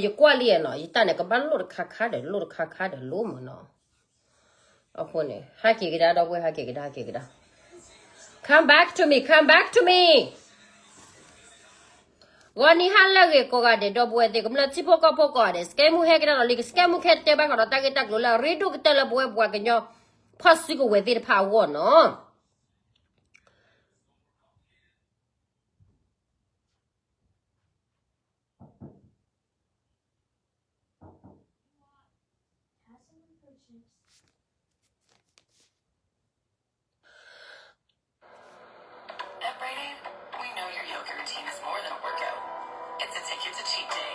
ယကွၢ်လံနီၤ, ယတၢ်န့ၣ် ကဘၣ်လိၣ်တခါခါဒီး လိၣ်တခါခါဒီး လိၣ်မးနီၤ. အဃိန့ၣ် ဟဲက့ၤကဒါ ဒီပုၢ်ဝဲၢ် ဟဲက့ၤကဒါ ဟဲက့ၤကဒါ. Come back to me, come back to me. ဂီၤနံၤဟါလၢအဂ့ၤကိးဂၤဒဲး ဒီပုၢ်ဝဲၢ်သ့ၣ် ကမျၢၢ်ထံဖိကီၢ်ဖိကိးဂၤဒဲး, စကဲမူဟဲကဒါဒီးလံ, စကဲမူကဟဲတဲဘၣ်ဃးဒီးတၢ်ဂ့ၢ်တၢ်ကျိၤလၢအရ့ဒိၣ်ကတၢၢ်လၢ ပဝဲပပှၤကညီ ဖီၣ်စုကဝဲၤသ့ၣ်တဖၣ်အဂီၢ်နီၤ. At Brady, we know your yoga routine is more than a workout. It's a ticket to cheat day.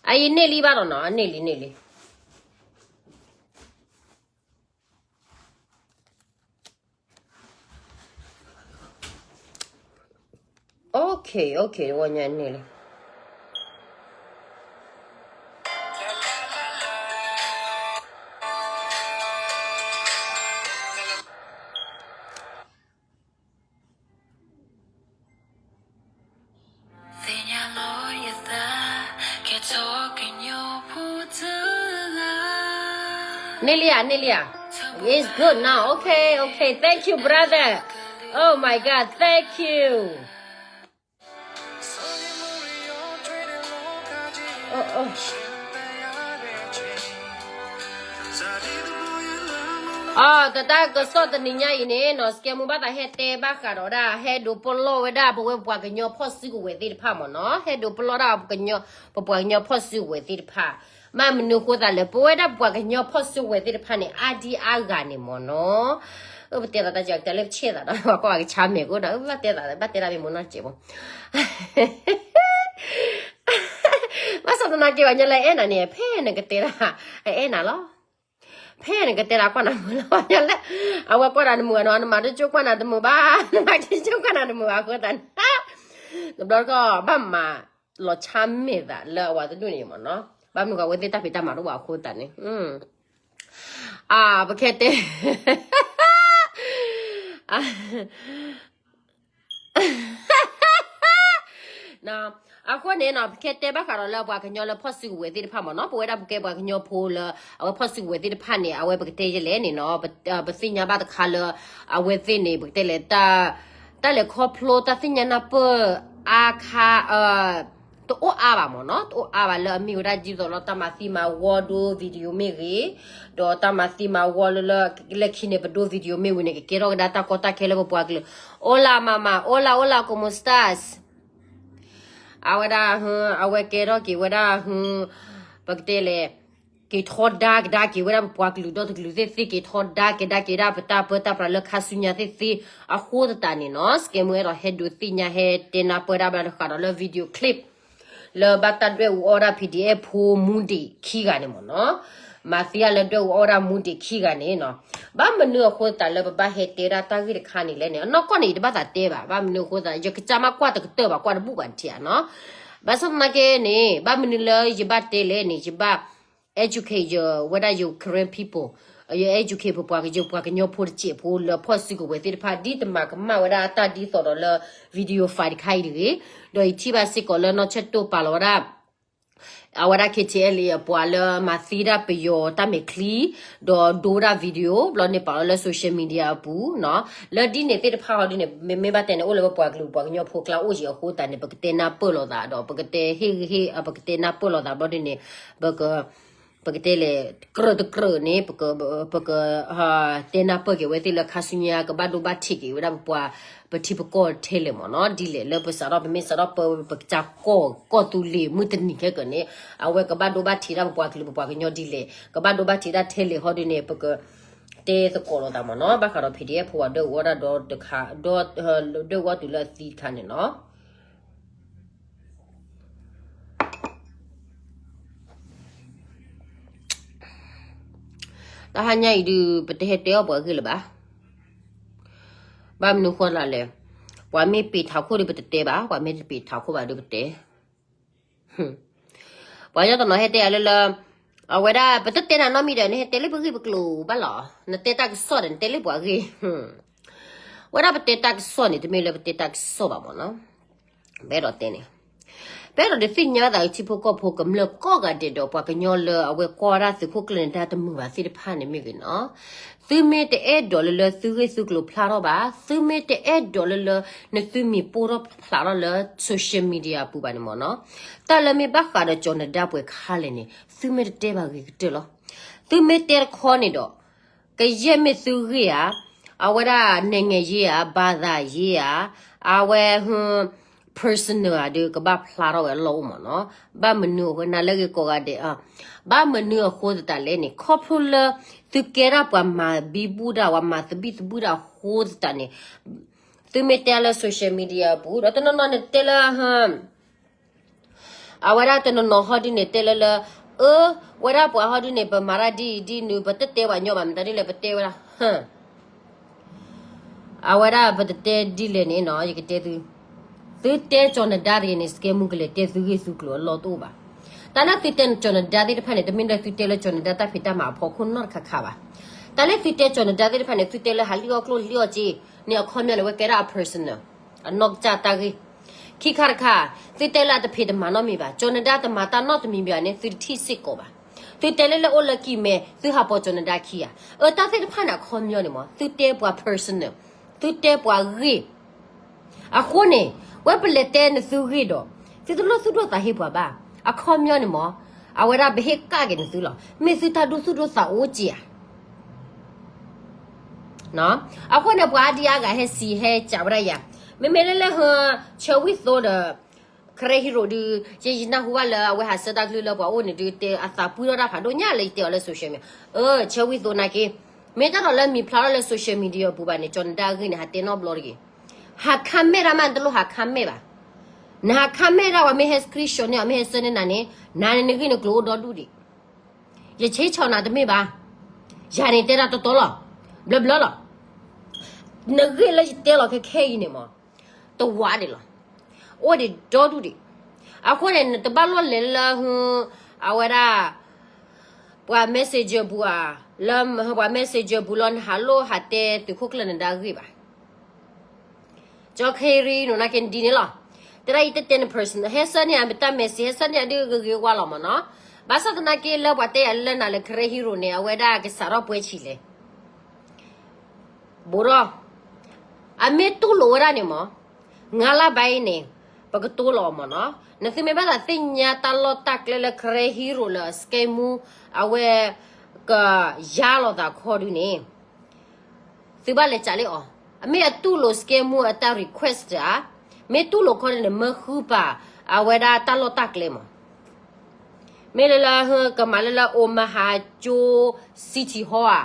အအံၤန့ၢ်လံဘၣ်ဒီးနီၤ, အန့ၢ်လံ န့ၢ်လံ. Okay, okay, ဝဲညါန့ၢ်လံ. န့ၢ်လံဧါ, န့ၢ်လံဧါ. It's good now. Okay, okay. Thank you, brother. Oh my God, thank you. အတၢ်ကစီၣ်တနံၤညါအံၤန့ၣ်နီၤ, စကဲမူဘၣ်သးဟဲတဲဘၣ်ဃးဒီးဒၣ် ဟဲဒိးပလီၢ်ဝဲဒၣ်ပဝဲပပှၤကညီဖီၣ်စုကဝဲၤသ့ၣ်တဖၣ်မ့ၢ်နီၤ, ဟဲဒိးပလီၢ်ဒၣ်ပပှၤကညီဖီၣ်စုကဝဲၤသ့ၣ်တဖၣ်. ဘၣ်မနုၤအဃိသတးလဲၣ်, ပဝဲဒၣ်ပပှၤကညီဖီၣ်စုကဝဲၤသ့ၣ်တဖၣ်န့ၣ် အါဒံအါဂၤန့ၣ်မ့ၢ်နီၤ. ပတဲသးတၢ်ကတဲလၢပဆဲသးဒီး ပှၤကိးဂၤကဆါမဲာ်ကအိၣ်ဒီး ဘၣ်တဲသး ဘၣ်တဲဒၣ်မ့ၢ်မ့ၢ်နီၢ်စဲးဖိ ဘၣ်ဆၣ်သနာ်က့ ပှၤညီလၢအဲၣ်နၤန့ၣ် ဖဲနကတဲဒၣ် အအဲၣ်နၤလီၤ. ဖဲနကတဲဒၣ်ကွၢ်နၤမုာ်လီၤ ပှၤညီလၢ အဝဲကွၢ်နၤတမုာ်ဘၣ်နီၤ, နမၤတကၠိကွၢ်နၤတမုာ်ဘၣ်, နမၤတကၠိကွၢ်နၤတမုာ်ဘၣ်အဃိသတးန့ၣ် တဘျီတခီၣ် ဘၣ်မၤလီၤဆါမဲာ်သးလၢအဝဲတဒူၣ်န့ၣ်မ့ၢ်နီၤ. ဘၣ်မနုၤဃိအဝဲသ့ၣ်တၢ်ဖံးတၢ်မၤတအိၣ်ဘၣ်အဃိသတးန့ၣ် အ ပကတဲ အဃိန့ၣ်နီၤ ပကတဲဘၣ်ဃးဒီးလၢပှၤကညီလၢဖီၣ်စုကဝဲၤသ့ၣ်တဖၣ်မ့ၢ်နီၤ, ပဝဲဒၣ်ပကဲပှၤကညီဖိလၢ အဝဲဖီၣ်စုကဝဲၤသ့ၣ်တဖၣ်န့ၣ် အဝဲပကတဲယဲလဲၣ်န့ၣ်နီၤ, ပသ့ၣ်ညါဘၣ်တခါလၢ အဝဲသ့ၣ်န့ၣ် ပကတဲလဲၣ် တၢ်လဲၤခီဖျိတၢ်သ့ၣ်ညါနၢ်ပၢၢ်အါခါ တအိၣ်အါဘၣ်မ့ၢ်နီၤ, တအိၣ်အါဘၣ်လၢအမ့ၢ်ဝဲဒၣ်ဒ်သိးလီၤ တၢ်မၤသံမၤဝီဒိ video မ့ၢ်ဂ့ၤ, ဒီးတၢ်မၤသံမၤဝီလၢ လၢခံန့ၣ် ပဒိ video မ့ၢ်ဝံၤန့ၣ် ကကဲထီၣ်ကဒါတၢ်ကီတၢ်ခဲလၢပပှၤကလုာ်. Hola mamá, hola, hola, ¿cómo estás? အဝဲဒၣ် အဝဲကဲထီၣ်က့ၤဝဲဒၣ် ပကတဲလဲၣ် က့ၤထီဒါကဒါက့ၤဝဲဒၣ်ပပှၤကလုာ်ဒီတကလုာ်သ့ၣ်သ့ၣ် က့ၤထီဒါက့ၤဒၣ်ပတၢ်ပၢတၢ်ပြးလၢခါဆူညါသ့ၣ်သ့ၣ်အဃိသတးန့ၣ်နီၤ, စကဲမူအဲၣ်ဒိးဟဲဒိးသ့ၣ်ညါဟဲတဲနၢ်ပၢၢ်ဒၣ်ဘၣ်ဃးဒီးလၢ video clip လၢဘၣ်တၢ်ဒွဲၣ်အူအီၣ်ဒၣ် PDF ဖိမူဒံးခံဂၤန့ၣ်မ့ၢ်နီၤ, မၤသံအါလၢဒွဲၣ်အူအီၣ်ဒၣ်မူဒံးခံဂၤန့ၣ်နီၤ, ဘၣ်မနုၤအဃိသတးလၢပဘၣ်ဟဲတဲဒၣ်တၢ်ဂ့ၢ်တခါန့ၣ်လဲၣ်န့ၣ် အနီၢ်ကီၢ်န့ၣ် ယတဘၣ်သးတဲဘၣ်, ဘၣ်မနုၤအဃိသတး ယကစၢ်မ့ၢ်ကွၢ်တကတၢၢ်ဘၣ် ကွၢ်တဘူၣ်ဘၣ်ထံၣ်ဧါနီၤ, ဘၣ်ဆၣ်သနာ်က့န့ၣ် ဘၣ်မနုၤလၢယဘၣ်တဲလဲၣ်န့ၣ် ယဘၣ် educate ယဝဲဒၣ်ယ Karen people, ယ educate ပပှၤကညီဖိတစဲးဖိလၢဖီၣ်စုကဝဲၤသ့ၣ်တဖၣ် ဒ်တမၤကမၣ်ဝဲဒၣ်တၢ်ဒ်သိးဒီးလၢ video file တခါအံၤတဂ့ၤ, ဒီးယထံၣ်ဘၣ်စ့ၢ်ကီးလၢနီၢ်ဆၢၣ်တိၢ်ပာ်လီၤဝဲဒၣ် အဝဲဒၣ် KTLA အပှၤလၢမၤသံဒၣ်ပယီၤတၢ်မဲာ်ချံ, ဒီးဒိဝဲဒၣ် video ဘျီန့ၣ်ပာ်လီၤလၢ social media အပူၤနီၤ, လၢဒ်န့ၣ်သ့ၣ်တဖၣ်ဟီဒ်န့ၣ် မ့မ့ၢ်ဘၣ်တဲန့ၣ် အိၣ်လၢပပှၤကလုာ်ပပှၤကညီဖိကျါအိၣ်က့ၤအဃိသတးန့ၣ် ပကတဲနၢ်ပၢၢ်လိာ်သးဒီး ပကတဲဟ့ၣ်ဂံၢ်ဟ့ၣ် ပကတဲနၢ်ပၢၢ်လိာ်သးဘျီဒ်န့ၣ် ပက ပကတဲလဲၣ် ကြၢးတကြၢးန့ၣ် ပက ပက တဲနၢ်ပၢၢ်က့ၤဝဲသ့ၣ်လၢခါဆူညါ ကဘၣ်ဒိဘၣ်ထံးက့ၤဝဲဒၣ်ပပှၤ ပထံပကီၢ်ထဲလဲၣ်မ့ၢ်နီၤ, ဒ်လဲၣ်လၢပစးထီၣ် ပမ့ၢ်စးထီၣ်ပၢဝဲ ပကစၢ်ကီၢ် ကီၢ်သူလ့ၤမုၢ်တနံၤခဲကၢၤန့ၣ် အဝဲကဘၣ်ဒိဘၣ်ထံးဒၣ်ပပှၤကလုာ်ပပှၤကညီဒ်လဲၣ်, ကဘၣ်ဒိဘၣ်ထံးဒၣ်ထဲလဲၣ်ဟီဒ်န့ၣ် ပက တဲသကိးလိာ်သးမ့ၢ်နီၤ, ဘၣ်ဃးဒီး PDF ဖိအဒွဲၣ်အူအီၣ်ဒၣ်ဒီတခါ ဒီး ဒွဲၣ်အူအီၣ်တုၤလၢအသံတခါန့ၣ်နီၤ. တဟါညါအံၤဒုး ပတဟဲတဲအီၣ်ပှၤဂ့ၢ်လၢၤဘၣ်. ဘၣ်မနုၤဃိသးလဲၣ်, ပှၤမ့ၢ်ပ့ၤထးခိၣ်ဒီးပတတဲဘၣ်, ပှၤမ့ၢ်တပ့ၤထးခိၣ်ဘၣ်ဒီးပတဲ ပှၤကညီတနီၤဟဲတဲယၤလၢလၢ အဝဲဒၣ် ပတတဲနၤနီတမံၤဒီး နဟဲတဲလၢပဂ့ၢ်ပကျိၤဘၣ်လီၤ. နတဲတၢ်ကစီၣ်ဒီး နတဲလၢပှၤဂ့ၢ်. ဝဲဒၣ်ပတဲတၢ်ကစီၣ်န့ၣ် တမ့ၢ်လၢပတဲတၢ်ကစီၣ်ဘၣ်မ့ၢ်နီၤ. ပအဲၣ်ဒိးတဲန့ၣ်, ပအဲၣ်ဒိးဒုးသ့ၣ်ညါသး ထံဖိကီၢ်ဖိကမျၢၢ်ကိးဂၤဒဲးဒီး ပှၤကညီလၢအဝဲကွၢ်ဝဲဒၣ်သုးခိၣ်ကျၢၢ်နဒါတမုာ်ဘၣ်သ့ၣ်တဖၣ်န့ၣ်မ့ၢ်ဂ့ၤနီၤ, သုမ့ၢ်တအဲၣ်ဒိးလၢလၢသုဂ့ၢ်သုကျိၤဖျါထီၣ်ဘၣ်, သုမ့ၢ်တအဲၣ်ဒိးလၢလၢ နသုမံၤပိၢ်ထီၣ်ဖျါထီၣ်လၢ social media အပူၤဘၣ်န့ၣ်မ့ၢ်နီၤ, တၢ်လၢမ့ၢ်ဘၣ်ဃးဒီးကၠီၤနဒါပှဲၤခါလဲၣ်န့ၣ် သုမ့ၢ်တတဲဘၣ်ဂ့ၤကတၢၢ်လီၤ. သုမ့ၢ်တဲတခီန့ၣ်ဒီး ကယဲၢ်မ့ၢ်သုဂ့ၢ်ဧါ, အဝဲဒၣ် နိုင်ငံရေး ဧါ, ဘာသာရေး ဧါ, အဝဲ personal ဧါ ဒီးကဘၣ်ဖျါထီၣ်ဝဲအလီၢ်အိၣ်မ့ၢ်နီၤ. ဘၣ်မနုၤအဃိ နၤလၢဂ့ၤကိးဂၤဒဲး, ဘၣ်မနုၤအဃိသတးလဲၣ်န့ၣ် ခီဖျိလၢ သုကဲဒၣ်ပှၤမၤဘံဘူဒၣ် ပှၤမၤသဘံၣ်သဘုၣ်ဒၣ်အဃိသတးန့ၣ် သုမ့ၢ်တဲလၢ social media အပူၤ ဒီးတနီၤနီၤန့ၣ်တဲလၢ အဝဲဒၣ်တနီၤနီၤဟီဒုန့ၣ်တဲလၢလၢ အၢ ဝဲဒၣ်ပှၤဟီဒုန့ၣ် ပမၤတၢ်ဒ်အံၤဒ်နုၤ ပတတဲပှၤညီဘၣ် မတၤဒ်လဲၣ် ပတဲဝဲဒၣ် အဝဲဒၣ်ပတတဲဒ်လဲၣ်န့ၣ်နီၤ ယကတဲသု, သုတဲကၠီၤနဒါတဂ့ၤန့ၣ် စကဲမူကလဲၤတဲသုဂ့ၢ်သုကျိၤအလီၢ်တအိၣ်ဘၣ်. တၢ်လၢသုတဲကၠီၤနဒါသ့ၣ်တဖၣ်န့ၣ် တမ့ၢ်လၢသုတဲလၢကၠီၤနဒါတၢ်ဖံးတၢ်မၤအဖီခိၣ်နီတခါခါဘၣ်. တၢ်လၢသုတဲကၠီၤနဒါသ့ၣ်တဖၣ်န့ၣ် သုတဲလၢဟးလံၣ်အီၣ်ကျိၣ်လံၣ်အီၣ်စ့န့ၣ် အခီပညီန့ၣ် ဝဲကဲဒၣ်အ personal အနီၢ်ကစၢ်တၢ်ဂ့ၢ်. ခံခါတခါ သုတဲလၢအတဖံးတမၤနီတမံၤဘၣ်, ကၠီၤနဒါတမၤတၢ်နီတမံၤဘၣ်န့ၣ် သုတထံၣ်စ့ၢ်ကီးဘၣ်. သုတဲလၢလၢအိၣ်လၢကံၢ်မဲ သုဟးပိာ်ကၠီၤနဒါခံဂၤ, အတၢ်သ့ၣ်တဖၣ်န့ၣ် အခီပညီန့ၣ်မ့ၢ် သုတဲပှၤ personal, သုတဲပှၤဂ့ၢ်. အဃိန့ၣ် ဝဲပလဲၤတဲနသုဂ့ၢ်ဒီး သုတလိၣ်သူၣ်ဒိၣ်သးဟ့ပှၤဘၣ်. အခီပညီန့ၣ်မ့ၢ် အဝဲဒၣ်ပဟ့ၣ်ကၣ်က့ၤနသုလီၤ. မ့ၢ်သုတၢ်ဒိသူၣ်ဒိၣ်သးအိၣ်က့ၤဧါ. အဃိန့ၣ် ပှၤအါဒံအါဂၤဟဲစံးဟဲစံးဝဲဒၣ်ယၤ, မ့မ့ၢ်လၢလၢ ဆၢဝံၣ်သိဒီး Karen Hero ဒုး ယယနၢ်ဟူဘၣ်လၢအဝဲဟးဆှၢတၢ်ကလုၢ်လၢပှၤအိၣ်န့ၣ်ဒုး တဲအသးပှံၢ်ထီၣ်တၢ်ဖးဒိၣ်ညါလၢယတဲအီၤလၢ social media. အၢ ဆၢဝံၣ်သိနာ်က့ မ့ၢ်တၢ်ဒီးလၢမံၤဖျါထီၣ်လၢ social media အပူၤဘၣ်န့ၣ် ကၠီၤနဒါအဂ့ၢ်န့ၣ် ဟးတဲနီတဘျီတဂ့ၤ. ဟး comment တၢ်မး နတလိၣ်ဟး comment ဘၣ်. နဟး comment ဒၣ်ဝဲ မ့ၢ်ဟဲ screenshot န့ၢ်အီၤ မ့ၢ်ဟဲဆှၢန့ၢ်နၤန့ၣ် နၤန့ၣ်နဂ့ၢ်နကျိၤအိၣ်ဒီဒူၣ်ဒံး. ယဆ့ဆီၣ်နၤတမ့ၢ်ဘၣ်. ယၤန့ၣ်တဲဒၣ်တီတီလီၤ. ဘျၢဘျၢလီၤ. နဂ့ၢ်လၢယတဲလီၤခဲခဲအံၤန့ၣ်မ့ၢ် တဝးဒံးလီၤ. အိၣ်ဒံးဒီဒူၣ်ဒံး. အဃိန့ၣ် နတဘၣ်လိၣ်လဲၤလၢ အဝဲဒၣ် ပှၤ messenger ပူၤဧါ, လၢပှၤ messenger ပူၤလီၤ နဟးလိၣ်ဟးတဲသုးခိၣ်ကျၢၢ်နဒါအဂ့ၢ်ဘၣ်. ကၠီ Karen နီၢ် နာ်က့ဒ်န့ၣ်လီၤ. တဲဒၣ်အံၤတတဲန personal ဟဲဆှၢန့ၢ်အတၢ် message ဟဲဆှၢန့ၢ်အဒုးဂ့ၤဂ့ၤဝါလီၤမ့ၢ်နီၤ. ဘၣ်ဆၣ်သနာ်က့လၢပှၤတဲယၤလၢနၤလၢ Karen Hero န့ၣ် အဝဲဒၣ်ကစးထီၣ်ပှဲၤဆံးလဲၣ် ဘူးဒီး အမ့ၢ်တူၢ်လိာ်ဝဲဒၣ်န့ၣ်မ့ၢ် ငါးလပိုင်းန့ၣ် ပကတိၤလီၤအီၤမ့ၢ်နီၤ. နသုမ့ၢ်ဘၣ်သးသ့ၣ်ညါတၢ်လီၢ်တၢ်ကျဲလၢ Karen Hero လၢ scam မူ အဝဲ ကယါလီၤသးခီဒုန့ၣ် သုဘၣ်လဲၤစးလၢအီၤ. အမ့ၢ်အတူၢ်လိာ် scam မူ အတၢ် request ဧါ, မ့ၢ်တူၢ်လိာ်ခီဒုန့ၣ် မၢဃုပာ် အဝဲဒၣ်တၢ်လီၢ်တၢ်ကျဲမ့ၢ် မ့ၢ်လၢလၢ ကမၤလၢလၢ Omaha ကၠိ City Hall ဧါ,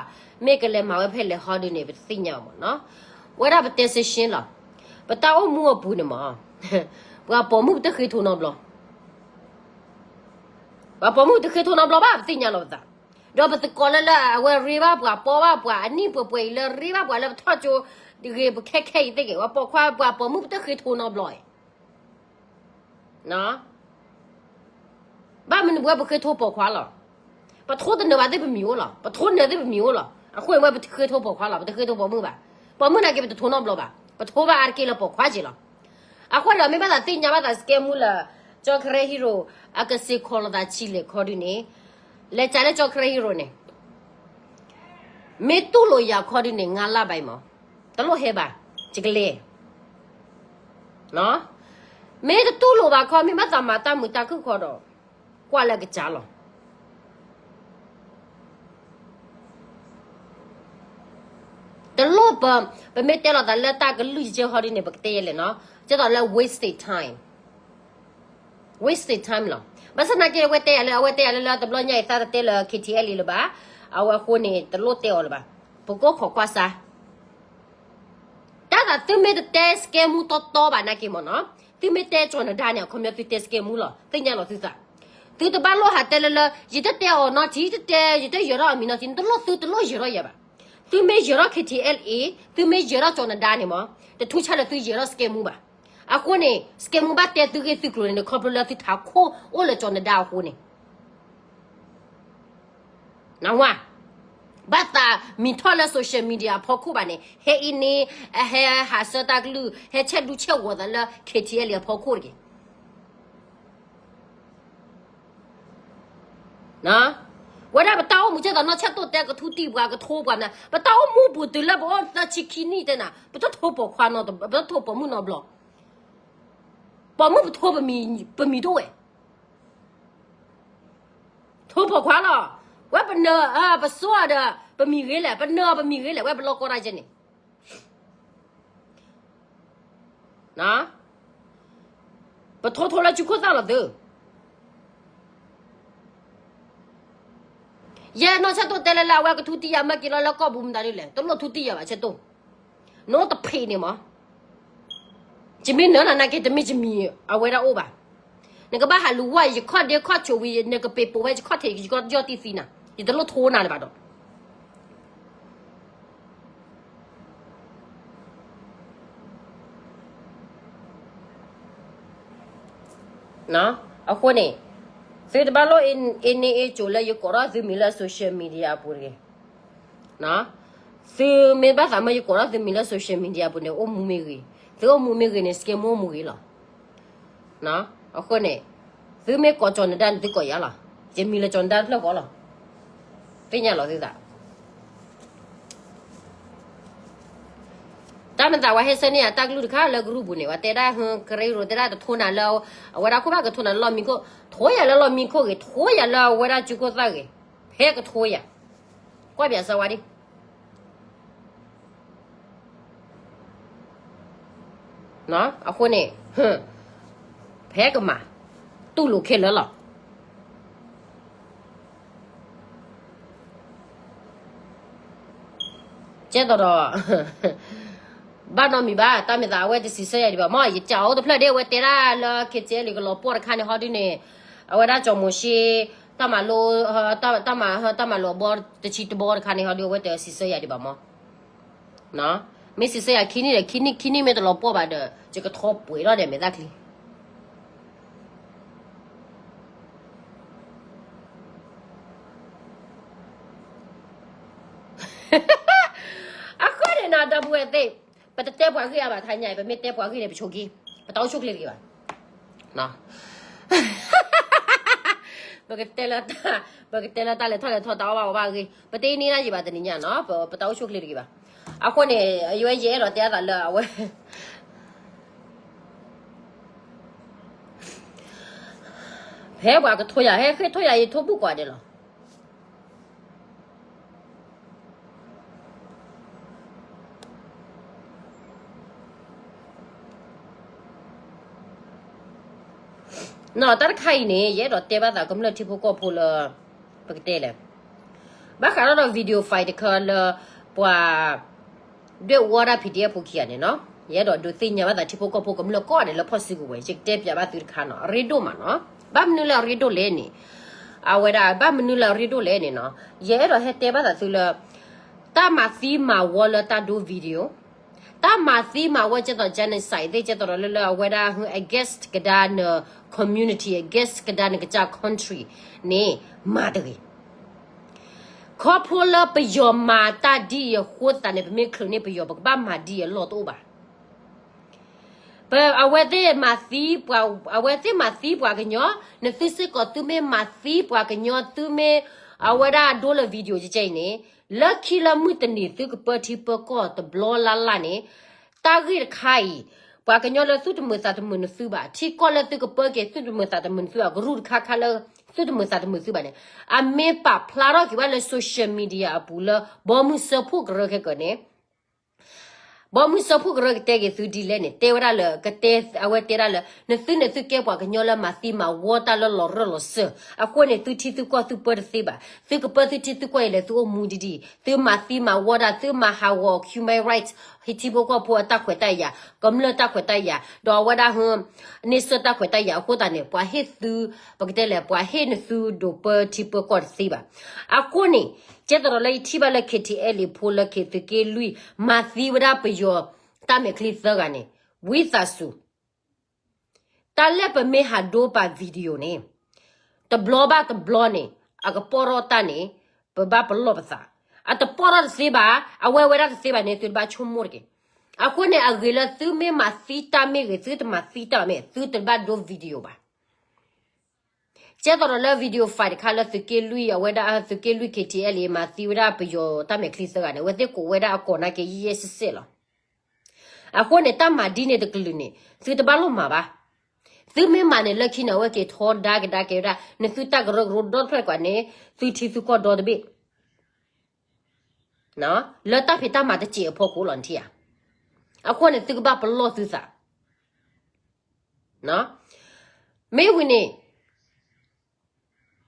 မ့ၢ်ကလဲၤမၤဝဲဖဲလဲၣ်ဟီဒုန့ၣ် ပတသ့ၣ်ညါအီၤမ့ၢ်နီၤ. ဝဲဒၣ်ပတဲစ့ရှင်းလီၤ. ပတၢ်အိၣ်မူအပူၤန့ၣ်မ့ၢ် ပှၤပိာ်မုၣ်ပတဃ့ထိနီတဘျီ, ပှၤပိာ်မုၣ်ပတဃ့ထိနီတဘျီဘၣ် ပသ့ၣ်ညါလီၤပသး. ဒီးပသကိးလၢလၢအဝဲရ့ဘၣ်ပှၤ ပိာ်ဘၣ်ပှၤ အနံၣ်ပှဲၤပှဲၤအံၤလၢရ့ဘၣ်ပှၤလၢပထီၣ်ကၠိ တဂ့ၤ ပခဲခဲအံၤသ့ၣ်ဂ့ၤ ပှၤပိာ်ခွါ ပှၤပိာ်မုၣ်ပတဃ့ထိနီတဘျီအံၤ ဘၣ်မနုၤပဝဲပဃ့ထိပိာ်ခွါလီၤ. ပထိတနၢၤဘၣ်သ့ၣ်ပမံၤအိၣ်လီၤ. ပထိနၢၤသ့ၣ်ပမံၤအိၣ်လီၤ. အဃိန့ၣ်ဝဲပဃ့ထိပိာ်ခွါလီၤ. ပတဃ့ထိပိာ်မုၣ်ဘၣ်. ပိာ်မုၣ်နာ်က့ပတထိနီတဘျီဘၣ်. ပထိဘၣ်အါတက့ၢ်လၢပိာ်ခွါက့ၤလီၤ. အဃိဒီးမ့ၢ်ဘၣ်သးသ့ၣ်ညါဘၣ်သး scam မူ လၢ ကၠီ Karen Hero အကစ့ၢ်ခိးလိာ်သးဆံးလဲၣ်ခီဒုန့ၣ် လဲၤစးလၢကၠီ Karen Hero န့ၣ် မ့ၢ်တူၢ်လိာ်ယၤခီဒုန့ၣ် ငါးလပိုင်းမ့ၢ် တလိၣ်ဟဲဘၣ် ယကလဲၤ မ့ၢ်တတူၢ်လိာ်ဘၣ်ခီ မ့ၢ်ဘၣ်သးမၤတၢ်မုာ်တၢ်ခုၣ်ခီဒီး ကွၢ်လၢအကစၢ်လီၤ. တလိၣ်ပ ပမ့ၢ်တဲလီၤသးလၢတၢ်ကလုၢ်ယကဲဟီဒုန့ၣ် ပကတဲယဲလဲၣ်နီၤ ကဲသိးလၢ wasted time, wasted time လီၤ. ဘၣ်ဆၣ်သနာ်က့ အဝဲတဲယၤလၢ အဝဲတဲယၤလၢလၢတဘျီညါအံၤ သးတတဲလၢ KTLA လၢၤဘၣ်. အဝဲအဃိန့ၣ် တလိၣ်တဲအီၤလၢၤဘၣ်. ပကအိၣ်ခိးကွၢ်စါ တၢ်သးသုမ့ၢ်တတဲ scam မူတီတီဘၣ်နာ်က့မ့ၢ်နီၤ, သုမ့ၢ်တဲကၠီၤနဒါန့ၣ် အခီပညီသုတဲ scam မူလီၤ, သ့ၣ်ညါလီၤသုသး. သုတဘၣ်လိၣ်ဟးတဲလၢလၢ ယတတဲအီၤနီတထံၣ်, ယတတဲ ယတယၢၤထီၣ်အမံၤနီတထံၣ်, နတလိၣ်သုတလိၣ်ယᢢၤထီၣ်ယၤဘၣ်. သုမ့ၢ်ယၢၤထီၣ် KTLA, သုမ့ၢ်ယၢၤထီၣ်ကၠီၤနဒါန့ၣ်မ့ၢ် တထူးဆါလၢသုယၢၤထီၣ် scam မူဘၣ်. အဃိန့ၣ် scam မူဘၣ်တဲသုဂ့ၢ်သုကျိၤန့ၣ် ခီဖျိလၢသုထးခိၣ်အိၣ်လၢကၠီၤနဒါအဃိန့ၣ် နဝါ, ဘၣ်သးမံၤထီၣ်လၢ social media အဖီခိၣ်ဘၣ်န့ၣ် ဟဲအံၤန့ၣ် ဟဲဟးဆၢတၢ်ကလုၢ် ဟဲဆဲးဒူဆဲးဂီၤသးလၢ KTLA အဖီခိၣ်တက့ၢ်. ဝဲဒၣ်ပတၢ်အိၣ်မူ ကဲသိးနီၢ်ဆဲးတိၢ်တဲကထူတံၢ်ပှၤကထိပှၤမနုၤ ပတၢ်အိၣ်မူပူၤတုၤလၢပအိၣ်သၢဆံခံနံၣ်တဲနၤ ပတထိပိာ်ခွါနီတဘျီ, ပတထိပိာ်မုၣ်နီတဘျီ, ပိာ်မုၣ်ပထိပမံၤ, ပမံၤဒိၣ်ဝဲ ထိပိာ်ခွါလီၤ. ဝဲပနၢၤ ပစိၤဒီး ပမံၤဂ့ၤလဲၣ်, ပနၢၤပမံၤဂ့ၤလဲၣ်, ဝဲပလီၢ်ကီတၢ်ကဲန့ၣ် ပထိထိလၢကၠူခိၣ်သၣ်လီၤသု. ယဲနီၢ်ဆဲးတိၢ်တဲလၢလၢအဝဲကထူတံၢ်ယၤမၢက့ၤလီၤလၢကီၢ်ပူၤမတၤဒ်လဲၣ်, တလိၣ်ထူတံၢ်ယၤဘၣ်ဆဲးတိၢ်, နအိၣ်တဖံးန့ၣ်မး, ယမ့ၢ်နၢၤနၤနာ်က့ တမ့ၢ်ယမံၤအဝဲဒၣ်အိၣ်ဘၣ်. နကဘၣ်ဟးလူၤဝဲ ယခီၣ်ဒ့ခီၣ်ဆိးဝံၤ နကပ့ၤပိာ်ဝဲယခီၣ်ထံး ယကယီၢ်တံၢ်သံနၤ, ယတလိၣ်ထိနၤလၢၤဘၣ်ဒီး အဃိန့ၣ် သုတဘၣ်လိၣ်အ့န့အ့ကိၤလၢယကိးထီၣ်သုမံၤလၢ social media အပူၤတဂ့ၤ. သုမ့ၢ်ဘၣ်သးမၢယကိးထီၣ်သုမံၤလၢ social media အပူၤန့ၣ် အိၣ်မူမ့ၢ်ဂ့ၤ, သုအိၣ်မူမ့ၢ်ဂ့ၤန့ၣ် စကဲမူအိၣ်မူဂ့ၤလီၤ. အဃိန့ၣ် သုမ့ၢ်ကိးကၠီၤနဒါန့ၣ် သုကိးယၤလီၤ. ယမံၤလၢကၠီၤနဒါတဖျၢၣ်ဃီလီၤ. သ့ၣ်ညါလီၤသုသး တၢ်မၤသးဝဲဟဲဆှၢန့ၢ်ယၤတၢ်ကလုၢ်တခါလၢကရူၢ်ပူၤန့ၣ် ဝဲတဲဒၣ် ကရ့ရိၤတဲဒၣ်တထိနၤလၢ အဝဲဒၣ်ခိၣ်ဘၣ်ကထိနၤလၢလီၢ်မံခိၣ်, ထိယၤလၢလီၢ်မံခိၣ်ဂ့ၤ, ထိယၤလၢအဝဲဒၣ်ကၠူခိၣ်သၣ်ဂ့ၤ, ဖဲကထိယၤ, ကွၢ်ပၠးစၢဝါဒံး အဃိန့ၣ် ဖဲကမၤ တူၢ်လိာ်ခဲလၢာ်လီၤ. ကဲသိးဒီး ဘၣ်နီတမံၤဘၣ်, တၢ်မၤသးအဝဲတစံးဆၢယၤဒံးဘၣ်မး, ယကးအိၣ်တဖျၢၣ်ဒ်အဝဲတဲဒၣ်လၢ KTLA ကလီၤပှီၢ်တခါန့ၣ်ဟီဒုန့ၣ်, အဝဲဒၣ်ကၠီၤမိၤၡ့ တၢ်မၤလိ တၢ်မၤ တၢ်မၤလိအဘီတဆံတဘီတခါန့ၣ်ဟီဒု အဝဲတစံးဆၢယၤဒံးဘၣ်မး. မ့ၢ်စံးဆၢယၤခံနံၣ်ဒီး ခံနံၣ် ခံနံၣ်မ့ၢ်တလီၤပှီၢ်ဘၣ်ဒီး ယကထီပှဲၤထီၣ်ဒီးမဲာ်သၣ်ချံ အဃိန့ၣ်နီၤ ဒီပုၢ်ဝဲၢ်သ့ၣ်, ပတတဲပှၤဂ့ၢ်အါဘၣ်ထါညါအံၤ, ပမ့ၢ်တဲပှၤဂ့ၢ်န့ၣ် ပဆိးက့, ပတၢ်အိၣ်ဆူၣ်ချ့တဂ့ၤဘၣ်. ပကတဲလၢတၢ်, ပကတဲလၢတၢ်လဲၤထီၣ်လဲၤထီတၢ်အီၣ်ဘၣ်အီဘၣ်အဂ့ၢ်, ပတအ့န့ၢ်ဒၣ်ယံၤဘၣ်တနံၤညါနီၤ, ပတၢ်အိၣ်ဆူၣ်ချ့တဂ့ၤဘၣ်. အဃိန့ၣ် ယဝဲယအဲၣ်ဒိးတဲအသးလၢအဝဲ ဖဲပှၤကထိယၤ ဟဲဃ့ထိယၤ ယထိဘူးကွၢ်ဒဲးလီၤ. နီၤ တၢ်တခါအံၤန့ၣ် ယအဲၣ်ဒိးတဲဘၣ်သးကမျၢၢ်ထံဖိကီၢ်ဖိလၢ ပကတဲလဲၣ်, ဘၣ်ဃးဒီး video file တခါလၢ ပှၤ ဒွဲၣ်ဝီဒၣ် PDF ဖိခံဂၤန့ၣ်နီၤ, ယအဲၣ်ဒိးဒုးသ့ၣ်ညါဘၣ်သးထံဖိကီၢ်ဖိကမျၢၢ်ကိးဂၤဒဲးလၢဖီၣ်စုကဝဲၤ, ယကတဲပၠးဘၣ်သုတခါနီၤ, အရ့ဒိၣ်မးနီၤ, ဘၣ်မနုၤလၢအရ့ဒိၣ်လဲၣ်န့ၣ်, အဝဲဒၣ် ဘၣ်မနုၤလၢအရ့ဒိၣ်လဲၣ်န့ၣ်နီၤ, ယအဲၣ်ဒိးဟဲတဲဘၣ်သးသုလၢ တၢ်မၤသံမၤဝီလၢတၢ်ဒိ video, တၢ်မၤသံမၤဝီကဲသိး genocide သ့ၣ်ကဲသိးဒီးလၢလၢအဝဲဒၣ် against ကဒါန community, against ကဒါနကစၢ် country န့ၣ် မၤတဂ့ၤ. ခီဖျိလၢပယီၤမၤတၢ်ဒ်အံၤအဃိသတးန့ၣ် ပမ့ၢ်ချုးန့ၢ်ပယီၤ ပကဘၣ်မၤဒ်အံၤအလီၢ်တအိၣ်ဘၣ်. ပ အဝဲသ့ၣ်မၤသံပှၤ, အဝဲသ့ၣ်မၤသံပှၤကညီ, နသုစ့ၢ်ကီးသုမ့ၢ်မၤသံပှၤကညီ သုမ့ၢ် အဝဲဒၣ်ဒိလၢ video ကဲကဲအံၤန့ၣ်, လၢခံလၢမုၢ်တနံၤသုကပၢထံပၢကီၢ်တဘျီလၢ်လၢ်န့ၣ်, တၢ်ဂ့ၢ်တခါအံၤ, ပှၤကညီလၢသုတမုာ်သးတမုာ်နသုဘၣ်, ထံကီၢ်လၢသုကပၢက့ၤသုတမုာ်သးတမုာ်နသုဘၣ်, ကရူၢ်တခါခါလၢသုတမုာ်သးတမုာ်သုဘၣ်န့ၣ်, အမ့ၢ်ပာ်ဖျါထီၣ်က့ၤဘၣ်လၢ social media အပူၤလၢ ဘီမုၢ်စၢဖှိၣ်ကရၢခဲကၢန့ၣ် ဘီမုၢ်စၢဖှိၣ်ကရၢကတဲက့ၤသုဒ်လဲၣ်န့ၣ်, တဲဝဲဒၣ်လၢ ကတဲ အဝဲတဲဒၣ်လၢ နသုန့ၣ်သုကဲပှၤကညီလၢမၤသံမၤဝီတၢ်လၢလီၤရၢၢ်လီၤစၢၤ, အဃိန့ၣ် သုထံသုကီၢ်သုပၢတသ့ဘၣ်, သုကပၢသုထံသုကီၢ်အံၤလဲၣ် သုအိၣ်မူဒ်ဒ်, သုမၤသံမၤဝီတၢ်, သုမၤဟးဂီၤ human rights, ဟံၣ်ထံဖိကီၢ်ဖိအတၢ်ခွဲးတၢ်ယာ်, ကမျၢၢ်တၢ်ခွဲးတၢ်ယာ်, ဒီးအဝဲဒၣ် န့ဆၢၣ်တၢ်ခွဲးတၢ်ယာ်အဃိသတးန့ၣ် ပှၤဟ့ၣ်သု, ပကတဲလဲၣ် ပှၤဟ့ၣ်နသုဒိးပၢထံပၢကီၢ်တသ့ဘၣ်. အဃိန့ၣ် ကဲသိးဒီးလၢယထံၣ်ဘၣ်လၢ KTLA ဖိလၢ က့ၤသုးက့လွံၢ် မၤသံဝဲဒၣ်ပယီၤတၢ်မဲာ်ချံသၢဂၤန့ၣ်, ဝံသးစူၤ တၢ်လၢပမ့ၢ်ဟးဒိပာ် video န့ၣ်, တဘျီဘၣ်တဘျီန့ၣ် အကပီၢ်ထီၣ်တၢ်န့ၣ်, ပဘၣ်ပလီၢ်ပသး, အတပီၢ်ထီၣ်တသ့ဘၣ်, အဝဲဝဲဒၣ်တသ့ဘၣ်န့ၣ် သုတဘၣ်ဆိကမိၣ်တက့ၢ်. အဃိန့ၣ် အဂ့ၤလၢသုမ့ၢ်မၤသံတၢ်မ့ၢ်ဂ့ၤ, သုတမၤသံတၢ်မ့ၢ်, သုတဘၣ်ဒိ video ဘၣ်. ကဲသိးဒီးလၢ video file တခါလၢသုးက့လွံၢ် အဝဲဒၣ်သုးက့လွံၢ် K T L A မၤသံဝဲဒၣ်ပယီၤတၢ်မဲာ်ချံသၢဂၤန့ၣ် အဝဲသ့ၣ်ကိးဝဲဒၣ်အကိာ်နာ်က့ယဲၢ်ယဲၢ်စဲးစဲးလီၤ. အဃိန့ၣ် တၢ်မၤဒ်န့ၣ်တကလုာ်န့ၣ် သုတဘၣ်လိၣ်မၤဘၣ်. သုမ့ၢ်မၤန့ၣ် လၢခံန့ၣ် အဝဲက့ၤထီဒါကဒါက့ၤဝဲဒၣ် နသုတၢ်ကရၢကရိဒီတဖျၢၣ်ကွၢ်န့ၣ် သုထံသုကီၢ်ဒီတဘ့ၣ် လၢတၢ်ဖံးတၢ်မၤတစဲးအဖီခိၣ်လီၤ နထံၣ်ဧါ. အဃိန့ၣ် သုကဘၣ်ပလီၢ်သုသး. မ့ၢ်ဝံၤန့ၣ်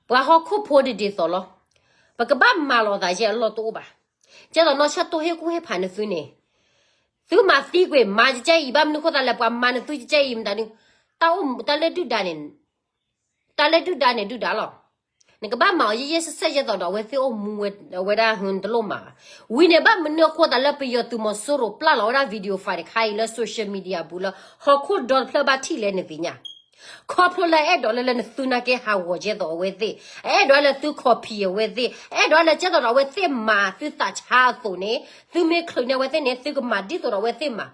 ပှၤဟီၣ်ခိၣ်ဖိဒ်ဒ်သိးလီၤ. ပကဘၣ်မၤလိာ်သးယဲၢ်အလီၢ်တအိၣ်ဘၣ်. ကဲသိးနီၢ်ဆၢၣ်တိၢ်ဟ့ၣ်ကူၣ်ဟ့ၣ်ဖးနသုန့ၣ်, သုမၤသံကွံာ် မၤကကဲအံၤ ဘၣ်မနုၤဃိသးလဲၣ် ပှၤမၤနသုကကဲအံၤ မတၤဒု, တၢ်လၢဒုၣ်ဒါန့ၣ်, တၢ်လၢဒုၣ်ဒါန့ၣ်ဒုၣ်ဒါလီၤ. နကဘၣ်မၤအီၤယဲၢ်ယဲၢ်စဲးစဲး ယဲသိးဒီးအဝဲသ့ၣ်အိၣ်မူဝဲဒၣ် ဟတလိၣ်မၤဘၣ်. ဝံၤန့ၣ် ဘၣ်မနုၤအဃိသးလၢပယီၤသုးမီၤစိရိၤပျၢ်လီၤဝဲဒၣ် video file တခါအံၤလၢ social media ပူၤလၢ ဟီၣ်ခိၣ်ဒီတဖျၢၣ်ဘၣ်ထံၣ်လဲၣ်နသ့ၣ်ညါ. ခီဖျိလၢအအဲၣ်ဒိးလၢလၢနသုနာ်က့ဟးဂီၤကဲသိးအဝဲသ့ၣ်, အအဲၣ်ဒိးလၢသု copy အဝဲသ့ၣ်, အအဲၣ်ဒိးလၢကဲသိးဒီးအဝဲသ့ၣ်မၤသုသးဆါအသိးန့ၣ် သုမ့ၢ်ချုးန့ၢ်အဝဲသ့ၣ်န့ၣ် သုကမၤဒ်သိးဒီးအဝဲသ့ၣ်မၤ.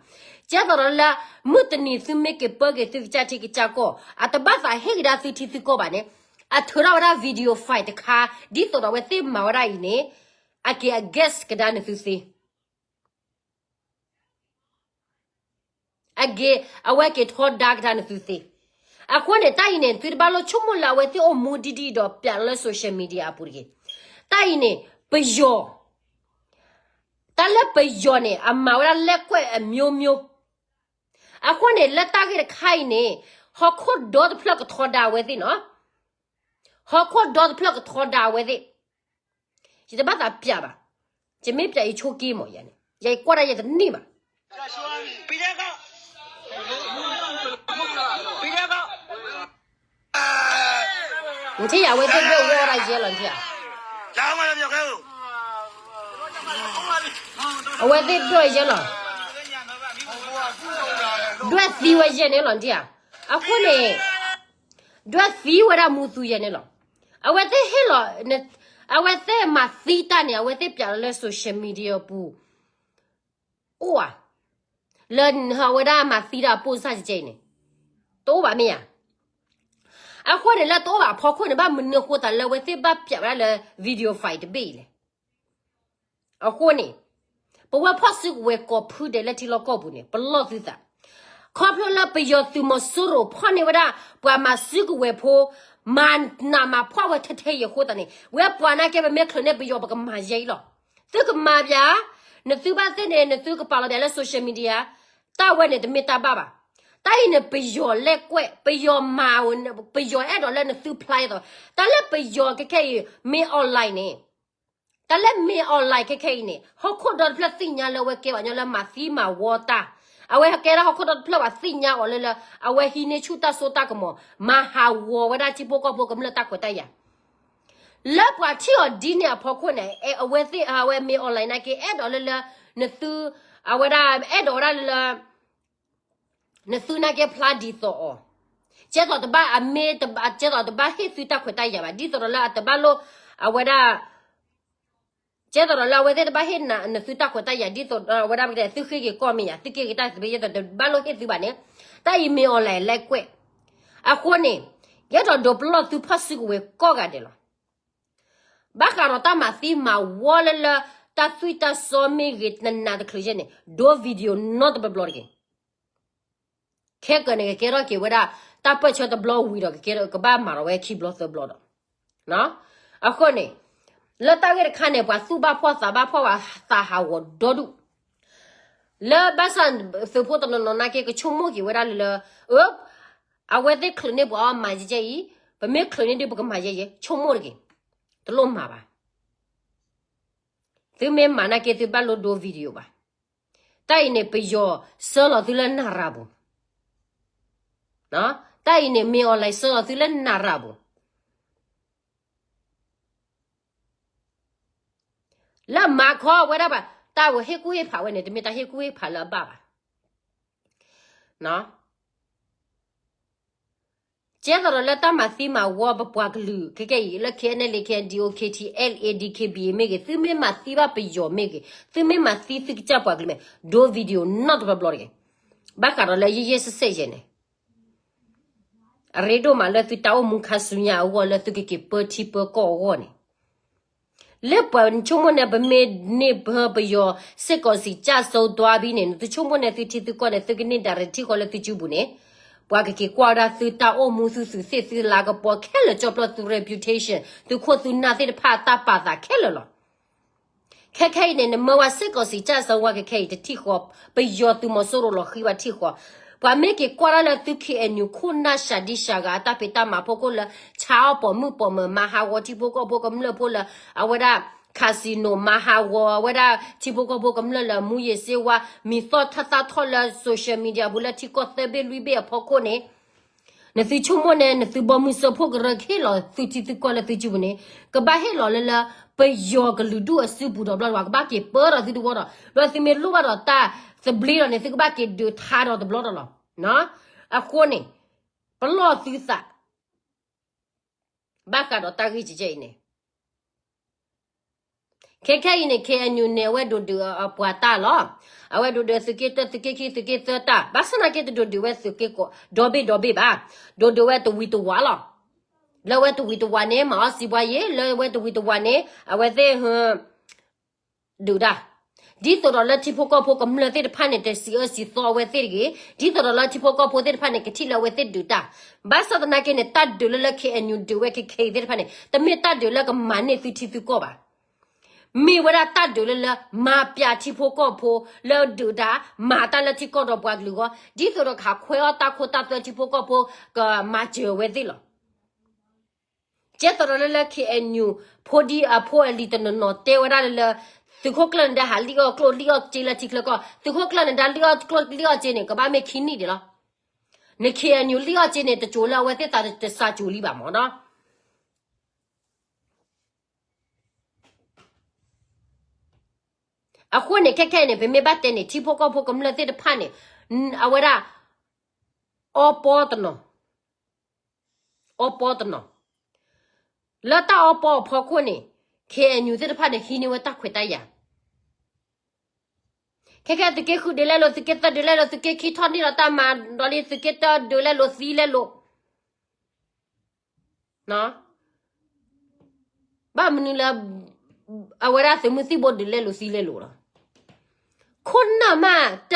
ကဲသိးဒီးလၢ မုၢ်တနံၤသုမ့ၢ်က့ၤပၢက့ၤသုကစၢ်ထံကစၢ်ကီၢ် အတဘၣ်သးဟ့ၣ်ကဒါသုထံသုကီၢ်ဘၣ်န့ၣ် အထုးထီၣ်ဝဲဒၣ် video file တခါ ဒ်သိးဒီးအဝဲသ့ၣ်မၤဝဲဒၣ်အံၤန့ၣ် အက့ၤ against ကဒါနသုသ့ အဂ့ၤ အဝဲက့ၤထီဒါကဒါနသုသ့. အဃိန့ၣ် တၢ်အံၤန့ၣ် သုတဘၣ်လိၣ်ဆိကမိၣ်လၢအဝဲသ့ၣ်အိၣ်မူဒ်ဒ်ဒီးပျးလၢ social media အပူၤတဂ့ၤ. တၢ်အံၤန့ၣ် ပယီၤ တၢ်လၢပယီၤန့ၣ် အမၤဝဲဒၣ်လဲၢ်ကွဲၢ်အမျိုးမျိုး. အဃိန့ၣ် လၢတၢ်ဂ့ၢ်တခါအံၤန့ၣ် ဟီၣ်ခိၣ်ဒီတဖျၢၣ်ကထီဒါအဝဲသ့ၣ်နီၤ. ဟီၣ်ခိၣ်ဒီတဖျၢၣ်ကထီဒါအဝဲသ့ၣ်. ယတဘၣ်သးပျးဘၣ်. ယမ့ၢ်ပျးယဆိက့မး ယၤန့ၣ် ယကွၢ်ဒၣ်ယတန့ၢ်ဘၣ်. နထံၣ်ယၤ အဝဲသ့ၣ်ဒွဲၣ်ဝီဒၣ်ယဲလီၤ နထံၣ်ဧါ. အဝဲသ့ၣ်ဒွဲၣ်ယဲလီၤ. ဒွဲၣ်သံဝဲယဲန့ၣ်လီၤ နထံၣ်ဧါ. အဃိန့ၣ် ဒွဲၣ်သံဝဲဒၣ်မူသူယဲန့ၣ်လီၤ. အဝဲသ့ၣ်ဟ့ၣ်လီၤ, အဝဲသ့ၣ်မၤသံတၢ်န့ၣ် အဝဲသ့ၣ်ပျးလီၤလၢ social media ပူၤ အိၣ်ဧါ. လၢအဝဲဒၣ်မၤသံတၢ်အပိၢ်စၢ်ကဲအံၤန့ၣ် တအိၣ်ဘၣ်မ့ၢ်ဧါ. အဃိန့ၣ် လၢတအိၣ်ဘၣ်အဖီခိၣ်န့ၣ် ဘၣ်မနုၤအဃိသးလၢအဝဲသ့ၣ်ဘၣ်ပျးဝဲဒၣ်လၢ video file တဘ့ၣ်အံၤလဲၣ်. အဃိန့ၣ် ပဝဲဖီၣ်စုကဝဲၤကိးဖုဒဲးလၢထံလီၢ်ကီၢ်ပူၤန့ၣ် ပလီၢ်သုသး. ခီဖျိလၢပယီၤသုးမီၤစိရိၤဖီၣ်န့ၢ်ဝဲဒၣ် ပှၤမၤစုကဝဲၤဖိ မၤနးမၤဖှီၣ်ဝဲထဲထဲအံၤအဃိသတးန့ၣ် ဝဲပှၤနာ်က့ပမ့ၢ်ချုးန့ၢ်ပယီၤ ပကမၤယဲအံၤလီၤ. သုကမၤပျး, နသုဘၣ်သ့ၣ်န့ၣ် နသုကပာ်လီၤပျးလၢ social media, တၢ်ဝဲန့ၣ်တမ့ၢ်တၢ်ဘၣ်ဘၣ်. တၢ်အံၤန့ၣ် ပယီၤလဲၢ်ကွဲၢ်, ပယီၤမၤ, ပယီၤအဲၣ်ဒိးလၢနသုဖျါအသိး, တၢ်လၢပယီၤခဲခဲအံၤ မ့ၢ် online န့ၣ် တၢ်လၢမ့ၢ် online ခဲခဲအံၤန့ၣ် ဟီၣ်ခိၣ်ဒီတဖျၢၣ်သ့ၣ်ညါလၢအဝဲကဲပှၤကညီလၢမၤသံမၤဝီတၢ်, အဝဲကဲဒၣ်ဟီၣ်ခိၣ်ဒီတဖျၢၣ်ပှၤသ့ၣ်ညါအီၤလၢလၢ အဝဲဟံးန့ၢ်ဆူၣ်တၢ်စိတၢ်ကမီၤ မၤဟးဂီၤဝဲဒၣ်ထံဖိကီၢ်ဖိကမျၢၢ်တၢ်ခွဲးတၢ်ယာ် လၢပှၤထံၣ်အီၤဒ်န့ၣ်အဖီခိၣ်န့ၣ် အဝဲသ့ၣ် အဝဲမ့ၢ် online နာ်က့ အဲၣ်ဒိးလၢလၢ နသု အဝဲဒၣ်အဲၣ်ဒိးဝဲဒၣ်လၢလၢ နသုနာ်က့ဖျါဒ်သိးအီၤ, ကဲသိးတဘၣ်အမ့ၢ် ကဲသိးတဘၣ်ဟ့ၣ်သုတၢ်ခွဲးတၢ်ယာ်ဘၣ် ဒ်သိးဒီးလၢအတဘၣ်လိၣ် အဝဲဒၣ် ကဲသိးဒီးလၢအဝဲသ့ၣ်တဘၣ်ဟ့ၣ်နသုတၢ်ခွဲးတၢ်ယာ် ဒ်သိးဒီးအဝဲဒၣ် သုဃ့က့ၤကီၢ်မ့ၢ်ယၤ သုက့ၤက့ၤတၢ်သဘျ့ ယဲသိးတဘၣ်လိၣ်ဟ့ၣ်သုဘၣ်န့ၣ် တၢ်အံၤမ့ၢ် online လဲၣ်ကွဲး, အဃိန့ၣ် ယဲသိးဒိးပလီၢ်သုဖီၣ်စုကဝဲၤကိးဂၤဒဲးလီၤ. ဘၣ်ဃးဒီးတၢ်မၤသံမၤဝီလၢလၢ တၢ်သွံၣ်တၢ်စီမ့ၢ်ဂ့ၤ နနးတချုးယဲန့ၣ် ဒိ video နီတဘျီဘျီတဂ့ၤ. ခဲကၢန့ၣ် ကကဲထီၣ်က့ၤဝဲဒၣ် တၢ်ပၢၢ်ဆၢတဘျီဝံၤဒီး ကကဲထီၣ်ကဘၣ်မၤဒီးဝဲခံဘျီသၢဘျီဒီး အဃိန့ၣ် လၢတၢ်ဂ့ၢ်တခါန့ၣ် ပှၤသူၣ်ဘၣ်ဖှီၣ်သးဘၣ်ဖှီၣ် ပှၤသးဟးဂီၤဒီဒူၣ်, လၢဘၣ်ဆၣ်သုးဖိတနီၤနီၤနာ်က့ ကဆိကမိၣ်က့ၤဝဲဒၣ်လၢလၢ အၢ အဝဲသ့ၣ်ချုးန့ၢ်ပှၤအီၤမၤယဲယဲအံၤ, ပမ့ၢ်ချုးန့ၢ်ဒုးပကမၤယဲယဲ ဆိကမိၣ်တဂ့ၤ, တလိၣ်မၤဘၣ်. သုမ့ၢ်မၤနာ်က့ သုဘၣ်လိၣ်ဒိ video ဘၣ်. တၢ်အံၤန့ၣ် ပယီၤဆှၢလီၤသုလၢနရၤပူၤ, တၢ်အံၤန့ၣ် မ့ၢ် online ဆှၢလီၤသုလၢနရၤပူၤ လၢမၤခီဝဲဒၣ်ဘၣ်, တၢ်ဝဲဟ့ၣ်ကူၣ်ဟ့ၣ်ဖးဝဲန့ၣ် တမ့ၢ်တၢ်ဟ့ၣ်ကူၣ်ဟ့ၣ်ဖးလၢအဘၣ်ဘၣ်. ကဲသိးဒီးလၢတၢ်မၤသံမၤဝီပပှၤကလုာ် ခဲကဲအံၤ လၢ K N L A K N D O K T L A D K B A မ့ၢ်ဂ့ၤ, သုမ့ၢ်မၤသံဘၣ်ပယီၤမ့ၢ်ဂ့ၤ, သုမ့ၢ်မၤသံသုကစၢ်ပှၤကလုာ်မ့ၢ်, ဒိ video နီတဘျီဘျီတဂ့ၤ. ဘၣ်ဃးဒီးလၢယဲၢ်ယဲၢ်ဆဲးဆဲးယဲၢ်န့ၣ် အရ့ဒိၣ်မးလၢသုတၢ်အိၣ်မူခါဆူညါအဂီၢ် လၢသုကက့ၤပၢထံပၢကီၢ်အဂီၢ်န့ၣ်, လၢပှၤဆိကမိၣ်န့ၣ် ပမ့ၢ်န့ၢ်ပၢပယီၤ စစ်ကောင်စီကျဆုံးသွားပြီန့ၣ် နသုဆိကမိၣ်န့ၣ် သုထံသုကီၢ်န့ၣ် သုကန့ၢ်ဒၣ်ရံၣ်ထံဃီလၢသုစုပူၤန့ၣ်, ပှၤကက့ၤကွၢ်ဝဲဒၣ်သုတၢ်အိၣ်မူ သုသုးသ့ၣ်သုလၤကပီၤခဲလၢာ် ကၠီဖျိသု reputation သုခိၣ်သုနၢ်သ့ၣ်တဖၣ်တၢ်ပာ်သးခဲလၢာ်လီၤ. ခဲခဲအံၤန့ၣ် နမၢဝဲ စစ်ကောင်စီကျဆုံးသွား ခဲခဲအံၤတထံၣ်ဃီ ပယီၤသုးမီၤစိရိၤလီၤဃံဘၣ်ထံၣ်ဃီ, ပှၤမ့ၢ်က့ၤကွၢ်ဒၣ်လၢသု K N U ခိၣ်နၢ်စှၤဒံစှၤဂၤ တၢ်ဖံးတၢ်မၤဖီခိၣ်လၢ ဆါအီၣ်ပိာ်မုၣ်ပိာ်မၢၤ မၤဟးဂီၤထံဖိကီၢ်ဖိကမျၢၢ်ဖိလၢ အဝဲဒၣ် casino မၤဟးဂီၤဝဲဒၣ်ထံဖိကီၢ်ဖိကမျၢၢ်လၢ မူးယစ်ဆေးဝါး မံၤသီၣ်ထၢၣ်သၣ်ထီၣ်လၢ social media ပူၤလၢထံကီၢ်သၢဘ့ၣ်လွံၢ်ဘ့ၣ်အဖီခိၣ်န့ၣ် နသုဆိကမိၣ်န့ၣ် နသုဘီမုၢ်စၢဖှိၣ်ကရၢက့ၤဟ့ၣ်လီၤသုထံသုကီၢ်လၢသုစုပူၤန့ၣ် ကဘၣ်ဟ့ၣ်လီၤလၢလၢ ပယီၤကလုာ်ဒူၣ်အစုပူၤဒီးဘျီတဝၤ ကဘၣ်က့ၤပၢဒီးသုတဝီဒီး ဒီးသုမ့ၢ်လိၣ်ဘၣ်ဒီးတၢ်သဘျ့ဒီးန့ၣ် သုကဘၣ်က့ၤဒုးထါဒီးတဘျီဒီးလီၤ. အဃိန့ၣ် ပလီၢ်သုသး ဘၣ်ဃးဒီးတၢ်ဂ့ၢ်ကဲကဲအံၤန့ၣ် ခဲခဲအံၤန့ၣ် K N U န့ၣ် အဝဲဒိးဒုးအပှၤတၢ်လီၤ. အဝဲဒိးဒုးသုးက့တၢ သုးက့ခံ သုးက့သၢတၢ် ဘၣ်ဆၣ်သနာ်က့တဒိးဒုးဝဲသုးက့ကိးဒီဘ့ၣ်ဒီဘ့ၣ်ဘၣ်. ဒိးဒုးဝဲတဝံၤတဝါလီၤ. လၢဝဲတဝံၤတဝါန့ၣ် မၤအီၣ်စံးဘှါယ့ လၢဝဲတဝံၤတဝါန့ၣ် အဝဲသ့ၣ် ဒုးတၢ် ဒ်သိးဒီးလၢထံဖိကီၢ်ဖိကမျၢၢ်သ့ၣ်တဖၣ်န့ၣ် တစံးအၢစံးသီအဝဲသ့ၣ်တဂ့ၤ, ဒ်သိးဒီးလၢထံဖိကီၢ်ဖိသ့ၣ်တဖၣ်န့ၣ် ကထံၣ်လၢအဝဲသ့ၣ်ဒုးတၢ်. ဘၣ်ဆၣ်သနာ်က့န့ၣ် တၢ်ဒုးလၢလၢ K N U ဒုးဝဲခဲခဲအံၤသ့ၣ်တဖၣ်န့ၣ် တမ့ၢ်တၢ်ဒုးလၢကမၤန့ၢ်သုထံသုကီၢ်ဘၣ်. မ့ၢ်ဝဲဒၣ်တၢ်ဒုးလၢလၢ မၤပျးထံဖိကီၢ်ဖိ လၢဒုးတၢ် မၤတၢ်လၢထံကီၢ်ဒီးပှၤကလုာ်အဂီၢ် ဒ်သိးဒီးကဟးခွဲးအီၣ်တၢ်ခိတၢ်သွဲထံဖိကီၢ်ဖိ ကမၤစၢၤဝဲသ့ၣ်လီၤ. ကဲသိးဒီးလၢလၢ K N U ဖိဒံအဖိအလံၤတနီၤနီၤတဲဝဲဒၣ်လၢလၢ သုးခိၣ်ကျၢၢ်န့ၣ်ဒါဟးလံၣ်အီၣ်ကျိၣ်လံၣ်အီၣ်စ့လၢထံချၢကီၢ် သုးခိၣ်ကျၢၢ်န့ၣ်ဒါလံၣ်အီၣ်ကျိၣ်လံၣ်အီၣ်စ့န့ၣ် ကဘၣ်မ့ၢ်ခံနံၣ်ဒံးလီၤ. န K N U လံၣ်အီၣ်စ့န့ၣ် တစိၤလၢအဝဲသ့ၣ်သးတစှၤစိၤလံဘၣ်မၢ်နီၤ. အဃိန့ၣ် ခဲခဲအံၤန့ၣ် ပမ့ၢ်ဘၣ်တဲန့ၣ် ထံဖိကီၢ်ဖိကမျၢၢ်သ့ၣ်တဖၣ်န့ၣ် အဝဲဒၣ် အီပီတနီၤ အီပီတနီၤ လၢတၢ်အီပီအဖီခိၣ်န့ၣ် K N U သ့ၣ်တဖၣ်န့ၣ် ဟံးန့ၢ်ဝဲတၢ်ခွဲးတၢ်ယာ် ခဲခဲသုးက့ဃုဒုးလဲလိာ် သုးက့သၢဒုးလဲလိာ် သုးက့ခံထီၣ်န့ၢ်ဒီးတၢ်မၤဒီးလံ သုးက့တၢဒုးလဲလိာ်သံလဲလိာ် ဘၣ်မနုၤလၢ အဝဲဒၣ်သုးမုၢ်သံၣ်ဘိဒုးလဲလိာ်သံလဲလိာ်လီၤ. ခိၣ်နၢ်မးတ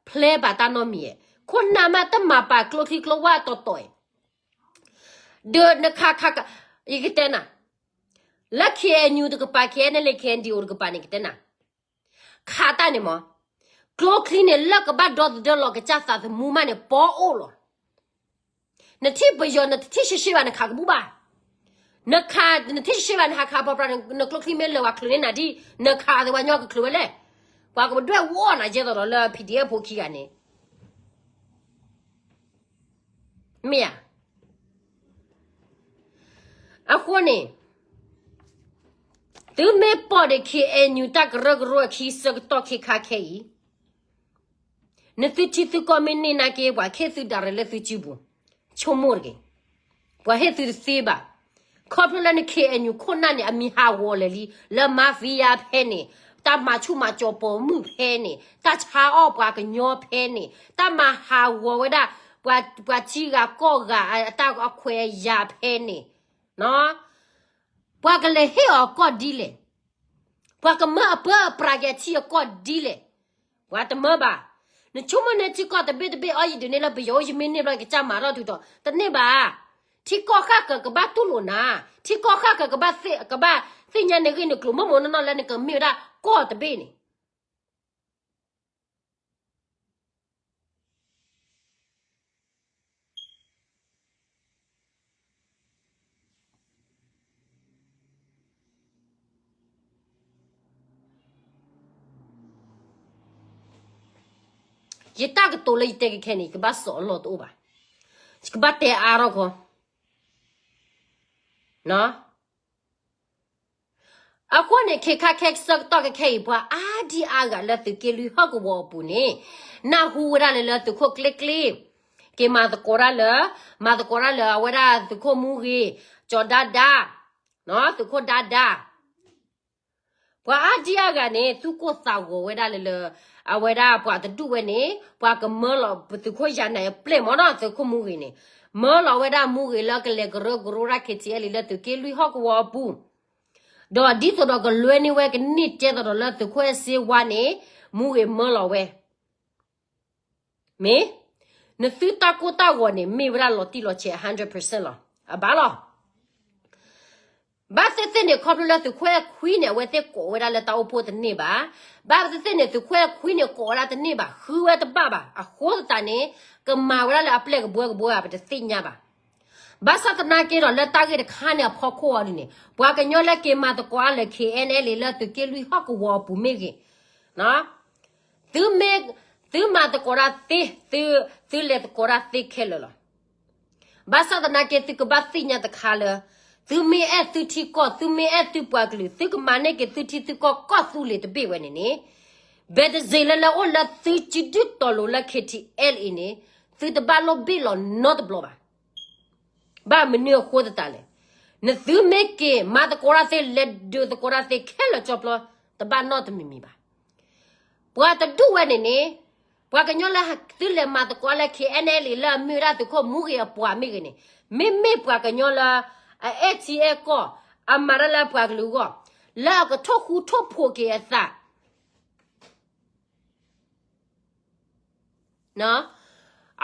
ဖျဲဘၣ်တၢ်နီတမံၤ, ခိၣ်နၢ်မးတမၤပာ်ကျိချံကျိဝၢ်တီတီ, ဒီးနခးခး ယကတဲနၤ, လၢ K N U တကပၤ K N L A K N D O တကပၤန့ၣ် ကတဲနၤ ခးတၢ်န့ၣ်မး, ကျိချံန့ၣ် လၢကဘၣ်ဒီသဒၢလီၤကစၢ်သးသမူမးန့ၣ် ပီအိၣ်လီၤ. နထံၣ်ပယီၤ နတထံၣ်ရှဲရှဲဘၣ် နခးကဘူၣ်ဘၣ်. နခး နထံၣ်ရှဲရှဲဘၣ် နဟးခးပှၤပြး နကျိချံမ့ၢ်လၢာ်ဝဲချုးန့ၢ်နၤဒ် နခးအသးဝဲညီကချုးဝဲလဲၣ်. ပှၤကဒွဲၣ်ဝီနၤယဲသိးဒီးလၢ P D F ဖိခံဂၤန့ၣ် မ့ၢ်ဧါ. အဃိန့ၣ် သုမ့ၢ်ပိာ်ဒီး K N U တၢ်ကရၢကရိအခံဆၢကတီၢ်ခဲခါခဲအံၤ, နသုထံသုကီၢ်မ့ၢ်န့ၢ်နာ်က့ ပှၤဟ့ၣ်သုဒၣ်ရဲၣ်လၢသုစုပူၤ, ဆိကမိၣ်တက့ၢ်. ပှၤဟ့ၣ်သုတသ့ဘၣ်. ခီဖျိလၢန K N U ခိၣ်နၢ်န့ၣ် အမံၤဟးဂီၤလၢာ်လံ, လၢ mafia ဖဲန့ၣ်, တၢ်မၤဆူၣ်မၤစီၤပိာ်မုၣ်ဖဲန့ၣ်, တၢ်ဆါအီၣ်ပှၤကညီဖဲန့ၣ်, တၢ်မၤဟးဂီၤဝဲဒၣ် ပှၤ ပှၤထံဂၤကီၢ်ဂၤအတၢ်အခွဲးအယာ်ဖဲန့ၣ်, ပှၤကလဲၤဟ့ၣ်အီၤအကီၢ်ဒ်လဲၣ်. ပှၤကမၢအပၢအပြးက့ၤအထံအကီၢ်ဒ်လဲၣ်. ပှၤတမၢဘၣ်. နဆိကမိၣ်န့ၢ်ထံကီၢ်တဘ့ၣ်တဘ့ၣ်အီၤ ယဒုးန့ၢ်လၢပယီၤအိၣ် ယမ့ၢ်န့ၢ်ဘျီ ယကစၢ်မၤထီၣ်တုၤထီၣ် တန့ၢ်ဘၣ်. ထံကီၢ်ဃၣ်ဃၢၤကဘၣ်တူၢ်လိာ်နၤ, ထံကီၢ်ဃၣ်ဃၢၤကဘၣ်သ့ၣ် ကဘၣ်သ့ၣ်ညါနဂ့ၢ်နကျိၤ မ့ၢ်မ့ၢ်နီၢ်နီၢ်လၢနကမ့ၢ်ဝဲဒၣ်ကီၢ်တဘ့ၣ်န့ၣ် ယတၢ်ကတိၤလၢယတဲကဲခဲန့ၣ် ယကဘၣ်စိာ်အလီၢ်တအိၣ်ဘၣ်. ယကဘၣ်တဲအါထီၣ်ခီ အဃိန့ၣ် ခဲခါခဲဆၢကတီၢ်ခဲခဲအံၤ ပှၤအါဒံအါဂၤလၢသုးက့လွံၢ်ဟီၣ်ကဝီၤအပူၤန့ၣ် နၢ်ဟူဝဲဒၣ်လၢလၢသုးခိၣ်ကျ့ကျ့ က့ၤမၤသကိးတၢ်လၢ, မၤသကိးတၢ်လၢအဝဲဒၣ်သုးခိၣ်မူဂ့ၤ, ကၠီၤဒါဒါ, သုးခိၣ်ဒါဒါ ပှၤအါဒံအါဂၤန့ၣ် သူၣ်ကိၢ်သးဂီၤဝဲဒၣ်လၢလၢ, အဝဲဒၣ်ပှၤတဒူၣ်ဝဲန့ၣ် ပှၤကမၢလီၤပသုးခိၣ်ယၤနၤအပျဲၢ်မ့ၢ်နီၤ သုးခိၣ်မူဂ့ၤန့ၣ်, မၢလီၤဝဲဒၣ်မူဂ့ၤလၢကလဲၤကရၢကရိတၢ် KTLA လၢသုးက့လွံၢ်ဟီၣ်ကဝီၤအပူၤ, ဒီးဒ်သိးဒီးကလွဲန့ၢ်ဝဲကန့ၢ်ကဲသိးဒီးလၢသုးခိၣ်အဲၣ်စ့ဝါန့ၣ်, မူဂ့ၤမၢလီၤဝဲ မ့ၢ်, နသုတၢ်ကိၢ်တၢ်ဂီၤန့ၣ် မ့ၢ်ဝဲဒၣ်လီၤတံၢ်လီၤဆဲး hundred percent လီၤ. အဘၣ်လီၤ. ဘၣ်သ့ၣ်သ့ၣ်န့ၣ် ခီဖျိလၢသုးခိၣ်အဲၣ်ခွံန့ၣ် အဝဲသ့ၣ်ကိးဝဲဒၣ်လၢတၢ်အိၣ်ဖှိၣ်တန့ၢ်ဘၣ်. ဘၣ်သ့ၣ်သ့ၣ်န့ၣ် သုးခိၣ်အဲၣ်ခွံန့ၣ် ကိးဝဲဒၣ်တန့ၢ်ဘၣ်, ဃုဝဲတဘၣ်ဘၣ်. အဃိသတးန့ၣ် ကမၤဝဲဒၣ်လၢအပျဲၢ်ကဘှဲကဘှဲဧါ ပတသ့ၣ်ညါဘၣ်. ဘၣ်ဆၣ်သနာ်က့ဒီး လၢတၢ်ဂ့ၢ်တခါန့ၣ်အဖီခိၣ်အီၤဒ်န့ၣ် ပှၤကညီလၢက့ၤမၤသကိးအါလၢ KNLA လၢသုးက့လွံၢ်ဟီၣ်ကဝီၤအပူၤမ့ၢ်ဂ့ၤ, သုမ့ၢ်, သုမၤသကိးတၢ်သ့, သု, သုလဲၤသကိးတၢ်သ့ခဲလၢာ်လီၤ. ဘၣ်ဆၣ်သနာ်က့ သုကဘၣ်သ့ၣ်ညါတခါလၢ, သုမ့ၢ်အဲၣ်သုထံကီၢ်, သုမ့ၢ်အဲၣ်သုပှၤကလုာ်, သုကမၤန့ၢ်က့ၤသုထံသုကီၢ် ကီၢ်သူလ့ၤတဘ့ၣ်ဝဲန့ၣ်န့ၣ်, ဘဲးတစ့းလၢလၢအိၣ်လၢသုစုဒုၣ်တီၤလိၤလၢ KTLA အံၤန့ၣ်, သုတဘၣ်လိၣ်ဘ့ၣ်လီၤနီတဘျီဘၣ်. ဘၣ်မနုၤအဃိသတးလဲၣ်. နသုမ့ၢ်က့ၤမၤသကိးတၢ်သ့ လဲၤဒုးသကိးတၢ်သ့ခဲလၢာ်ကၠီဖျီ, တဘၣ်နီတမံၤမံၤဘၣ်. ပှၤတဒူၣ်ဝဲန့ၣ်န့ၣ်, ပှၤကညီလၢသုလဲၤမၤသကိးလၢ KNLA လၢအမ့ၢ်ဝဲဒၣ်သုးခိၣ်မူဂ့ၤအပှၤမ့ၢ်ဂ့ၤန့ၣ်, မ့မ့ၢ်ပှၤကညီလၢအအဲၣ်ထံအဲၣ်ကီၢ်, အမၤတၢ်လၢပှၤကလုာ်အဂီၢ်, လၢအကထိၣ်ဃူထိၣ်ဖိးက့ၤအသး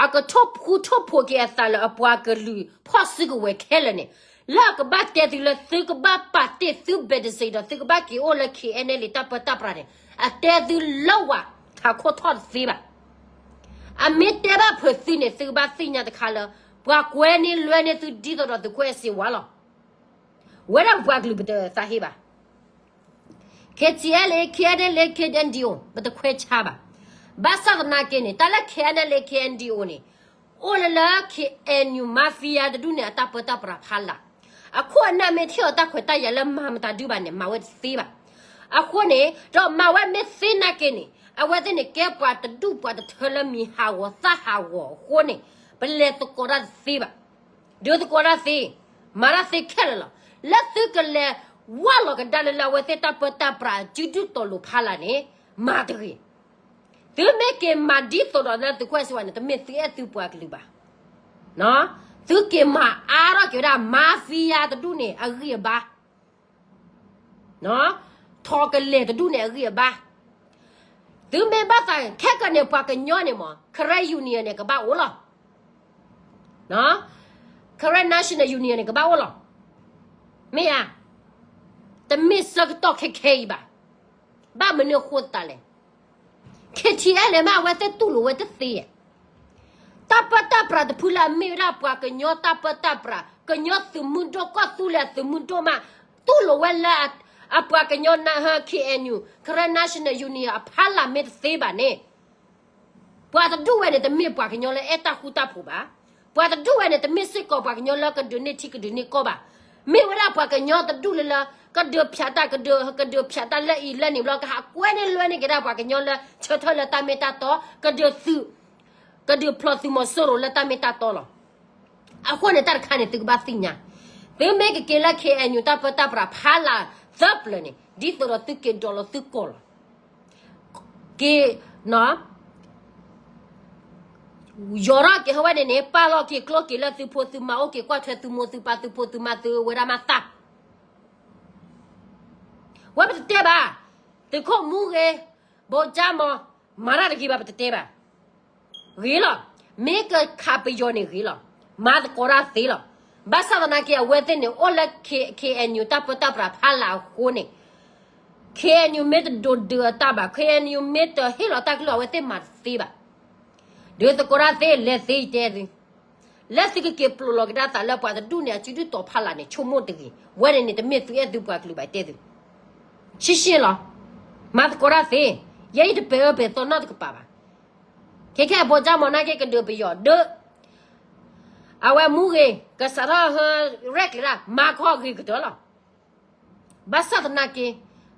အကထိၣ်ဃူထိၣ်ဖိးက့ၤအသးလၢအပှၤကလုာ်ဖီၣ်စုကဝဲၤခဲလၢာ်န့ၣ်, လၢအကဘၣ်တဲသုလၢသုကဘၣ်ပာ်တ့ၢ်သုဘဲးတစ့းဒီးသုကဘၣ်က့ၤအိၣ်လၢ KNLA တၢ်ပၢတၢ်ပြးန့ၣ်, အတဲသုလၢဝၤထးခိၣ်ထီၣ်တသ့ဘၣ်. အမ့ၢ်တဲဘၣ်ဖုးသုန့ၣ် သုကဘၣ်သ့ၣ်ညါတခါလၢ, ပှၤကွဲန့ၢ်လွဲန့ၢ်သုဒ်သိးဒီးသုးခိၣ်အဲၣ်စ့ဝါလီၤ. ဝဲဒၣ်ပှၤကလုာ်ပတသးဟ့ဘၣ်. KTLA, KNLA, KNDO ပတခွဲးဆါဘၣ်. ဘၣ်ဆၣ်သနာ်က့န့ၣ် တၢ်လၢ KNLA, KNDO န့ၣ်, အိၣ်လၢလၢ KNU mafia တဒူၣ်န့ၣ် အတၢ်ပၢတၢ်ပြးဖးလာ်. အခိၣ်အနၢ်မ့ၢ်ထံၣ်အီၤတၢ်ခွဲးတၢ်ယာ်လၢမၤမတၤဒုဘၣ်န့ၣ် မၤဝဲတသ့ဘၣ်. အဃိန့ၣ်, ဒီးမၤဝဲမ့ၢ်သ့နာ်က့န့ၣ်, အဝဲသ့ၣ်န့ၣ် ကဲပှၤတဒူၣ်ပှၤတထၢလၢမံၤဟးဂီၤသၣ်ဟးဂီၤအဃိန့ၣ်, ပလဲၤသကိးတၢ်တသ့ဘၣ်. ဒုးသကိးတၢ်သ့, မၤတၢ်သ့ခဲလၢာ်လီၤ. လၢသုကလဲၤဝၢ်လီၤကဒါလၢလၢအဝဲသ့ၣ်တၢ်ပၢတၢ်ပြးစုဒုၣ်တီၤလိၤဖးလာ်န့ၣ်, မၤတဂ့ၤ. သုမ့ၢ်က့ၤမၤဒ်သိးဒီးလၢသုးခိၣ်အဲၣ်စ့ဝါန့ၣ် တမ့ၢ်သုအဲၣ်သုပှၤကလုာ်ဘၣ်. သုက့ၤမၤအါထီၣ်က့ၤဝဲဒၣ် mafia တဒူၣ်န့ၣ် အဂံၢ်အဘါ ထီၣ်ကလဲာ်တဒူၣ်န့ၣ်အဂံၢ်အဘါ. သုမ့ၢ်ဘၣ်သးခဲကနံၣ်န့ၣ် ပှၤကညီန့ၣ်မ့ၢ် Karen Union န့ၣ် ကဘၣ်အိၣ်လီၤ. Karen National Union န့ၣ် ကဘၣ်အိၣ်လီၤ. မ့ၢ်ဧါ. တမ့ၢ်ဆၢကတီၢ်ခဲခဲအံၤဘၣ်. ဘၣ်မနုၤအဃိသတးလဲၣ်. KTLA မ့ၢ်အဝဲသ့ၣ်တူၢ်လိာ်ဝဲတသ့ဧါ. တၢ်ပၢတၢ်ပြးတဖုလၢအမ့ၢ်ဝဲဒၣ်ပှၤကညီတၢ်ပၢတၢ်ပြး, ကညီသုးမုၢ်ဒိၣ် ကီၢ်သူလ့ၤအသုးမုၢ်ဒိၣ်မး, တူၢ်လိာ်ဝဲလၢအပှၤကညီ KNU, Karen National Union အဖီလာ်မ့ၢ်တသ့ဘၣ်န့ၣ်, ပှၤတဒူၣ်ဝဲန့ၣ် တမ့ၢ်ပှၤကညီလၢအဲၣ်တၢ်ဃူတၢ်ဖိးဘၣ်. ပှၤတဒူၣ်ဝဲန့ၣ် တမ့ၢ်စ့ၢ်ကီးပှၤကညီလၢကဒုးန့ၢ်ထံကဒုးန့ၢ်ကီၢ်ဘၣ်. မ့ၢ်ဝဲဒၣ်ပှၤကညီတဒူၣ်လၢလၢ ကဒုးဖၠးတၢ်, ကဒုးဖၠးတၢ်လၢအံၤလၢန့ၣ်ဘျီ ကဟးကွဲန့ၢ်လွဲန့ၢ်က့ၤဒၣ်ပှၤကညီလၢ ဆၢထၢၣ်လၢတၢ်မ့ၢ်တၢ်တီ, ကဒုးသုး, ကဒုးဖျိသုးမီၤစိရိၤလၢတၢ်မ့ၢ်တၢ်တီလီၤ. အဃိန့ၣ် တၢ်တခါန့ၣ် သုကဘၣ်သ့ၣ်ညါ, သုမ့ၢ်ကက့ၤလၢ KNU တၢ်ပၢတၢ်ပြးဖီလာ်သၢပျၢၤန့ၣ် ဒ်သိးဒီးသုက့ၤဒိးလီၤသုကီၢ်လီၤ. က့ၤ, ယီၤထီၣ်က့ၤဟဲဝဲန့ၣ်န့ၣ် ပာ်လီၤက့ၤကျိက့ၤလၢသုဖိသုမါအိၣ်က့ၤ ကွၢ်ထွဲသုမိၢ်သုပၢ်သုဖိသုမါသုဝဲဒၣ်မၤသး ဝဲပတတဲဘၣ်, သုးခိၣ်မူဂ့ၤ, ဘိကၠၢ်မီၤ, မၤတၢ်တဂ့ၤဘၣ်ပတတဲဘၣ်. ဂ့ၤလီၤ, မ့ၢ်ကခးပယီၤန့ၣ်ဂ့ၤလီၤ, မၤသကိးတၢ်သ့လီၤ. ဘၣ်ဆၣ်သနာ်က့ အဝဲသ့ၣ်န့ၣ် အိၣ်လၢ K-, KNU တၢ်ပၢတၢ်ပြးဖီလာ်အဃိန့ၣ်, KNU မ့ၢ်တဒိးဒုးအတၢ်ဘၣ်, KNU မ့ၢ်တဟ့ၣ်လီၤတၢ်ကလုၢ် အဝဲသ့ၣ်မၤတသ့ဘၣ်. ဒုးသကိးတၢ်သ့ လဲၤသ့ယတဲသု လၢသုကက့ၤပျိးလီၤကဒါသးလၢပှၤတဒူၣ်န့ၣ် အစုဒုၣ်တီၤဖီလာ်န့ၣ် ဆိကမိၣ်တဂ့ၤ, ဝဲန့ၣ်န့ၣ် တမ့ၢ်သုအဲၣ်သုပှၤကလုာ်ဘၣ်တဲသု. ရှင်းရှင်းလီၤ. မၤသကိးတၢ်သ့, ယဲအံၤတပဲာ်အၢပဲာ်သီနီတကပၤဘၣ်. ခဲခဲအဘိကၠၢ်မီၤနာ်က့ ကဒုးပယီၤဒုး, အဝဲမူဂ့ၤ ကစးထီၣ်ဟဲရဲၣ်ကျဲၤတၢ် မၤခီဂ့ၤကတၢၢ်လီၤ. ဘၣ်ဆၣ်သနာ်က့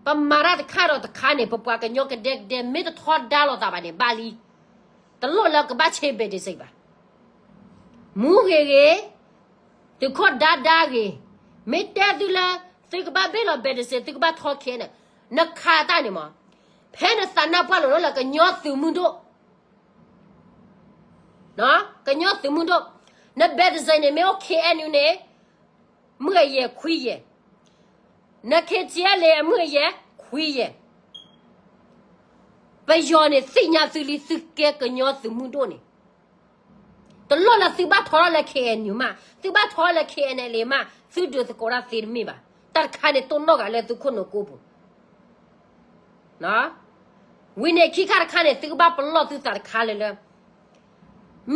ပမၤတၢ်တခါဒီးတခါန့ၣ် ပပှၤကညီကဒဲကဒဲ မ့ၢ်တထီဒါလိာ်သးဘၣ်န့ၣ် ဘၣ်လံ. တလိၣ်လၢကဘၣ်ဆ့ဘဲးဒံးစံးဘၣ်. မူဂ့ၤဂ့ၤ, သုးခိၣ်ဒါဒါဂ့ၤ, မ့ၢ်တဲသုလၢ သုကဘၣ်ဘ့ၣ်လီၤ ဘဲးတစဲး သုကဘၣ်ထီခဲန့ၣ်, နခးတၢ်န့ၣ်မး, ဖဲနသးနါပှၢ်လိာ်လၢ ကညီသုးမုၢ်ဒိၣ်, ကညီသုးမုၢ်ဒိၣ်, နဘဲးတစဲးန့ၣ် မ့ၢ်အိၣ် ခ့ၣ်အဲၣ်ယူၣ် န့ၣ် မုၢ်အယဲၢ်ခွံယဲၢ်, န ခ့ၣ်ထံအဲလ် အမုၢ်အယဲၢ်ခွံယဲၢ်, ပယီၤန့ၣ် သ့ၣ်ညါသုလံ သုကဲကညီသုးမုၢ်ဒိၣ်န့ၣ် တလိၣ်လၢသုဘၣ်ထီထီၣ်လၢ ခ့ၣ်အဲၣ်ယူၣ် မး, သုဘၣ်ထီထီၣ်လၢ ခ့ၣ်အဲၣ်အဲလ် မး, သုဒုးသကိးတၢ်သ့တမ့ၢ်ဘၣ်. တၢ်တခါန့ၣ် တိၢ်နီၣ်ဂၤလၢသုခိၣ်နူာ်ကိပူၤ ဝံၤန့ၣ် ခံခါတခါန့ၣ် သုကဘၣ်ပလီၢ်သုသးတခါလၢလၢ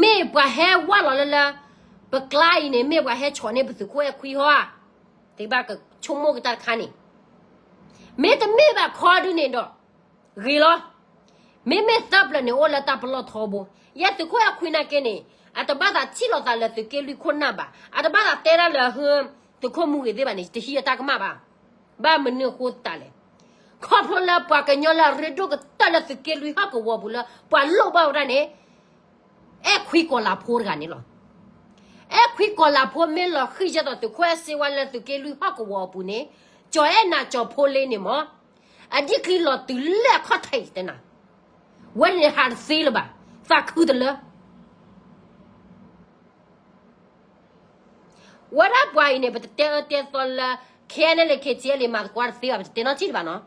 မ့ၢ်ပှၤဟဲဝဲလီၤလၢလၢ ပကျါအံၤန့ၣ် မ့ၢ်ပှၤဟဲဆီၣ်န့ၢ်ပသုးခိၣ်အဲၣ်ခွံဟီဧါ, သုဘၣ်ကဆိကမိၣ်က့ၤတၢ်တခါန့ၣ်, မ့တမ့ၢ်ဘၣ်ခီဒုန့ၣ်ဒီး ဂ့ၤလီၤ. မ့မ့ၢ်သၢပျၢၤန့ၣ် အိၣ်လၢတၢ်ပလီၢ်ထီဘိ, ယဲသုးခိၣ်အဲၣ်ခွံနာ်က့န့ၣ် အတဘၣ်သးထံၣ်လိာ်သးလၢသုးက့လွံၢ်ခိၣ်နၢ်ဘၣ်, အတဘၣ်သးတဲဒၣ်လၢ သုးခိၣ်မူဂ့ၤသ့ၣ်ဘၣ်န့ၣ် တဟံးအတၢ်ကမၣ်ဘၣ်. ဘၣ်မနုၤအဃိသတးလဲၣ်, ခီဖျိလၢပှၤကညီလၢအရ့ဒိၣ်ကတၢၢ်လၢသုးက့လွံၢ်ဟီၣ်ကဝီၤပူၤလၢ ပှၤလိၣ်ဘၣ်ဝဲဒၣ်န့ၣ် အဲၣ်ခွံကီၤလၤဖိတဂၤန့ၣ်လီၤ. အဲၣ်ခွံကီၤလၤဖိမ့ၢ်လီၤဃံၤယဲသိးသုးခိၣ်အဲၣ်စ့ဝါလၢ သုးက့လွံၢ်ဟီၣ်ကဝီၤအပူၤန့ၣ်, ကၠီၤအဲၣ်နၤကၠီၤဖိလ့န့ၣ်မး, အဒံၣ်ချံလီၤတုၤလၢအခီၣ်ထံးတနၤ, ဝဲန့ၣ်ဟးတသ့လၢၤဘၣ်, သးခုတလၢ ဝဲဒၣ်ပှၤအံၤန့ၣ် ပတတဲအၢတဲသီလၢ ခဲအံၤန့ၣ်လၢ ခ့ၣ်ထံအဲလ် မၤသကိးတသ့ဘၣ်, ပတတဲနီတထံၣ်ဘၣ်နီၤ,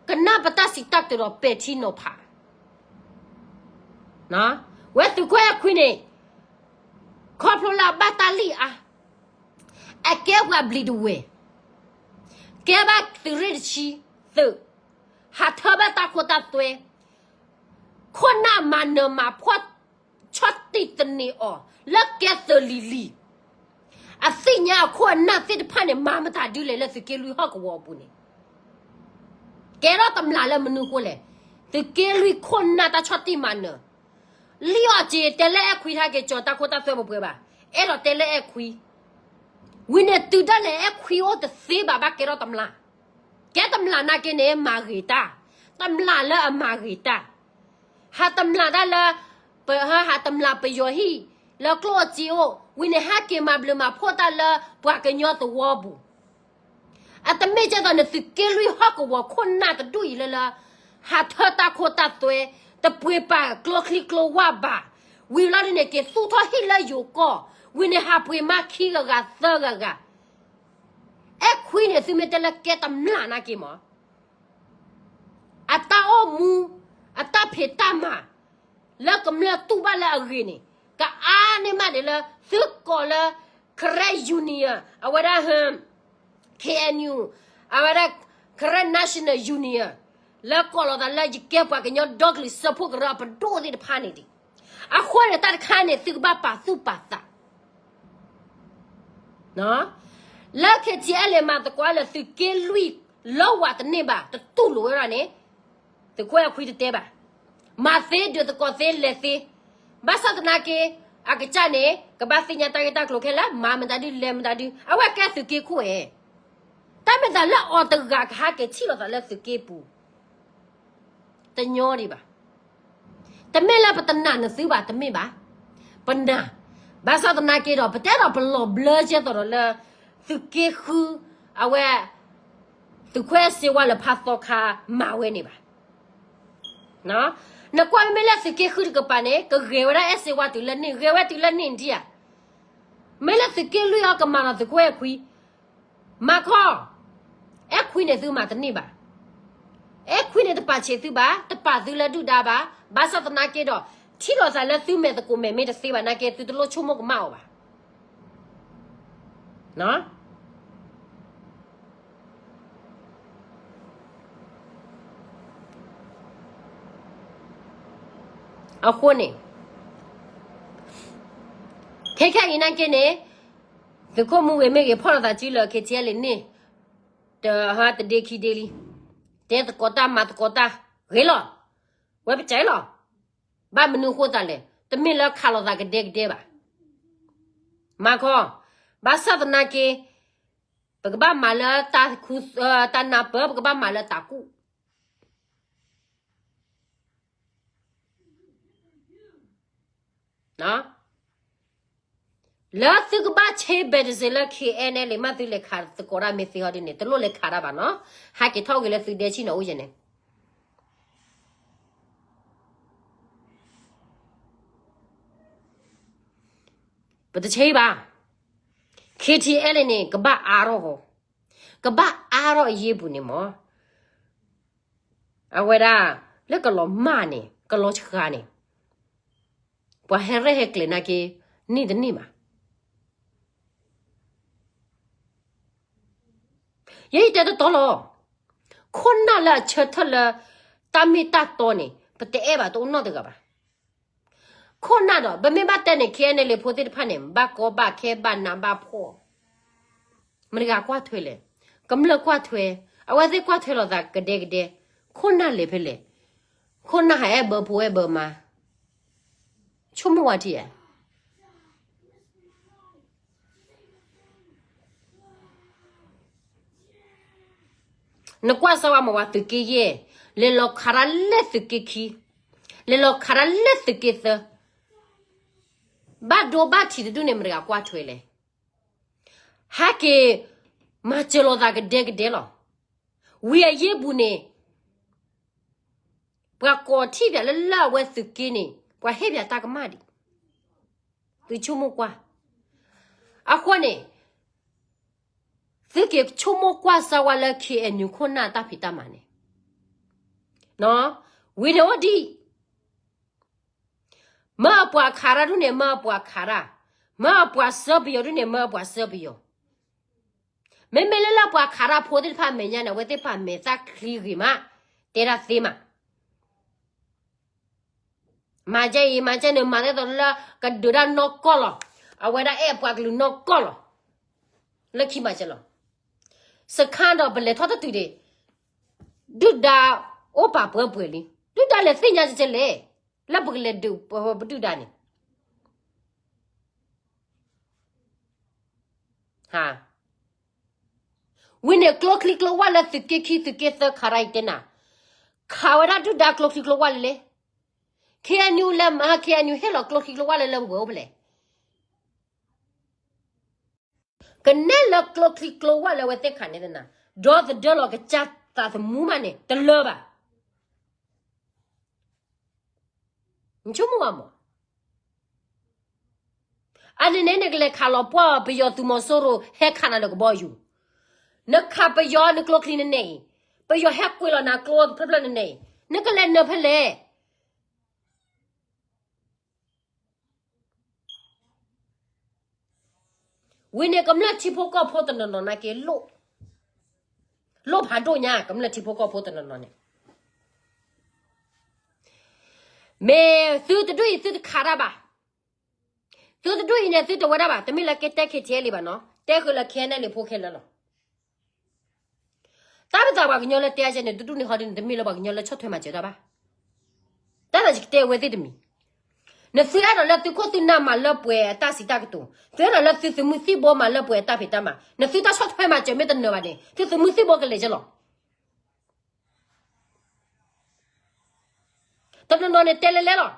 ကနၣ်ပတၢ်စံးတၢ်ကတိၤဒီးပဲာ်ထံနီၤဖး, ဝဲသုးခိၣ်အဲၣ်ခွံန့ၣ် ခီဖျိလၢအဘၣ်တၢ်လံၣ်အါ, အကဲပှၤဘျံးတဝဲၢ်, ကဲဘၣ်သုးရ့ၣ်တဆံသုး, ဟးထၢဘၣ်တၢ်ခိတၢ်သွဲ, ခိၣ်နၢ်မၤနၢၤမၤဖှီၣ် ဆီၣ်တံၢ်သန့ၤအီၤ လၢကဲသုးလံၤလံၤ, အသ့ၣ်ညါအခိၣ်အနၢ်သ့ၣ်တဖၣ်န့ၣ် မၤမတၤဒုလဲၣ်လၢသုးက့လွံၢ်ဟီၣ်ကဝီၤအပူၤန့ၣ်, ကဲထီၣ်တမျၢ်လၢမနုၤအဃိလဲၣ်, သုးက့လွံၢ်ခိၣ်နၢ်တၢ်ဆီၣ်တံၢ်မၤနၢၤ, လံၣ်အီၤစ့ၤတဲလၢအဲၣ်ခွံထါက့ၤ ကၠီၤတၢ်ခိတၢ်သွဲပှဲၤပှဲၤဘၣ်, အဲၣ်ဒိးတဲလၢအဲၣ်ခွံ, ဝံၤန့ၣ်တုၤဒၣ်လဲာ် အဲၣ်ခွံအိၣ်တသ့ဘၣ် ဘၣ်ကဲထီၣ်တမျၢ်, ကဲတမျၢ်နာ်က့န့ၣ် မၤဂ့ၤတၢ်, တမျၢ်လၢအမၤဂ့ၤတၢ် ဟးတမျၢ်တၢ်လၢ, ပဟးတမျၢ်ပယီၤဟံၣ်, လၢကျိၣ်စ့အိၣ်, ဝံၤန့ၣ်ဟဲက့ၤမၤဘျုးမၤဖှိၣ်တၢ်လၢပှၤကညီသဝီပူၤ, အတမ့ၢ်ကဲသိးန့ၣ် သုးက့လွံၢ်ဟီၣ်ကဝီၤခိၣ်နၢ်တဒူၣ်အံၤလၢလၢ, ဟးထၢတၢ်ခိတၢ်သွဲ, တပှ့ၤပာ်ကျိချံကျိဝၢ်ဘၣ်, ဝံၤလီၤဒ်န့ၣ် က့ၤသူၣ်ထီၣ်ဟံၣ်လၢယိၤကီၢ်, ဝံၤန့ၣ်ဟးပှ့ၤမါခံဂၤဂၤသၢဂၤဂၤ အဲၣ်ခွံန့ၣ် သုမ့ၢ်တဲလၢကဲတမျၢ်နာ်က့မး, အတၢ်အိၣ်မူ, အတၢ်ဖံးတၢ်မၤ, လၢကမျၢၢ်တူၢ်ဘၣ်လၢအဂ့ၤန့ၣ်, ကအါန့ၢ်မးဒ်လၢ သုကိးလၢ Karen Union အဝဲဒၣ် ခ့ၣ်အဲၣ်ယူၣ်, အဝဲဒၣ် Karen National Union, လၢကိးလီၤသးလၢယကဲပှၤကညီဒီကလုာ်စၢဖှိၣ်ကရၢအပဒိၣ်သ့ၣ်တဖၣ်န့ၣ်ဒံး, အဃိန့ၣ်တၢ်တခါန့ၣ် သုကဘၣ်ပာ်သူၣ်ပာ်သး လၢ ခ့ၣ်ထံၣ်အဲလ့ၣ် မၤသကိးလၢသုးက့လွံၢ်လၢဝၤတန့ၢ်ဘၣ် တတူၢ်လိာ်ဝဲဒၣ်န့ၣ်, သုးခိၣ်အဲၣ်ခွံတတဲဘၣ်, မၤသ့ဒုးသကိးသ့လဲၤသ့, ဘၣ်ဆၣ်သနာ်က့ အကစၢ်န့ၣ် ကဘၣ်သ့ၣ်ညါတၢ်ဂ့ၢ်တၢ်ကျိၤခဲလၢာ် မၤမတၤဒုလဲၤမတၤဒု အဝဲကဲသုးက့ခိၣ်ဧါ, တၢ်မ့ၢ်သးလၢအီၤတဂၤကဟးက့ၤထံၣ်လိာ်သးလၢသုးက့ပူၤ တညီဒံးဘၣ်. တမ့ၢ်လၢပတနာ်နသုဘၣ်, တမ့ၢ်ဘၣ်, ပနာ်, ဘၣ်ဆၣ်သနာ်က့ဒီး ပတဲဒီးပလီၤဘျၢကဲသိးဒီးလၢ သုးက့ဃု, အဝဲ သုးခိၣ်အဲၣ်စ့ဝါလၢဖးသီခါမၤဝဲန့ၣ်ဘၣ်. နကွၢ်မ့မ့ၢ်လၢသုးက့ဃုတကပၤန့ၣ် ကဂဲၤဝဲဒၣ်အဲၣ်စ့ဝါတုၤလၢန့ၣ်, ဂဲၤဝဲတုၤလၢန့ၣ်ဒံးဧါ. မ့ၢ်လၢသုးက့လွံၢ်အီၤကမၤလီၤသုးခိၣ်အဲၣ်ခွံ မၤခီ, အဲၣ်ခွံန့ၣ်သုမၤတန့ၢ်ဘၣ်. အဲၣ်ခွံန့ၣ်တပာ်ဆံးသုဘၣ်, တပာ်သုလၢဒုၣ်ဒါဘၣ်, ဘၣ်ဆၣ်သနာ်က့ဒီး ထံၣ်လိာ်သးလၢသုမဲာ်သကိးမဲာ်မ့ၢ်တသ့ဘၣ်နာ်က့ သုတလိၣ်ဆိကမိၣ်ကမၣ်အီၤဘၣ်. အဃိန့ၣ် ခဲခဲအံၤနာ်က့န့ၣ် သုးခိၣ်မူဂ့ၤမ့ၢ်ဂ့ၤ ဖီၣ်လိာ်သးစုလၢ ခ့ၣ်ထံၣ်အဲလ့ၣ်န့ၣ် တဟါတဒ့ခံဒ့လံ, တဲသကိးတၢ်မၤသကိးတၢ် ဂ့ၤလီၤ. ဝဲပစံးလီၤ. ဘၣ်မနုၤအဃိသတးလဲၣ်, တမ့ၢ်လၢခးလိာ်သးကဒဲကဒဲဘၣ်. မၤခီ, ဘၣ်ဆၣ်သနာ်က့ ပကဘၣ်မၤလၢတၢ်နၢ်ပၢၢ်, ပကဘၣ်မၤလၢတၢ်ကူၣ်. လၢသုကဘၣ်ဆ့ဘဲးတစ့လၢ ခဲအံၤန့ၣ်လံ မ့ၢ်သုလဲၤခးသကိးတၢ်မ့ၢ်သ့ဟီဒ်န့ၣ် တလိၣ်လဲၤခးတၢ်ဘၣ်နီၤ. ဟဲက့ၤထီၣ်က့ၤလၢသုဒဲဆံၣ်နီၤအိၣ်ယဲန့ၣ် ပတဆ့ဘၣ်. ခဲအံၤန့ၣ် ကဘၣ်အါထီၣ်ဟီ, ကဘၣ်အါထီၣ်အယ့ၢ်ပူၤန့ၣ်မး, အဝဲဒၣ် လၢကလီၤမၢ်န့ၣ် ကလီၤဆှးန့ၣ် ပှၤဟဲရဲၣ်ဟဲကျဲၤနာ်က့ န့ၢ်တန့ၢ်ဘၣ်. ယဲယတဲတတီလီၤ. ခိၣ်နၢ်လၢအဆၢထၢၣ်လၢ တၢ်မ့ၢ်တၢ်တီန့ၣ် ပတအဲၣ်ဘၣ် တအိၣ်နီတဂၤဘၣ်. ခိၣ်နၢ်ဒီး ပမ့ၢ်ဘၣ်တဲန့ၣ် ခဲအံၤန့ၣ်လံ ဖိသ့ၣ်တဖၣ်န့ၣ် ဘၣ်ကီဘၣ်ခဲဘၣ်နးဘၣ်ဖှီၣ်, မတၤတဂၤကွၢ်ထွဲလဲၣ်. ကမျၢၢ်ကွၢ်ထွဲ, အဝဲသ့ၣ်ကွၢ်ထွဲလိာ်သးကဒဲကဒဲ, ခိၣ်နၢ်လဲၤဖဲလဲၣ်. ခိၣ်နၢ်ဟးအဲၣ်ဘၢဖိအဲၣ်ဘၢမါ, ဆိကမိၣ်ဝဲထံဧါ. နကွၢ်စၢၤဝဲမ့ၢ်ဝဲသုးက့ယဲၢ်, လဲၤလီၤခးတၢ်လၢသုးက့ခံ, လဲၤလီၤခးတၢ်လၢသုးက့သၢ, ဘၣ်ဒိဘၣ်ထံးတဒူၣ်န့ၣ် မတၤတဂၤကွၢ်ထွဲလဲၣ်. ဟဲက့ၤ မၤစၢၤလိာ်သးကဒဲကဒဲလီၤ. ဝံၤအယ့ၢ်ပူၤန့ၣ် ပှၤကိးထံၣ်ပၠးလၢလၢအဝဲသုးက့န့ၣ် ပှၤဟ့ၣ်ပၠးတၢ်ကမၣ်ဒံး. သုဆိကမိၣ်ကွၢ်. အဃိန့ၣ် သုက့ၤဆိကမိၣ်ကွၢ်စၢၤဝဲလၢ ခဲအံၤနုာ်ခိၣ်နၢ်တၢ်ဖံးတၢ်မၤန့ၣ်, ဝံၤန့ၣ်အိၣ်ဒံး မ့ၢ်အပှၤခးတၢ်ဒူၣ်န့ၣ် မ့ၢ်အပှၤခးတၢ်, မ့ၢ်အပှၤစၢပယီၤဒူၣ်န့ၣ် မ့ၢ်အပှၤစၢပယီၤ. မ့မ့ၢ်လၢလၢပှၤခးတၢ်ဖိသ့ၣ်တဖၣ်အမဲာ်ညါန့ၣ် အဝဲသ့ၣ်တဖၣ်မဲာ်သၣ်ချံဂ့ၤမး, တဲဒၣ်သ့မး. မၤကဲအံၤ မၤကဲန့ၣ် မၤသ့သိးလၢကဒုးတၢ်နီၢ်ကီၢ်လီၤ. အဝဲဒၣ်အဲၣ်ပှၤကလုာ်နီၢ်ကီၢ်လီၤ. လၢခံမၤကဲလီၤ. စခါဒီးပလဲၤထီၣ်တတုၤဒံး, ဒုၣ်ဒါအိၣ်ပာ်ပှဲၤပှဲၤလံ. ဒုၣ်ဒါလဲၤသ့ၣ်ညါကဲလဲၣ်, လၢပကလဲၤဒုးပဒုၣ်ဒါန့ၣ် ဝံၤန့ၣ် ကျိချံကျိဝၣ်လၢသုးက့ခံသုးက့သၢခးတၢ်အံၤတဲနၤ, ခးဝဲဒၣ်ဒုၣ်ဒါကျိချံကျိဝၣ်လၢလဲၣ်. ခဲအံၤနုာ်လၢမၤ ခဲအံၤနုာ်ဟ့ၣ်လီၤကျိချံကျိဝၣ်လၢလၢပှဲၤအိၣ်ဖဲလဲၣ်. ကနဲၣ်လၢကျိချံကျိဝၣ်လၢအဝဲသ့ၣ်ခးန့ၣ်သနာ်, ဒီသဒၢလီၤကစၢ်သးသမူမးန့ၣ် တလၢဘၣ်. နဆိကမိၣ်ဘၣ်မး. အန့ၣ်န့ၣ် နကလဲၤခးလီၤပှီၢ်ပယီၤသုးမီၤစိရိၤဟဲခးနၤလၢကဘီယူၤ, နခးပယီၤနကျိချံနနဲၣ်အံၤ, ပယီၤဟဲကွံာ်လီၤနၤကျိတဖျၢၣ်ဖျၢၣ်နနဲၣ်အံၤ, နကလဲၤနုာ်ဖဲလဲၣ်. ဝံၤန့ၣ် ကမျၢၢ်ထံဖိကီၢ်ဖိတနီၤနီၤနာ်က့လိၣ်, လိၣ်ဖးဒိၣ်ညါ ကမျၢၢ်ထံဖိကီၢ်ဖိတနီၤနီၤန့ၣ်, မ့ၢ်သုတဒူၣ်အံၤသုတခးတၢ်ဘၣ်, သုတဒူၣ်အံၤန့ၣ် သုတဝဲဒၣ်ဘၣ်, တမ့ၢ်လၢကဲတဲ ခဲအံၤလံ ဘၣ်နီၤ, တဲဃုာ်လၢ ခဲအံၤန့ၣ်လံ ဖိခဲလၢာ်လီၤ. တၢ်ပသးပှၤကညီလၢတဲအါကဲန့ၣ် တဒူၣ်န့ၣ်ဟီဒ်န့ၣ် တမ့ၢ်လၢပှၤကညီလၢဆီၣ်ထွဲမၤစၢၤတၢ်ဘၣ်. တၢ်သးယကတဲအဝဲသ့ၣ်တမံၤ, နသုအဲၣ်ဒိးလၢသုခိၣ်သုနၢ်မၤလၢပှဲၤအတၢ်စံးတၢ်ကတိၤ, သုအဲၣ်ဒိးလၢသုသုးမုၢ်သံၣ်ဘိမၤလၢပှဲၤအတၢ်ဖံးတၢ်မၤ, နသုတၢ်ဆီၣ်ထွဲမၤစၢၤမ့ၢ်တနၢၤဘၣ်န့ၣ် သုသုးမုၢ်သံၣ်ဘိကလဲၤကဲလီၤ. တနီၤနီၤန့ၣ်တဲလဲၤလဲၤလီၤ.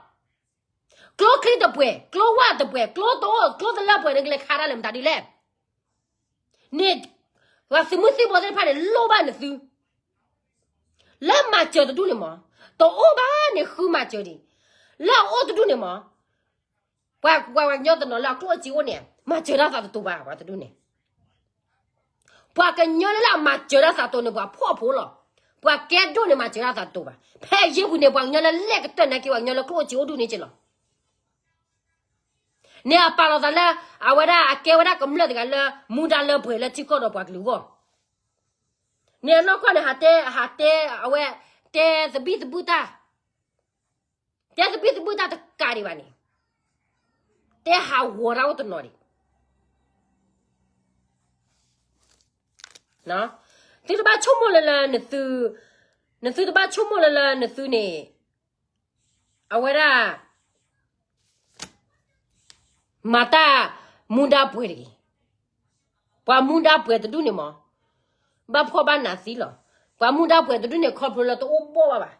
ကျိချံတပှဲၤ, ကျိဝၣ်တပှဲၤ, ကျိတအိၣ်, ကျိတလၢပှဲၤန့ၣ် ကလဲၤခးတၢ်လၢမတၤဒ်လဲၣ်. န့ၣ်, ပှၤသုးမုၢ်သံၣ်ဘိသ့ၣ်တဖၣ်န့ၣ် လိၣ်ဘၣ်နသု, လၢမၤစၢၤတဒူၣ်န့ၣ်မး, တအိၣ်ဘၣ်န့ၣ်ဃုမၤစၢၤဒံး, လၢအအိၣ်တဒူၣ်န့ၣ်မး, ပှၤ, ပှၤကညီတနီၤလၢအကျိၣ်အစ့အိၣ်န့ၣ် မၤစၢၤတၢ်သးတတိၤဘၣ် ပှၤတဒူၣ်န့ၣ် ပှၤကညီလၢအမၤစၢၤတၢ်သးတိၤန့ၣ် ပှၤဖှီၣ်ဖိလီၤ. ပှၤကဲဒိၣ်န့ၣ် မၤစၢၤတၢ်သးတိၤဘၣ်. ဖဲအယ့ၢ်ပူၤန့ၣ် ပှၤကညီလၢလဲၣ်ကတၢၢ်နာ်က့ ပှၤကညီလၢကျိၣ်စ့အိၣ်ဒူၣ်န့ၣ်က့လီၤ. န့ၣ်အပာ်လီၤသးလၢ အဝဲဒၣ်အကဲဝဲဒၣ်ကမျၢၢ်တဂၤလၢ မူဒါလၢပှဲၤလၢထံကီၢ်ဒီးပှၤကလုာ်အဂီၢ်. န့ၣ်အနီၢ်ကီၢ်န့ၣ် ဟးတဲ, ဟးတဲ, အဝဲ, တဲသဘံၣ်သဘုၣ်တၢ် တဲသဘံၣ်သဘုၣ်တၢ်တကးဒံးဘၣ်န့ၣ်, တဲဟးဂီၤတၢ်အိၣ်တနီၤဒံး. သုတဘၣ်ဆိကမိၣ်လၢလၢနသု, နသုတဘၣ်ဆိကမိၣ်လၢလၢနသုန့ၣ်, အဝဲဒၣ် မၤတၢ်မူဒါပှဲၤတဂ့ၤ. ပှၤမူဒါပှဲၤတဒူၣ်န့ၣ်မး, ဘၣ်ဖှီၣ်ဘၣ်နးသံလီၤ. ပှၤမူဒါပှဲၤတဒူၣ်န့ၣ် ခီဖျိလၢတအိၣ်ဘီၣ်ဘၣ်ဘၣ်.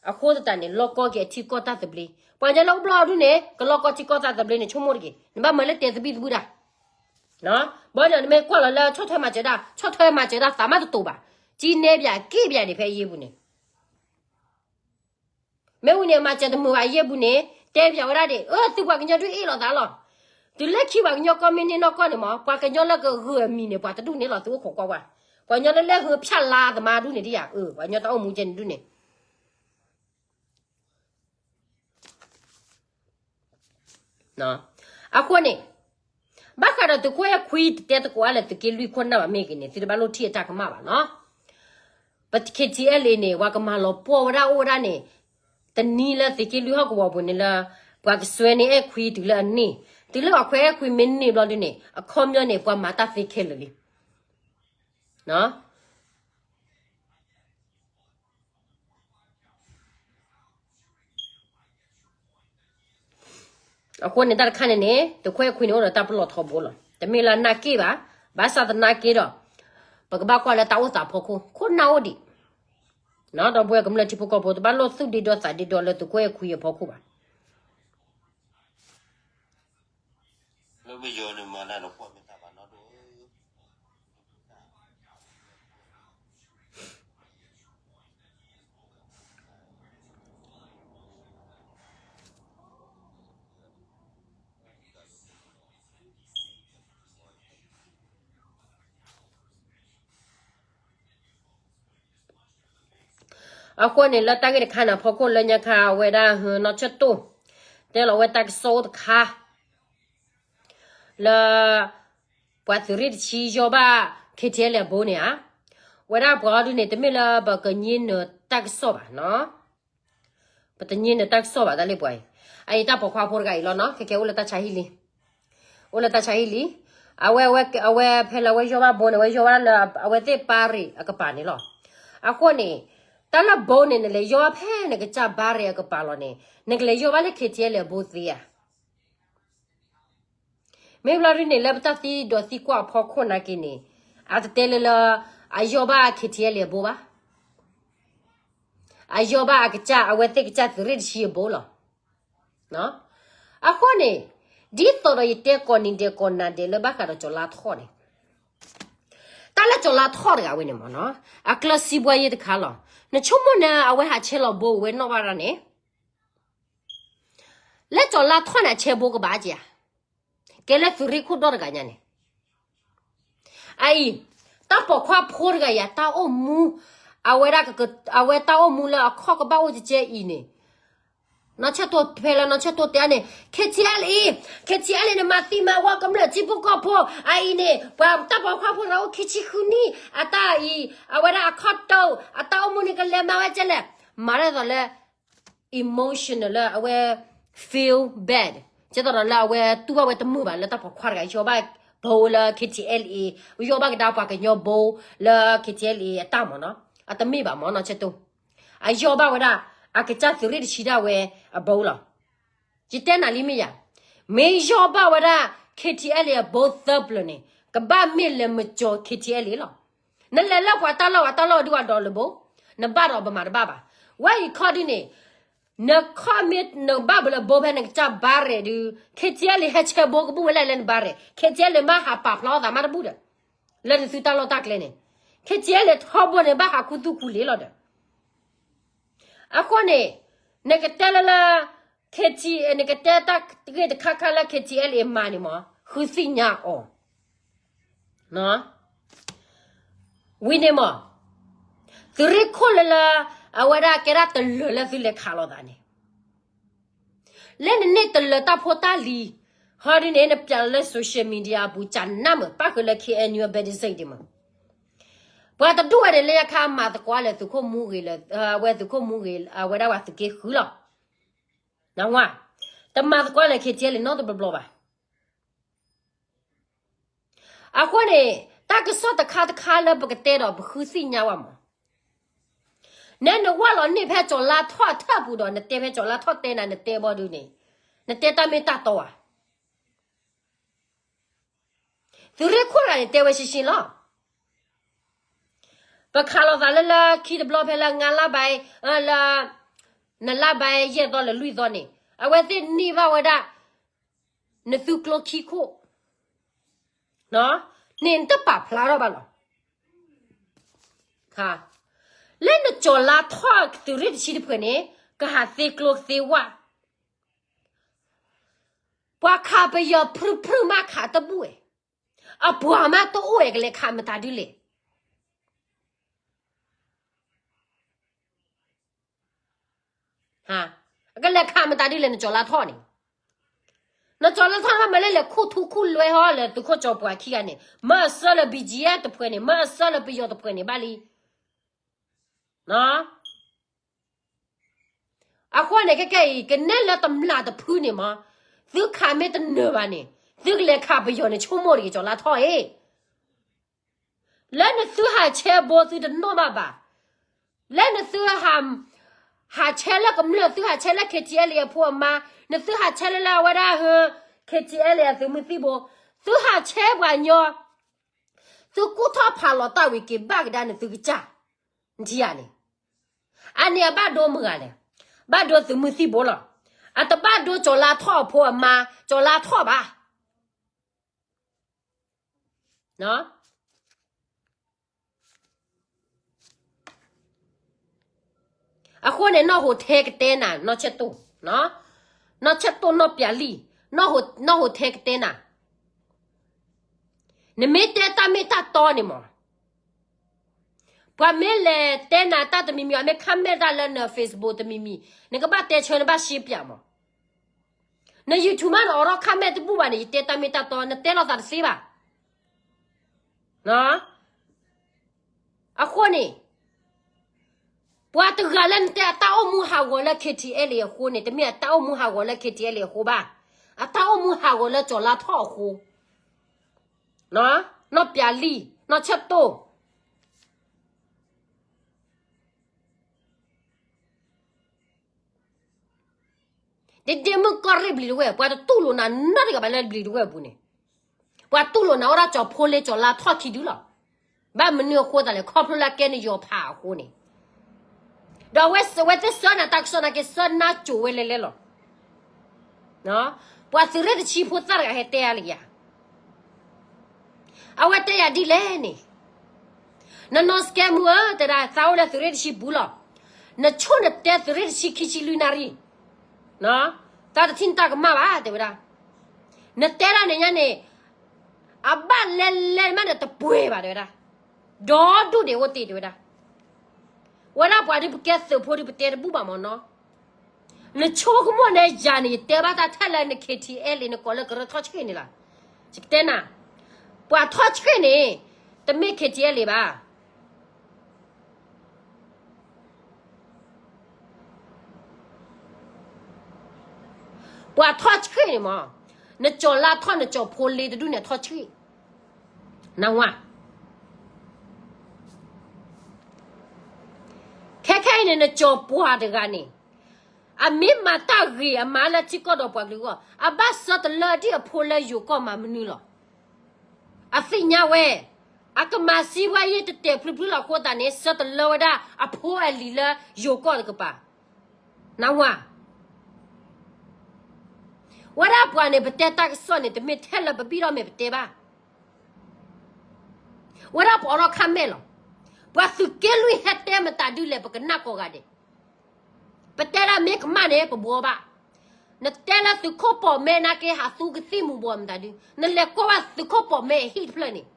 အဃိသတးန့ၣ် လီၢ်ကီၢ်က့ၤအထံကီၢ်တၢ်သဘျ့, ပှၤကညီလၢအိၣ်ဘျီအီၤဒုန့ၣ် ကလီၢ်ကီၢ်ထံကီၢ်တၢ်သဘျ့န့ၣ် ဆိကမိၣ်တက့ၢ်. နဘၣ်မၤလၢတဲသဘံၣ်သဘုၣ်ဒၣ်. ဘၣ်ဒီး နမ့ၢ်ကွၢ်လီၤလၢဆီၣ်ထွဲမၤစၢၤဒၣ် ဆီၣ်ထွဲမၤစၢၤဒၣ်သးမးတတိာ်ဘၣ်. ကံနဲပၠးက့ၣ်ပၠးန့ၣ် ဖဲအယ့ၢ်ပူၤန့ၣ် မ့ၢ်ဝံၤန့ၣ် မၤစၢၤတမုာ်ဘၣ်အယ့ၢ်ပူၤန့ၣ် တဲပၠးဝဲဒၣ်ဒၣ် အၢ သုပှၤကညီဒုးအ့ၣ်လိာ်သးလီၤ. တုၤလၢခံပှၤကညီကီၢ်မ့ၢ်န့ၢ်နီၢ်ကီၢ်န့ၣ်မး ပှၤကညီလၢကဂုာ်အမံၤန့ၣ် ပှၤတဒူၣ်န့ၣ်လီၤ သုအိၣ်ခိးကွၢ်ကွၢ်. ပှၤကညီလၢလဲၤဂုာ်ဖၠၣ်လါသမါဒူၣ်န့ၣ်ဒ်ယၤ အၢ ပှၤကညီတၢ်အိၣ်မူကဲန့ၣ်ဒူၣ်န့ၣ် အဃိန့ၣ် ဘၣ်ဃးဒီးသုးခိၣ်အဲၣ်ခွံ တတဲသကိးအါလဲၣ်သုးက့လွံၢ်ခိၣ်နၢ်ဘၣ်မ့ၢ်ဂ့ၤန့ၣ် သုတဘၣ်လိၣ်ထံၣ်အတၢ်ကမၣ်ဘၣ်နီၤ. ပ KTLA န့ၣ် ပှၤကမၤလီၤပှီၢ်ဝဲဒၣ်အိၣ်ဝဲဒၣ်န့ၣ် တနံၤလၢသုးက့လွံၢ်ဟီၣ်ကဝီၤပူၤန့ၣ်လၢ ပှၤကစွဲန့ၢ်အဲၣ်ခွံတုၤလၢအနံၣ်, တုၤလၢအခွဲးအဲၣ်ခွံမ့ၢ်န့ၢ်ဘျီဒုန့ၣ် အခီပညီန့ၣ် ပှၤမၤတၢ်သ့ခဲလၢာ်လံ. အဃိန့ၣ်တၢ်တခါန့ၣ်န့ၣ် သုးခိၣ်အဲၣ်ခွံန့ၣ်အိၣ်ဒီးတၢ်ပလီၢ်ထီဘိလီၤ. တမ့ၢ်လၢအနၢ်က့ၣ်ဘၣ်, ဘၣ်ဆၣ်သနာ်က့ဒီး ပကဘၣ်ကွၢ်လၢတၢ်အိၣ်သးအဖီခိၣ် ခိၣ်နၢ်အိၣ်ဒံး, ဒီပုၢ်ဝဲၢ်ကမျၢၢ်ထံဖိကီၢ်ဖိ တဘၣ်လိၣ်သူၣ်ဒ့ဒီသးဒ့ဒီလၢသုးခိၣ်အဲၣ်ခွံအဖီခိၣ်ဘၣ်. အဃိန့ၣ် လၢတၢ်ဂ့ၢ်တခါန့ၣ် ဖီခိၣ်လၢညါခါ အဝဲဒၣ်နီၢ်ဆၢၣ်တိၢ် တဲလီၤဝဲတၢ်ကစီၣ်အိၣ်တခါ လၢ ပှၤသုးရ့ၣ်တဆံယီၢ်ဘၣ် KTLA အဘိန့ၣ်ဧါ, ဝဲဒၣ်ပှၤအီၤဒုန့ၣ် တမ့ၢ်လၢပကညံနၢၤတၢ်ကစီၣ်ဘၣ်နီၤ, ပတညံနၢၤတၢ်ကစီၣ်ဘၣ်တၢ်လၢပှၤအံၤ, အအံၤတၢ်ပိာ်ခွါဖိတဂၤအံၤလီၤနီၤ, ခဲကဲအိၣ်လၢတၢ်ဆါဟံၣ်လံ, အိၣ်လၢတၢ်ဆါဟံၣ်လံ, အဝဲ အဝဲဖဲလၢအဝဲယီၢ်ဘၣ်ဘိန့ၣ် အဝဲယီၢ်ဘၣ်လၢအဝဲသ့ၣ်ပၢ်ရ့ၣ်အကပၤန့ၣ်လီၤ. အဃိန့ၣ် တၢ်လၢဘိန့ၣ် နလဲၤယီၢ်ဘၣ်ဖဲနကစၢ်ဘၣ်ရ့ၣ်အကပၤလီၤန့ၣ် နကလဲၤယီၢ်ဘၣ်လၢ KTLA အဘိသ့ဧါ. မ့ၢ်ဘျီဒုန့ၣ် လၢပတၢ်သံဒိးသံကွၢ်အဖီခိၣ်နာ်က့န့ၣ် အတတဲလၢလၢ အယီၢ်ဘၣ် KTLA အဘိဘၣ်, အယီၢ်ဘၣ်အကစၢ် အဝဲသ့ၣ်ကစၢ်သုးရ့ၣ်တဆံအဘိလီၤ. အဃိန့ၣ် ဒ်သိးဒီးယတဲကိးနံၤဒဲးကိးနၤဒဲးလၢဘၣ်ဃးဒီးကၠီၤလါထီၣ်န့ၣ်, တၢ်လၢကၠီၤလါထီၣ်တဂၤဝဲန့ၣ်မ့ၢ်နီၤ အကျဲစံးဘှါယဲတခါလီၤ. နဆိကမိၣ်န့ၣ် အဝဲဟးဆဲးလီၤဘိဝဲနီၣ်ဘၣ်ရၣ်န့ၣ် လၢကၠီၤလါထီၣ်န့ၣ် အဆဲးဘိကဘၣ်ဧါ, ကဲလၢသုးရ့ၣ်ခိၣ်ဒီတဂၤညါန့ၣ်, အအံၤ တၢ်ပိာ်ခွါဖိတဂၤအံၤ တၢ်အိၣ်မူ အဝဲဒၣ် အဝဲတၢ်အိၣ်မူလၢအခီၣ်ကဘၣ်အိၣ်ကကဲအံၤန့ၣ်, နီၢ်ဆၢၣ်တိၢ်ဖဲလၢနီၢ်ဆၢၣ်တိၢ်တဲန့ၣ် KTLA, KTLA န့ၣ် မၤသံမၤဝီကမျၢၢ်ထံဖိကီၢ်ဖိ အအံၤန့ၣ် ပှၤတၢ်ပိာ်ခွါဖိတဂၤအိၣ်ခံဆံဃုနံၣ် အတၢ်အံၤ အဝဲဒၣ်အခီၣ်တိၢ် အတၢ်အိၣ်မူန့ၣ် ကလဲၤမၤဝဲကဲလဲၣ်, မၤဒ်သိးလၢ emotional လၢအဝဲ feel bad ကဲသိးဒီးလၢအဝဲတူၢ်ဘၣ်ဝဲတမုာ်ဘၣ်လၢတၢ်ပိာ်ခွါတဂၤ ယီၢ်ဘၣ်ဘိလၢ KTLA, ယီၢ်ဘၣ်ကဒါပှၤကညီဘိလၢ KTLA အတၢ်မ့ၢ်နီၤ, အတမ့ၢ်ဘၣ်မ့ၢ်နီၢ်ဆၢၣ်တိၢ်, အယီၢ်ဘၣ်ဝဲဒၣ် အကစၢ်သုးရ့ၣ်တဆံဒၣ်ဝဲအဘိလီၤ. ယတဲနၤလံမ့ၢ်ယၤ, မ့ၢ်ယီၢ်ဘၣ်ဝဲဒၣ် KTLA အဘိသၢပျၢၤန့ၣ် ကဘၣ်မ့ၢ်လဲၤမကၠီၤ KTLA လီၤ. နလဲၤလၢပှၤတၢ်လီၢ် ပှၤတၢ်လီၢ်ဒုးအဒိးလၢဘိ, နဘၣ်ဒီးပမၤတဘၣ်ဘၣ်. ဝဲအံၤခီဒုန့ၣ် နခီမ့ၢ်နဘၣ်ဘၣ်လၢဘိဖဲနကစၢ်ဘၣ်ရဲၣ်ဒုး KTLA ဟဲဆဲးဘိကဘူၣ်ဝဲလဲၣ်လၢနဘၣ်ရဲၣ်, KTLA မ့ၢ်ဟးပာ်ဖျါအသးမးတဘူၣ်ဒီး လၢနသုတၢ်လီၢ်တၢ်ကျဲန့ၣ်, KTLA ထီဘိန့ၣ် ဘၣ်ဟးခူသူၣ်ခူလံၤလီၤဒီး အဃိန့ၣ် နကတဲလၢလၢ KTLA နကတဲတၢ်ဂ့ၢ်တခါခါလၢ KTLA မၤန့ၣ်မး ဃုသ့ၣ်ညါအီၤ ဝံၤန့ၣ်မး သုးရ့ၣ်ခိၣ်လၢလၢ အဝဲဒၣ်ကဲဒၣ်တလၢာ်လၢသုလဲၤခးလိာ်သးန့ၣ်, လၢနန့ၢ်တလၢာ်တၢ်ဖိတၢ်လံၤ ဟီဒ်န့ၣ် နပျးလၢ social media အပူၤ ကနၣ်မုာ် ပၣ်ဃုာ်လၢ KNU အ ဘဲဒစ့ၣ် ဒံးမး, ပှၤတဒူၣ်ဝဲန့ၣ် လၢညါခါမၤသကိးလၢသုးခိၣ်မူဂ့ၤလၢ အဝဲသုးခိၣ်မူဂ့ၤ အဝဲဒၣ်ဝဲသုးက့ဃုလီၤ. နဝ တမၤသကိးလၢ KTLA နီတဘျီဘျီဘၣ်. အဃိန့ၣ် တၢ်ကစီၣ်တခါတခါလၢပကတဲဒီး ပဃုသ့ၣ်ညါဝဲမး, နဲနဝၢ်လီၤန့ၢ်ဖဲကၠီၤလါထီၣ်အထၢၣ်ပူၤဒီး နတဲဖဲကၠီၤလါထီၣ်တဲနၤ နတဲဘီဒုန့ၣ် နတဲတၢ်မ့ၢ်တၢ်တီဧါ. သုးရ့ၣ်ခိၣ်တဂၤန့ၣ် တဲဝဲရှင်းရှင်းလီၤ. ပခးလိာ်သးလၢလၢခံတဘျီဖဲလၢ ငါးလပိုင်း လၢ နလါဘါယဲၢ်သီလၢလွံၢ်သီန့ၣ် အဝဲသ့ၣ်န့ၢ်ဘၣ်ဝဲဒၣ် နသုကျိခံခိၣ် န့ၣ်နတပာ်ဖျါထီၣ်ဘၣ်လီၤ. လၢနကၠီၤလါထီၣ်သုးရ့ၣ်တဆံတဖုန့ၣ် ကဟးသ့ကျိသ့ဝၣ်, ပှၤခးပယီၤဖုဖုမးခးတဘူၣ်ဝဲ, အပှၤမးတအိၣ်ဝဲ ကလဲၤခးမတၤဒုလဲၣ်. ကလဲၤခးမတၤဒုလဲၣ် နကၠီၤလါထီၣ်န့ၣ်. နကၠီၤလါထီၣ်န့ၣ် မ့ၢ်လၢလဲၤခူၣ်ထူခူၣ်လွဲဟီလၢသုးခိၣ်ကၠီၤပှၤခံဂၤန့ၣ် မ့ၢ်အဆၢလၢ ဘံၣ်ကၠံၣ်အဲၣ် တဖုန့ၣ် မ့ၢ်အဆၢလၢပယီၤတဖုန့ၣ်ဘၣ်လံ. အဃိန့ၣ် ခဲကဲအံၤ ကနဲလၢတမျၢ်တဖုန့ၣ်မး သုခးမ့ၢ်တနၢၤဘၣ်န့ၣ် သုကလဲၤခးပယီၤန့ၣ် ဆိကမိၣ်တဂ့ၤ ကၠီၤလါထီၣ်အံၤ. လၢနသုဟးဆဲဘိသုတနီၣ်ဘၣ်ဘၣ်. လၢနသု ဟးဆဲလၢကမျၢၢ် သုဟးဆဲလၢ KTLA အဖိအမါ, နသုဟးဆဲလၢလၢအဝဲဒၣ်ဟၢ KTLA အသုးမုၢ်သံၣ်ဘိ, သုဟးဆဲပှၤညီ, သုကူၣ်ထီၣ်ဖးလီၤတၢ်ဝံၤက့ၤဘၣ်ကဒါနသုကစၢ်, နထံၣ်ဧါန့ၣ်. အန့ၣ်အဘၣ်ဒိမုၢ်ဂၤလဲၣ်, ဘၣ်ဒိသုးမုၢ်သံၣ်ဘိလီၤ. အတဘၣ်ဒိကၠီၤလါထီၣ်အဖိအမါ, ကၠီၤလါထီၣ်ဘၣ်. အဃိန့ၣ် နီၢ်ဟိထဲကတဲနၤ, နီၢ်ဆဲတိၢ်, နီၢ်ဆဲတိၢ်နီၢ်ပျးလံၢ်, နီၢ်ဟိထဲကတဲနၤ, နမ့ၢ်တဲတၢ်မ့ၢ်တၢ်တီန့ၣ်မး, ပှၤမ့ၢ်လဲၤတဲနၤတၢ်တမံၤမံၤ အမ့ၢ် comment တၢ်လၢန Facebook တမံၤမံၤ နကဘၣ်တဲဆၢ နဘၣ်ရှင်းပြမး. န YouTube မး နအိးထီၣ် comment တဘူၣ်ဘၣ်န့ၣ် ယတဲတၢ်မ့ၢ်တၢ်တီ နတဲလိာ်သးတသ့ဘၣ်. အဃိန့ၣ် ပှၤတဂၤလၢနတဲအတၢ်အိၣ်မူဟးဂီၤလၢ KTLA အဃိန့ၣ် တမ့ၢ်အတၢ်အိၣ်မူဟးဂီၤလၢ KTLA အဃိဘၣ်. အတၢ်အိၣ်မူဟးဂီၤလၢကၠီၤလါထီၣ်အဃိ, နီၢ်ပျးလံၢ်, နီၢ်ဆဲတိၢ် ဒ့ဒ့မုၣ်ကီၢ်ရ့ၣ်ဘျံၤတဝဲၢ်, ပှၤတတူၢ်လိာ်နၤနီတဂၤဘၣ်လၢဘျံၤတဝဲၢ်အပူၤန့ၣ်, ပှၤတူၢ်လိာ်နၤအိၣ်ဒၣ်ကၠီၤဖိလ့ကၠီၤလါထီၣ်ခံဒုလီၤ. ဘၣ်မနုၤအဃိသတးလဲၣ်, ခီဖျိလၢကဲနယီၤဖးအဃိန့ၣ်, ဒီးအဝဲသ့ၣ်ဆှၢနၤတၢ်ကစီၣ်နာ်က့ ဆှၢနါကိၤဝဲလဲၤလဲၤလီၤ. ပှၤသုးရ့ၣ်တဆံဖိသၣ်တဂၤဟဲတဲယၤလၢယၤ အဝဲတဲယၤဒ်လဲၣ်န့ၣ်, နနီၢ်စကဲမူဧၢ, တဲဒၣ် သးအိၣ်လၢသုးရ့ၣ်တဆံပူၤလီၤ. နဆိၣ်နတဲသုးရ့ၣ်တဆံခံဆံလွံၢ်နၣ်ရံၣ်, သးတထံၣ်နတၢ်ကမၣ်ဘၣ် တဲဝဲဒၣ်. နတဲဒၣ်န့ၣ်ညါန့ၣ်, အဘၣ်လဲၤလဲၤမးန့ၣ်တပှဲၤဘၣ် တဲဝဲဒၣ်. ဒီဒူၣ်န့ၣ်အိၣ်တ့ၢ် တဲဝဲဒၣ်. ဝဲဒၣ်ပှၤဒုးပကဲသုးဖိဒုး ပတဲတဘူၣ်ဘၣ်မၢ်နီၤ. နဆိကမိၣ်န့ၣ် ယၤန့ၣ် ယတဲဘၣ်တၢ်ထဲလၢန KTLA န့ၣ် ကိးလၢကရၢထီၣ်ဆှံၣ်န့ၣ်လီၤ. ယကတဲနၤ, ပှၤထီၣ်ဆှံၣ်န့ၣ် တမ့ၢ် KTLA ဘၣ်. ပှၤထီၣ်ဆှံၣ်န့ၣ်မၢ်, နကၠီၤလါထီၣ် နကၠီၤဖိလ့တဒူၣ်န့ၣ် ထီၣ်ဆှံၣ်, နဝၤ. ခဲခဲအံၤန့ၣ် နကၠီၤပှၤတဂၤန့ၣ်, အမ့ၢ်မၤတၢ်ဂ့ၤအမါလၢထံကီၢ်ဒီးပှၤကလုာ်အဂီၢ်, အဘၣ်ဆၢတလၢဒံၣ်အဖိလၢယိၤကီၢ်မၤမနုၤလီၤ. အသ့ၣ်ညါဝဲ, အကမၤစံးဝဲယံာ်တတဲာ်ဖျုးဖျုးလီၤအဃိသတးန့ၣ် ဆၢတလၢဝဲဒၣ်အဖိအလံၤလၢယိၤကီၢ်တကပၤ, နဝၤ. ဝဲဒၣ်ပှၤန့ၣ် ပတဲတၢ်ကစီၣ်န့ၣ် တမ့ၢ်ထဲလၢပဘံၣ်ထီၣ်မ့ၢ်ပတဲဘၣ်. ဝဲဒၣ်ပှၤအိးထီၣ် comment လီၤ. ပှၤသုးက့လွံၢ်ဟဲတဲမတၤဒုလဲၣ် ပကနၣ်ကိးဂၤဒဲး. ပတဲဒၣ်မ့ၢ်ကမၣ်န့ၣ် ပဘှီဘၣ်. နတဲလၢသုးခိၣ်ပိာ်မဲနာ်က့ ဟးသူကသံၣ်မူၤဘှီးမတၤဒု, နလဲၤကွၢ်ဝဲသုးခိၣ်ပိာ်မဲအဟံၣ်တဖျၢၣ်န့ၣ်,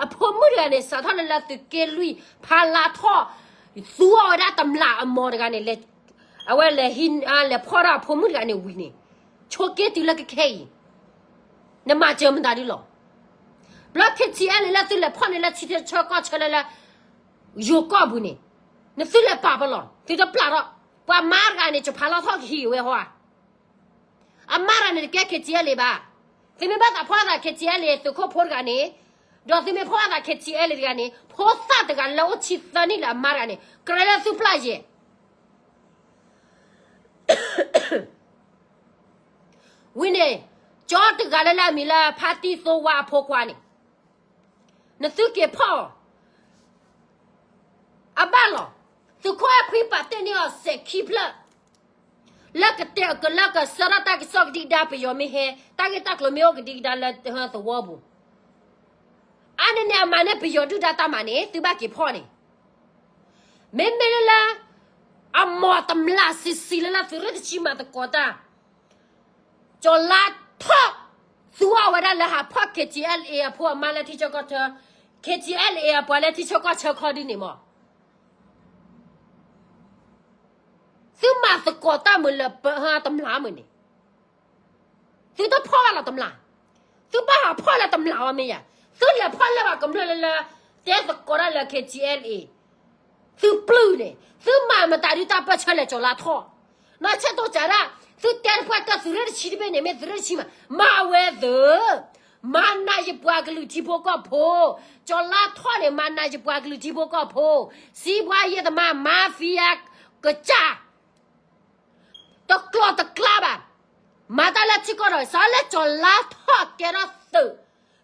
အဖိမုၣ်တဂၤန့ၣ် စးထီၣ်လၢလၢသုးက့လွံၢ် ဖးလါထီၣ်, သူအီၤဝဲဒၣ်တမျးအမီၤတဂၤန့ၣ်, အဝဲလဲၤဟံး, လဲၤဖီၣ်ထီၣ်အဖိမုၣ်တဂၤန့ၣ်ဝံၤန့ၣ်, ဆိက့တုၤလၢခဲခဲအံၤ, နမၤစၢၤမတၤဒုလီၤ. ဘျီ KTLA လၢသုလဲၤဖီၣ်န့ၢ်လၢထံဆၢကီၢ်ဆၢလၢလၢ ယိၤကီၢ်ပူၤန့ၣ်, နသုလဲၤပာ်ပလီၢ်, သုတပျၢ်ထီၣ်, ပှၤမါတဂၤန့ၣ် ကဖးလီၤထီၣ်ကဟံးဝဲဟီဧါ. အမါတဂၤန့ၣ်တကဲ KTLA ဘၣ်. သုမ့ၢ်ဘၣ်သးဖီၣ်သး KTLA သုးခိၣ်ဖိတဂၤန့ၣ်, ဒီးသုမ့ၢ်ဖီၣ်သး KTLA တဂၤန့ၣ် ဖိသၣ်တဂၤလၢအိၣ်ဆံသၢနံၣ်လၢအမါတဂၤန့ၣ် ကြၢးလၢသုပျၢ်ယဲၢ် ဝံၤန့ၣ်, ကၠီတဂၤလၢလၢအမံၤလၢဖါတံၢ်သိဝါအဖိခွါန့ၣ်, နသုက့ၤဖီၣ်အီၤ, အဘၣ်လီၤ. သုးခိၣ်အဲၣ်ခွံပာ်တ့ၢ်န့ၢ်အီၤစဲးခံဖျၢၣ် လၢကတဲာ်ကလၢကဆှၢထီၣ်တၢ်ကစီၣ်ကဒံကဒါ ပယီၤမ့ၢ်ဟဲ တၢ်ဂ့ၢ်တၢ်ကျိၤမ့ၢ်အိၣ်ကဒံကဒါလၢသဝီပူၤ, အါန့ၢ်န့ၣ်အမၤန့ၢ်ပယီၤဒုၣ်ဒါတၢ်မၤန့ၣ် သုဘၣ်က့ၤဖီၣ်န့ၣ်, မ့မ့ၢ်လၢ အမိၢ်တမျးဆံးဆံးလၢလၢသုးရ့ၣ်တဆံမၤသကိးတၢ် ကၠီၤလါထီၣ် သူအီၤဝဲဒၣ်လၢဟးဖီၣ် K T L A အဖိအမါလၢထံဆၢကီၢ်ဆၢ, K T L A အပှၤလၢထံဆၢကီၢ်ဆၢခီဒုန့ၣ်မး, သုမၤသကိးတၢ်မုာ်လၢပတမျးမုာ်န့ၣ်, သုတဖီၣ်ဘၣ်လီၤတမျး, သုဘၣ်ဟးဖီၣ်လၢတမျးအီၤမ့ၢ်ယၤ, သုလဲၤဖီၣ်လၢဘၣ်ကမျၢၢ်လၢလၢ တဲသကိးတၢ်လၢ K T L A သုပျုၢ်န့ၣ် သုမၤမတၤဒုတၢ်ပၢၢ်ဆၢလဲၤကၠီၤလါထီၣ်, နီၢ်ဆဲးတိၢ်စးဒၣ်, သုတဲတဖၣ်တၢ်သုးရ့ၣ်တဆံတဘ့ၣ်န့ၣ် မ့ၢ်သုးရ့ၣ်တဆံမး မၤဝဲသုး, မၤနးယပှၤကလုာ်ထံဖိကီၢ်ဖိ, ကၠီၤလါထီၣ်န့ၣ် မၤနးယပှၤကလုာ်ထံဖိကီၢ်ဖိ, စံးပှၤယဲၢ်သမါ mafia ကစၢ် တကျီၢ်တကျါဘၣ်, မၤတၢ်လၢထံကီၢ်ဒီး စးလၢကၠီၤလါထီၣ်ကဲထီၣ်သုး,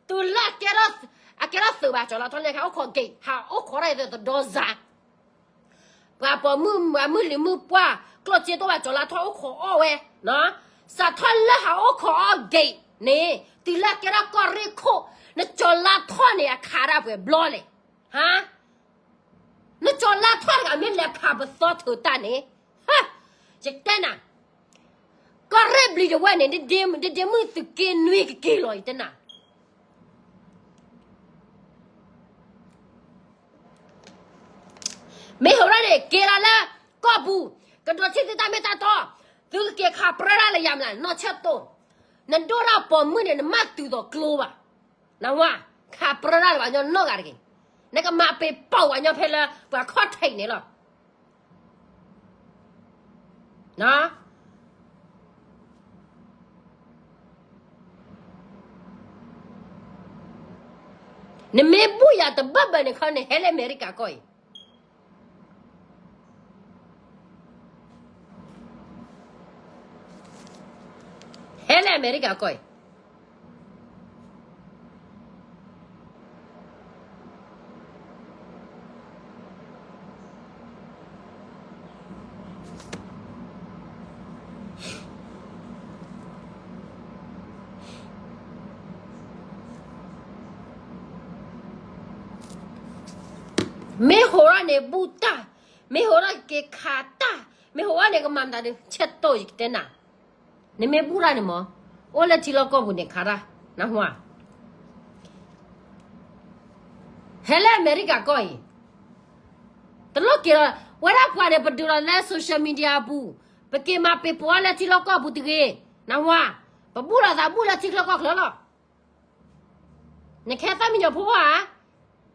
တုၤလၢအကဲထီၣ်, အကဲထီၣ်သုးဘၣ် ကၠီၤလါထီၣ်န့ၣ် ဟးအိၣ်ခိး gate ဟးအိၣ်ခိးတၢ်အံၤတဒီစါ, ပှၤပိာ်မုၣ်မုၣ်လံၤမုၣ်ပှၢ် ကျိၣ်စ့တအိၣ်ဘၣ် ကၠီၤလါထီၣ်အိၣ်ခိးအီၣ်ဝဲ, စးထီၣ်လၢဟးအိၣ်ခိးအီၣ် gate န့ၣ် တုၤလၢအကဲထီၣ်ကီၢ်ရ့ၣ်ခိၣ်, နကၠီၤလါထီၣ်န့ၣ် အခးဒၣ်ပှဲၤဘျီလဲၣ်, ဟါ နကၠီၤလါထီၣ်တဂၤမ့ၢ်လဲၤခးပသီထုးတၢ်န့ၣ်, ယတဲနၤ, ကီၢ်ရ့ၣ်ဘျံးဒဝဲၢ်န့ၣ် ဒ့ဒ့မုၣ်သုးက့နွံကက့ၤလီၤ ယတဲနၤ, မ့ၢ်ဟိးရၣ်န့ၣ် က့ၤလီၤလၢကီၢ်ပူၤ, ကဒိးထံၣ်သုတၢ်မ့ၢ်တၢ်တီ, သုကက့ၤခးပြၢတၢ်လၢယၤမး နီၢ်ဆဲးတိၢ်, နဒိၣ်ထီၣ်ပိာ်မုၣ်န့ၣ် နမၤတုၤသိးကျိဘၣ် နဝၤ, ခးပြၢတၢ်လၢပှၤကညီနီၢ်ဂၤတဂ့ၤ, နကမၤပ့ၤပိာ်ပှၤကညီဖဲလၢပှၤခီၣ်ထံးန့ၣ်လီၤ, နမ့ၢ်ဘူၣ်ယၤတဘၢၣ်ဘၢၣ်န့ၣ်ခီန့ၣ် ဟဲလၢအမဲရကၤကီၢ်အံၤ ဟဲလၢအမဲရကၤကီၢ်အံၤ မ့ၢ်ဟိးထီၣ်န့ၣ်ဘူၣ်တၢ်, မ့ၢ်ဟိးထီၣ်က့ၤခးတၢ်, မ့ၢ်ဟိးထီၣ်န့ၣ်ကမၤမတၤဒုး ဆဲးတိၢ်ယကတဲနၤ, နမ့ၢ်ဘူၣ်တၢ်န့ၣ်မး, အိၣ်လၢထံလီၢ်ကီၢ်ပူၤန့ၣ်ခးတၢ်, နဟါ ဟဲလၢအမဲရကၤကီၢ်အံၤ, တလိၣ်က့ၤလီၤ, ဝဲဒၣ်ပှၤန့ၣ် ပဒုးလီၤလၢ social media အပူၤ, ပက့ၤမၤပ့ၤပိာ်လၢထံလီၢ်ကီၢ်ပူၤတဂ့ၤ, နဟါ, ပဘူၣ်လီၤသးဘူၣ်လၢထံချၢကီၢ်ချၢလီၤ. နကဟဲသၣ်မံယီၤဖိဧါ,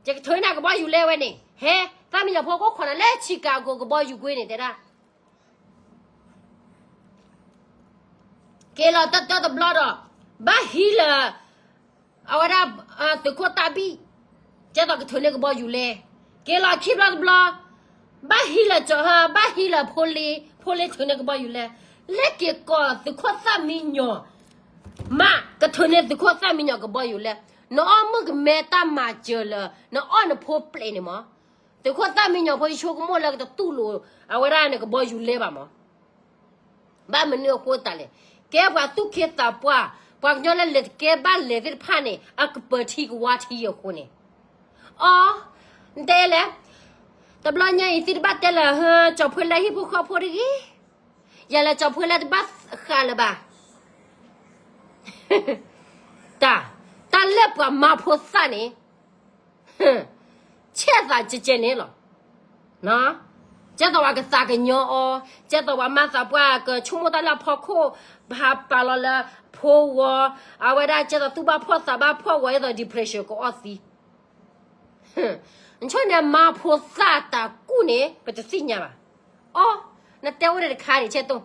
ယကထုးနၤကဘီယူၤလဲဝဲန့ၣ်, ဟဲ, သၣ်မံယီၤဖိကအိၣ်ခိးနၤလၢ Chicago ကဘီယူၤကွ့န့ၣ်တဲဒၣ် က့ၤလီၤတၢတၢတဘျီဒီး, ဘၣ်ဟံးလၢ အဝဲဒၣ် သုးခိၣ်သၣ်ဘံၣ်, ကဲသိးကထုးန့ၢ်ကဘီယူၤလဲ, က့ၤလီၤခံဘျီတဘျီ, ဘၣ်ဟံးလၢကၠီၤဟၢ ဘၣ်ဟံးလၢဖိလ့, ဖိလ့ထုးန့ၢ်ကဘီယူၤလဲ, လၢက့ၤကိးသုးခိၣ်သၣ်မံယီၤ, မး ကထုးန့ၢ်သုးခိၣ်သၣ်မံယီၤကဘီယူၤလဲ, နအီၣ်မုၣ်ကမဲတၢ်မၤစၢၤလၢ နအီၣ်နဖိပျဲၢ်န့ၣ်မး, သုးခိၣ်သၣ်မံယီၤဖိယဆိကမိၣ်လၢကတတူၢ်လိာ် အဝဲဒၣ်န့ၣ်ကဘီယူၤလဲဘၣ်မး ဘၣ်မနုၤအဃိသတးလဲၣ်, ကဲပှၤသူၣ်က့သးပှၢ်, ပှၤကညီလၢလဲၤတကဲဘၣ်လဲၤသ့ၣ်တဖၣ်န့ၣ် အကပၢၤထံကဝါထံအဃိန့ၣ်, အီ, နတဲလဲၣ်, တဘျီညါအံၤ သုတဘၣ်တဲလၢ ကၠီၤဖှ့လၢဟံၣ်ဖိဃီဖိတဂ့ၤ, ယၤလၢကၠီၤဖှ့လၢတဘၣ်ဃးလၢၤဘၣ် တၢ်, တၢ်လၢပှၤမၤဖိသၣ်န့ၣ် ဆဲးသးကဲကဲန့ၣ်လီၤ. ကဲသိးပှၤကသးကညီအီၤ, ကဲသိးပှၤမၤသးပှၢ်ကဆိကမိၣ်တၢ်လၢအဖီခိၣ်, ပဟးပာ်လီၤလၢဖိဂီၤ, အဝဲဒၣ်ကဲသိးသူၣ်ဘၣ်ဖှီၣ်သးဘၣ်ဖှီၣ်ဂီၤ ဒ်သိး depression ကအီၣ်သံ ဆိန့ၣ် မၤဖိသၣ်တၢ်ကူၣ်န့ၣ် ပတသ့ၣ်ညါဘၣ်. အီ, နတဲဝဲဒၣ်တခါန့ၣ် ဆဲးတိၢ်,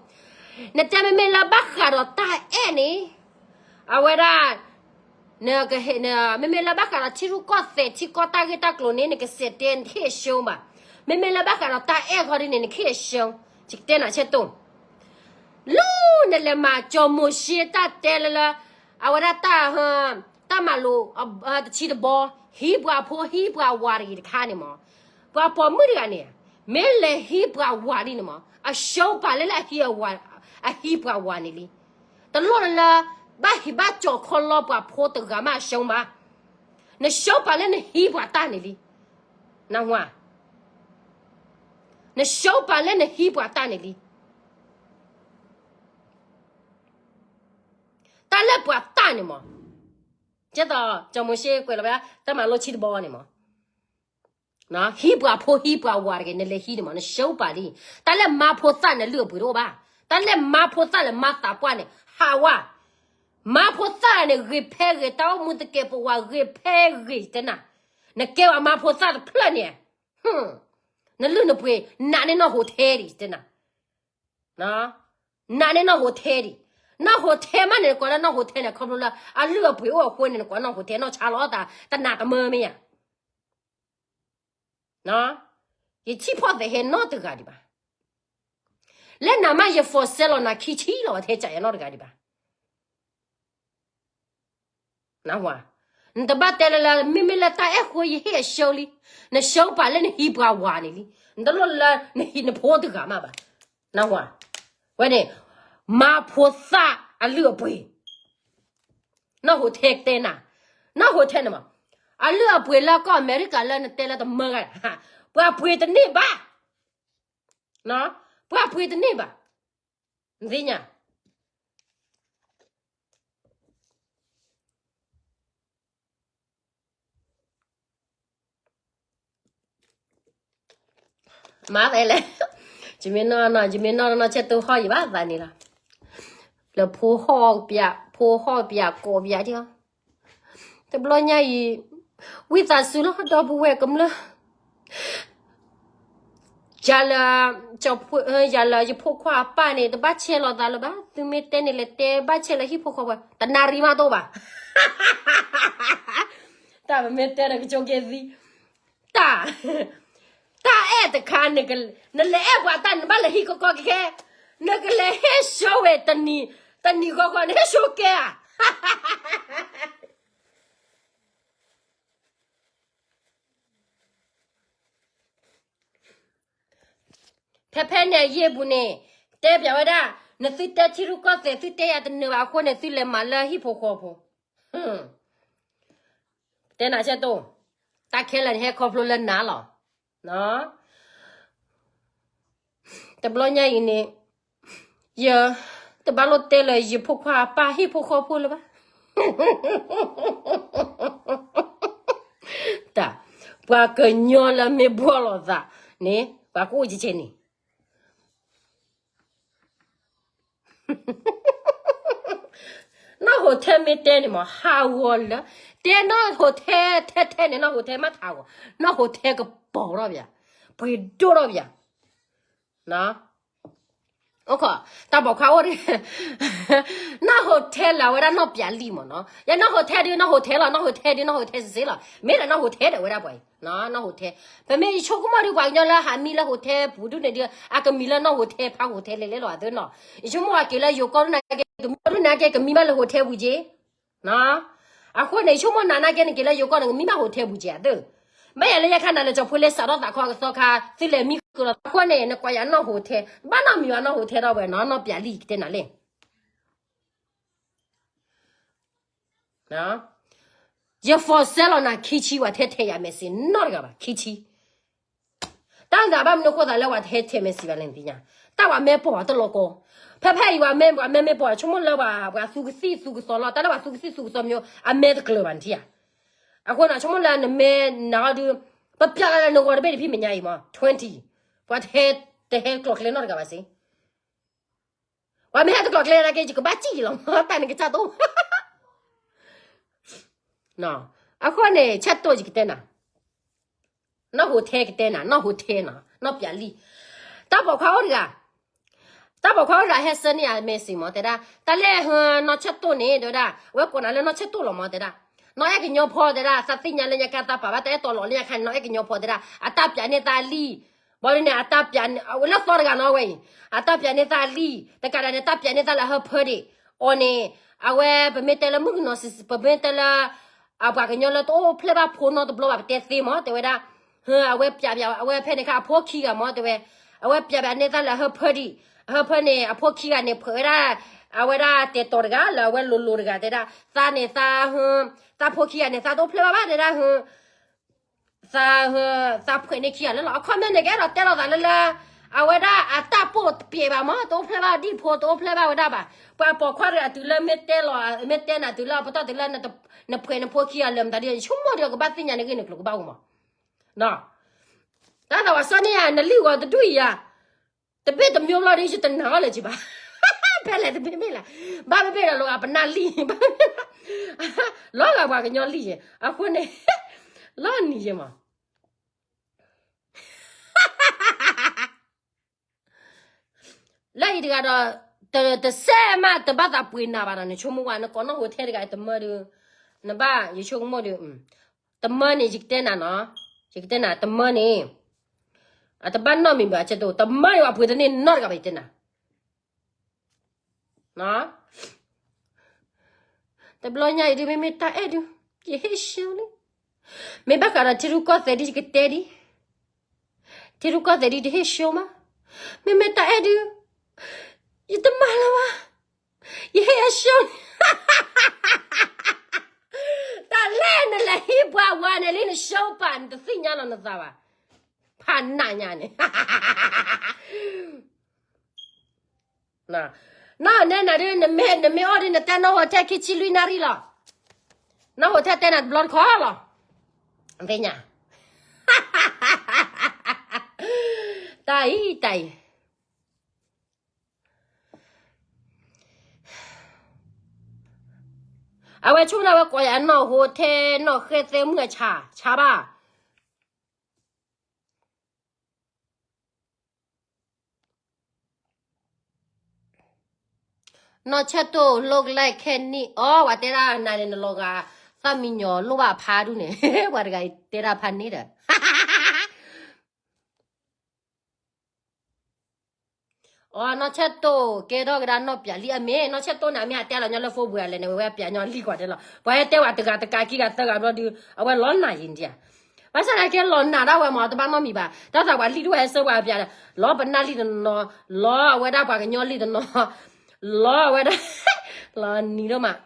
နတဲမ့မ့ၢ်လၢဘၣ်ဃးဒီးတၢ်အဲၣ်န့ၣ်, အဝဲဒၣ် နကဟ့ၣ်, မ့မ့ၢ်လၢဘၣ်ဃးဒီးထံရူၢ်ကီၢ်သဲး ထံကီၢ်တၢ်ဂ့ၢ်တၢ်ကျိၤန့ၣ် နကစဲးတဲနဟ့ၣ်အရှုံးဘၣ်. မ့မ့ၢ်လၢဘၣ်ဃးဒီးတၢ်အဲၣ်ခီဒ်န့ၣ် နကဟ့ၣ်အရှုံး, ယကတဲနၤဆဲးတိၢ်, လၢနလဲၤမၤကၠီၤမိၤၡ့တၢ်တဲလၢလၢ, အဝဲဒၣ်တၢ်, တၢ်မၤလိာ်, တဆံတဘီ, ဟံးပှၤဖိဟံးပှၤဝၤတဂ့ၤတခါန့ၣ်မး, ပှၤပိာ်မုၣ်တဂၤန့ၣ် မ့ၢ်လဲၤဟံးပှၤဝၤလံန့ၣ်မး, အရှုံးပာ်လၢလၢအဟံးအဝၤ, အဟံးပှၤဝၤန့ၣ်လံ. တလိၣ်လၢ ဘၣ်ဟံးဘၣ်ကၠီၤခီလီပှၤဖိတဂၤမးအရှုံးဘၣ်. နရှုံးပာ်လၢနဟံးပှၤတၢ်န့ၣ်လံ. နၢ်ဟူဧါ. နရှုံးပာ်လၢနဟံးပှၤတၢ်န့ၣ်လံ. တၢ်လၢပှၤတၢ်န့ၣ်မး, ကဲသိး စီၤမိၤၡ့ကွဲးလီၤဝဲ တၢ်မၤလိဆံတဘီန့ၣ်မး, ဟံးပှၤဖိဟံးပှၤဝၤတဂ့ၤ နလဲၤဟံးန့ၣ်မး နရှုံးပာ်လံ. တၢ်လၢမၤဖိသၣ်န့ၣ် လုၢ်အပှ့ၤတအိၣ်ဘၣ်. တၢ်လၢမၤဖိသၣ်လၢမၤသးပှၢ်န့ၣ် ဟးဝါ. မၤဖိသၣ်န့ၣ် ဂ့ၤဖဲဂ့ၤ တၢ်အိၣ်မူတကဲးပဝးဂ့ၤဖဲဂ့ၤတဲနၤ. နကဲဝဲမၤဖိသၣ်တဖျၢၣ်န့ၣ် နလုၢ်နပှ့ၤ နာ်န့ၢ်နီၢ်ဟိးထဲဒံးတဲနၤ. နာ်န့ၢ်နီၢ်ဟိးထဲဒံး. နီၢ်ဟိးထဲမးန့ၣ် နကွၢ်လၢနီၢ်ဟိးထဲန့ၣ် ခီဖျိလၢ အလုၢ်အပှ့ၤအိၣ်အဃိန့ၣ် နကွၢ်နီၢ်ဟိးထဲ နီၢ်ဆါလီၤအသး တနာ်တမၢမ့ၢ်ဧါ. ယထံၣ်ဖီၣ်သဟဲနီတဂၤဒံးဘၣ်. လၢနၤမးယ for sale လီၤ နၤခံဆံလီၤ ထဲကးယၤနီတဂၤဒံးဘၣ်. နၢ်ဟူဧါ. နတဘၣ်တဲလၢလၢ မ့မ့ၢ်လၢတၢ်အဲၣ်ဃိယဟ့ၣ်အရှုံးလံ. နရှုံးပာ်လၢနဟံးပှၤဝၤန့ၣ်လံ. နတလိၣ်လၢနဟံးနဖိတဂၤမးဘၣ်. နၢ်ဟူဧါ. ဝဲန့ၣ် မၤဖိသၣ်အလုၢ်အပှ့ၤ နီၢ်ဟိးထဲကတဲနၤ, နီၢ်ဟိးထဲန့ၣ်မး, အလုၢ်အပှ့ၤလၢကီၢ်အမဲရကၤလၢနတဲလၢတမၢဂၤ, ပှၤပှ့ၤတန့ၢ်ဘၣ်, ပှၤပှ့ၤတန့ၢ်ဘၣ်, နသ့ၣ်ညါ. မၤသးလဲၣ်, ယမ့ၢ်နီၢ်နီၢ် ယမ့ၢ်နီၢ်နီၢ် ဆဲးတိၢ်ဟီၣ်ယဘၣ်သးန့ၣ်လီၤ. လၢဖိဟီၣ်ပၠး ဖိဟီၣ်ပၠးကိးပၠးဒ်အီၤ, တဘျီညါအံၤ ဝံသးစူၤလီၤ ဒီပုၢ်ဝဲၢ်ကမျၢၢ်, ယၤလၢ ယၤလၢယဖိခွါအပၢ်န့ၣ် တဘၣ်ဆဲးလီၤသးလၢၤဘၣ်, သုမ့ၢ်တဲန့ၣ်လဲၤတဲ ဘၣ်ဆဲးလၢဟံၣ်ဖိဃီဖိ တနၣ်ရံၣ်မးတအိၣ်ဘၣ်. တၢ်ပမ့ၢ်တဲဒီးကကၠိက့ၤသံ, တၢ်, တၢ်အဲၣ်တခါ, နလဲၤအဲၣ်ပှၤတၢ် နဘၣ်လဲၤဟံးကီကီခဲခဲ, နကလဲၤဟ့ၣ်ဆှၢဝဲ တနံၤဃီဃီ နဟ့ၣ်ဆှၢကဲဧါ. ဖဲဖဲန့ၣ်အယ့ၢ်ပူၤန့ၣ် တဲပၠးဝဲဒၣ်, နသုတဲထံရူၢ်ကီၢ်သဲး သုတဲယၤတနၢၤဘၣ်အဃိန့ၣ် သုလဲၤမၤလၢဟံၣ်ဖိဃီဖိ, တဲနၤဆဲးတိၢ်, တၢ်ခဲလၢာ်န့ၣ်ဟဲခီဖျိလၢနၤလီၤ. တဘျီညါအံၤန့ၣ် ယတဘၣ်လိၣ်တဲလၢယဖိခွါအပၢ်ဟံၣ်ဖိဃီဖိလၢၤဘၣ်. တၢ်, ပှၤကညီလၢမ့ၢ်ဘှီလီၤသးန့ၣ် ပှၤကအိၣ်ကဲကဲန့ၣ် နီၢ်ဟိးထဲမ့ၢ်တဲန့ၣ်မး ဟးဂီၤလၢ, တဲနီၢ်ဟိးထဲထဲထဲန့ၣ် နီၢ်ဟိးထဲမ့ၢ်ဟးဂီၤ, နီၢ်ဟိးထဲကပီၤထီၣ်ပၠး, ပှ့ၤဒိၣ်ထီၣ်ပၠး. အိၣ်ခိး, တၢ်ပိာ်ခွါအိၣ်ဒံး, နီၢ်ဟိးထဲလၢအဝဲဒၣ်နီၢ်ပၠးလံမးနီၤ, ယနီၢ်ဟိးထဲဒုး နီၢ်ဟိးထဲလီၤ, နီၢ်ဟိးထဲဒုး နီၢ်ဟိးထဲစ့စ့လီၤ, မ့ၢ်လၢနီၢ်ဟိးထဲဒီးဝဲဒၣ်ပှၤအံၤ, နီၢ်ဟိးထဲ, ပမ့ၢ်ယဆိကမိၣ်ဒုး ပှၤကညီလၢဟးမံလၢဟိးထဲပူၤဒုးန့ၣ်ဒုး အကမံၤလၢနီၢ်ဟိးထဲဖးဟိးထဲလဲၤလဲၤလီၤအသးနီၤ, ယဆိကမိၣ်အက့ၤလၢယိၤကီၢ်ဒုးနာ်က့ ကမံၤဒုးနာ်က့ ကမံၤဘၣ်လၢဟိးထဲပူၤက့ၤ အဃိန့ၣ် ယဆိကမိၣ်နၤနာ်က့န့ၣ် က့ၤလၢယိၤကီၢ်န့ၣ် ကမံဘၣ်ဟိးထဲပူၤကဲးအသး, မ့ၢ်ယၤလၢယခါနၤလၢကၠီၤဖိလ့စးထီၣ်သးခီကသီခါ သုလဲၤမံဃုာ်လီၤသးအဃိန့ၣ် နကွၢ်ယၤနီၢ်ဟိးထဲ, ဘၣ်နီတမံၤဘၣ်နီၢ်ဟိးထဲထီၣ်ဝဲနီၤ, နီၢ်ပၠးလံကတဲနၤလဲၣ်. ယ for sale လီၤနၤခံဆံ ပှၤထဲထဲယၤ message နီတဂၤဘၣ် ခံဆံ တၢ်သးဘၣ်မနုၤအဃိသးလၢပှၤထဲထဲ message ဘၣ်လဲၣ်နသ့ၣ်ညါ, တၢ်ပှၤမဲာ်ပိာ်အတလီၤကီ, ဖဲဖဲအံၤပှၤမဲာ် ပှၤမဲာ်မဲာ်ပိာ် ဆိကမိၣ်လၢပှၤ ပှၤသူကသံၣ်သူကသီလီၤ, တၢ်လၢပှၤသူကသံၣ်သူကသီမ့ၢ် အမဲာ်တကျၢၤဘၣ်နထံၣ်ဧါ. အဃိန့ၣ် ဆိကမိၣ်လၢနမဲာ်နၤအီၤဒုး ပပျၢ်လၢနဂီၤတဘ့ၣ်တဖံးမဲာ်ညါအံၤမး twenty, ပှၤတဟဲ တဟဲကျိၤကျဲနီတဂၤဘၣ်စ့ ပှၤမ့ၢ်ဟဲတကျိၤကျဲနာ်က့ ယကဘၣ်စံၣ်ယံၤလီၤ တၢ်န့ၣ်ကစၢ်သိး အဃိန့ၣ် ဆၢတိၢ်ယကတဲနၤ, နီၢ်ဟိးထဲကတဲနၤ, နီၢ်ဟိးထဲနီၤ, နီၢ်ပၠးလံ, တၢ်ပိာ်ခွါအိၣ်တဂၤ, တၢ်ပိာ်ခွါအိၣ်တဂၤဟဲဆၢန့ၢ်ယၤ message မး တဲဒၣ်, တၢ်လဲၣ်ဟၢ နီၢ်ဆၢတိၢ်န့ၣ် တဲဝဲဒၣ်, အဝဲကိးနၤလၢနီၢ်ဆၢတိၢ်လီၤမး တဲဒၣ်, နီၢ်အဲၣ်ကညီဖီ တဲဒၣ်, သးသ့ၣ်ညါလၢညါခါသးပာ်ဘၣ်တၢ်အဲၣ်တီလီၤလၢညါခါန့ၣ် နီၢ်အဲၣ်ကညီဖီ တဲဒၣ်, အတၢ်ပၠးန့ၢ်သးလံ ဘၣ်ဒ်န့ၣ် အတၢ်ပၠးန့ၢ် အဝဲလၢသီတဂၤနီၤဝဲအံၤ, အတၢ်ပၠးန့ၢ်သးလံ, တကးဒၣ်န့ၣ် တၢ်ပၠးန့ၢ်သးလၢအဟၢဖၢဒံး, အီၤန့ၣ်, အဝဲပမ့ၢ်တဲလၢမုၣ်ကနီၤ, ပမ့ၢ်တဲလၢ, အပှၤကညီလၢတအိၣ်ဖျဲၣ်ဘၣ်ဖိနီတဘျီဘၣ် ပတဲသ့မး တဲဝဲဒၣ်, အဝဲပျးပျး အဝဲဖဲန့ၣ်ခါအဖိခံဂၤမ့ၢ်တဲဝဲ, အဝဲပျးပျးန့ၢ်သးလၢအဟၢဖၢဒံး, အဟၢဖၢန့ၣ် အဖိခံဂၤန့ၣ် ဖှဲးဝဲဒၣ်, အဝဲဒၣ်တဲာ်တီၤတဂၤလၢအဝဲလိၤလိၤတဂၤတဲဒၣ်, သးန့ၣ်သး, သးဖိခံဂၤန့ၣ် သးတအိၣ်ဖျဲၣ်ဘၣ်ဘၣ်တဲဒၣ်, သး, သးဖှဲးန့ၢ်ခံဂၤလၢလီၤ. အခီပညီန့ၣ် ကအဲၣ်ဒိးတဲလိာ်သးလၢလၢ, အဝဲဒၣ်အတၢ်ပိာ်တပျဲးဘၣ်မ့ၢ် တအိၣ်ဖျဲၣ်ဘၣ်ဒံးဖိ တအိၣ်ဖျဲၣ်ဘၣ်ဝဲဒၣ်ဘၣ်. ပှၤပိာ်ခွါတဂၤတုၤလၢမ့ၢ်တဲလီၤ, မ့ၢ်တဲနၤတုၤလၢပတီၢ်တုၤလၢ နဖှဲးနဖိခံဂၤလၢမတၤဒ် ယဆိကမိၣ်ဒီးကဘၣ်သ့ၣ်ညါနဂ့ၢ်နကျိၤကဘၣ်အိၣ်မး. တၢ်သးဝးစီန့ၣ်ယါ နလံၣ်ဂီၤတဒူၣ်အံၤယါ, တဘ့ၣ်တမျိုးဘျီဒီး ယတနာ်အီၤလၢၤကဘၣ်. ဖဲလဲၣ်တဘ့ၣ်ဘ့ၣ်လဲၣ်, ဘၣ်ဘ့ၣ်ဘ့ၣ်ဒီးလီၤ အပနၢ်လံၣ်, လီၤဂာ်ပှၤကညီလံၣ်ယဲ, အဃိန့ၣ်, လီၤနံၤယဲမး လၢအံၤတဂၤဒီး, တ, တစဲးမး တဘၣ်သးပှ့ၤနၤဘၣ်ဒီး နဆိကမိၣ်ဝဲ နကိးနီၢ်ဟိထဲတဂၤ တမၢဒုး, နဘၣ်ယဆိကမိၣ်ဒီး, တမၢန့ၣ် ယကတဲနၤနီၤ, ယကတဲနၤ တမၢန့ၣ်, အတဘၣ်နီတမံၤဘၣ် ဆဲးတိၢ် တမၢန့ၣ် ပှၤပှ့ၤတန့ၢ်နီတဂၤဘၣ် ယတဲနၤ တဘျီညါအံၤဒုး မ့မ့ၢ်တၢ်အဲၣ်ဒုး, ယဟ့ၣ်ရှူလံ, မ့ၢ်ဘၣ်ဃးဒီးထံရူၢ်ကီၢ်သဲးဒ်ယကတဲဒ်, ထံရူၢ်ကီၢ်သဲးဒ်တဟ့ၣ်ရှူမး, မ့မ့ၢ်တၢ်အဲၣ်ဒုး, ယတမၤလၢၤဘၣ်, ယဟ့ၣ်အရှူ, တၢ်လဲၣ်နလဲၤဟံးပှၤဝၤန့ၣ်လံ နရှူပာ် နတသ့ၣ်ညါလီၤနသးဘၣ်, ဖးနးညါန့ၣ် နီၢ်နဲနၤဒုး နမ့ၢ်အီၣ်ဒုး နတဲနီၢ်ဟိထဲခံဆံလွံၢ်နၣ်ရံၣ်လီၤ, နီၢ်ဟိထဲတဲနၤတဘျီတခီလီၤ, သ့ၣ်ညါ, တၢ်အံၤ တၢ်အံၤ, အဝဲဆိကမိၣ်ဝဲကိးယၤနီၢ်ဟိထဲ နီၢ်ဃဲသဲမုၣ်အဆါ ဆါဘၣ် နီၢ်ဆဲးတိၢ် look like ခဲနံၣ် အီ ပှၤတဲဒၣ်နၤန့ၣ် နလီၤဂာ် သၣ်မံညီၤလိၣ်ဘၣ်ဖးဒူၣ်န့ၣ် ပှၤတဂၤတဲဒၣ်ဖးန့ၣ်ဒီး အီ နီၢ်ဆဲးတိၢ် ကဲထီၣ်ကဒါနီၢ်ပၠးလံအမ့ၢ် နီၢ်ဆဲးတိၢ်န့ၣ် အမ့ၢ်အတဲလီၤညီလၢ Facebook လဲၣ်န့ၣ် ဝဲပၠးညီလံကွၢ်တဲလီၤ ပှၤဟဲတဲဝဲတဂၤတကးခံဂၤသၢဂၤဘျီဒုး အဝဲလီၤနၤယံၤဒံးဧါ ဘၣ်ဆၣ်သနာ်က့လီၤနၤဒၣ်ဝဲမး တဘၣ်နီတမံၤဘၣ် တၢ်သးပှၤလံၣ်ဒိၣ်ဟဲဆၢပှၤပၠးဒီး လီၤပနၢ်လံတနီၤ လီၤအဝဲဒၣ်ပှၤကညီလံတနီၤ လီၤအဝဲဒၣ် လီၤနံၤဒိၣ်မး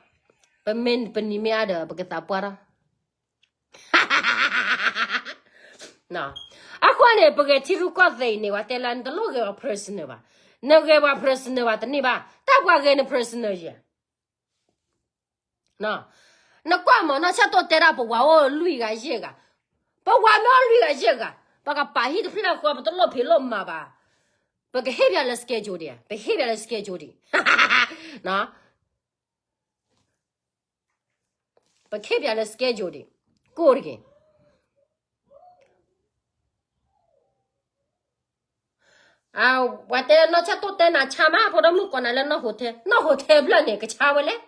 ပမ့ၢ်ပနံၤမ့ၢ်အါဒီး ပကသးပှၢ်ထီၣ် အဃိန့ၣ် ပဂဲၤထံရူၢ်ကီၢ်သဲးအံၤန့ၣ် ပှၤတဲလၢနတလိၣ်ဂဲၤပှၤ personal ဘၣ်. နဂဲၤပှၤ personal ဘၣ်တန့ၢ်ဘၣ်. တၢ်ပှၤဂဲၤန personal ယဲၢ်. နကွၢ်မး နီၢ်ဆၣ်တိၢ်တဲဒၣ်ပဝၤအိၣ်လွံၢ်ဂၤယဲၢ်ဂၤ, ပဝၤမ့ၢ်အိၣ်လွံၢ်ဂၤယဲၢ်ဂၤ, ပကပာ်ဟံၣ်တဖျၢၣ်ဃီ ပတလိၣ်ဖံးလိၣ်မၤဘၣ်. ပကဟ့ၣ်ပှၤလၢ schedule ဒံး, ပဟ့ၣ်ပှၤလၢ schedule ဒံး. ပကဟ့ၣ်ပှၤလၢ schedule ဒံး, ကိၢ်တဂ့ၤ. ပှၤတဲနီၢ်ဆၣ်တိၢ်တဲနၤဆါမး ဖိဒိၣ်မုၣ်ကိးနၤလၢနီၢ်ဟိထဲ, နီၢ်ဟိထဲဖျၢၣ်န့ၣ် ကဆါဝဲလဲၣ်.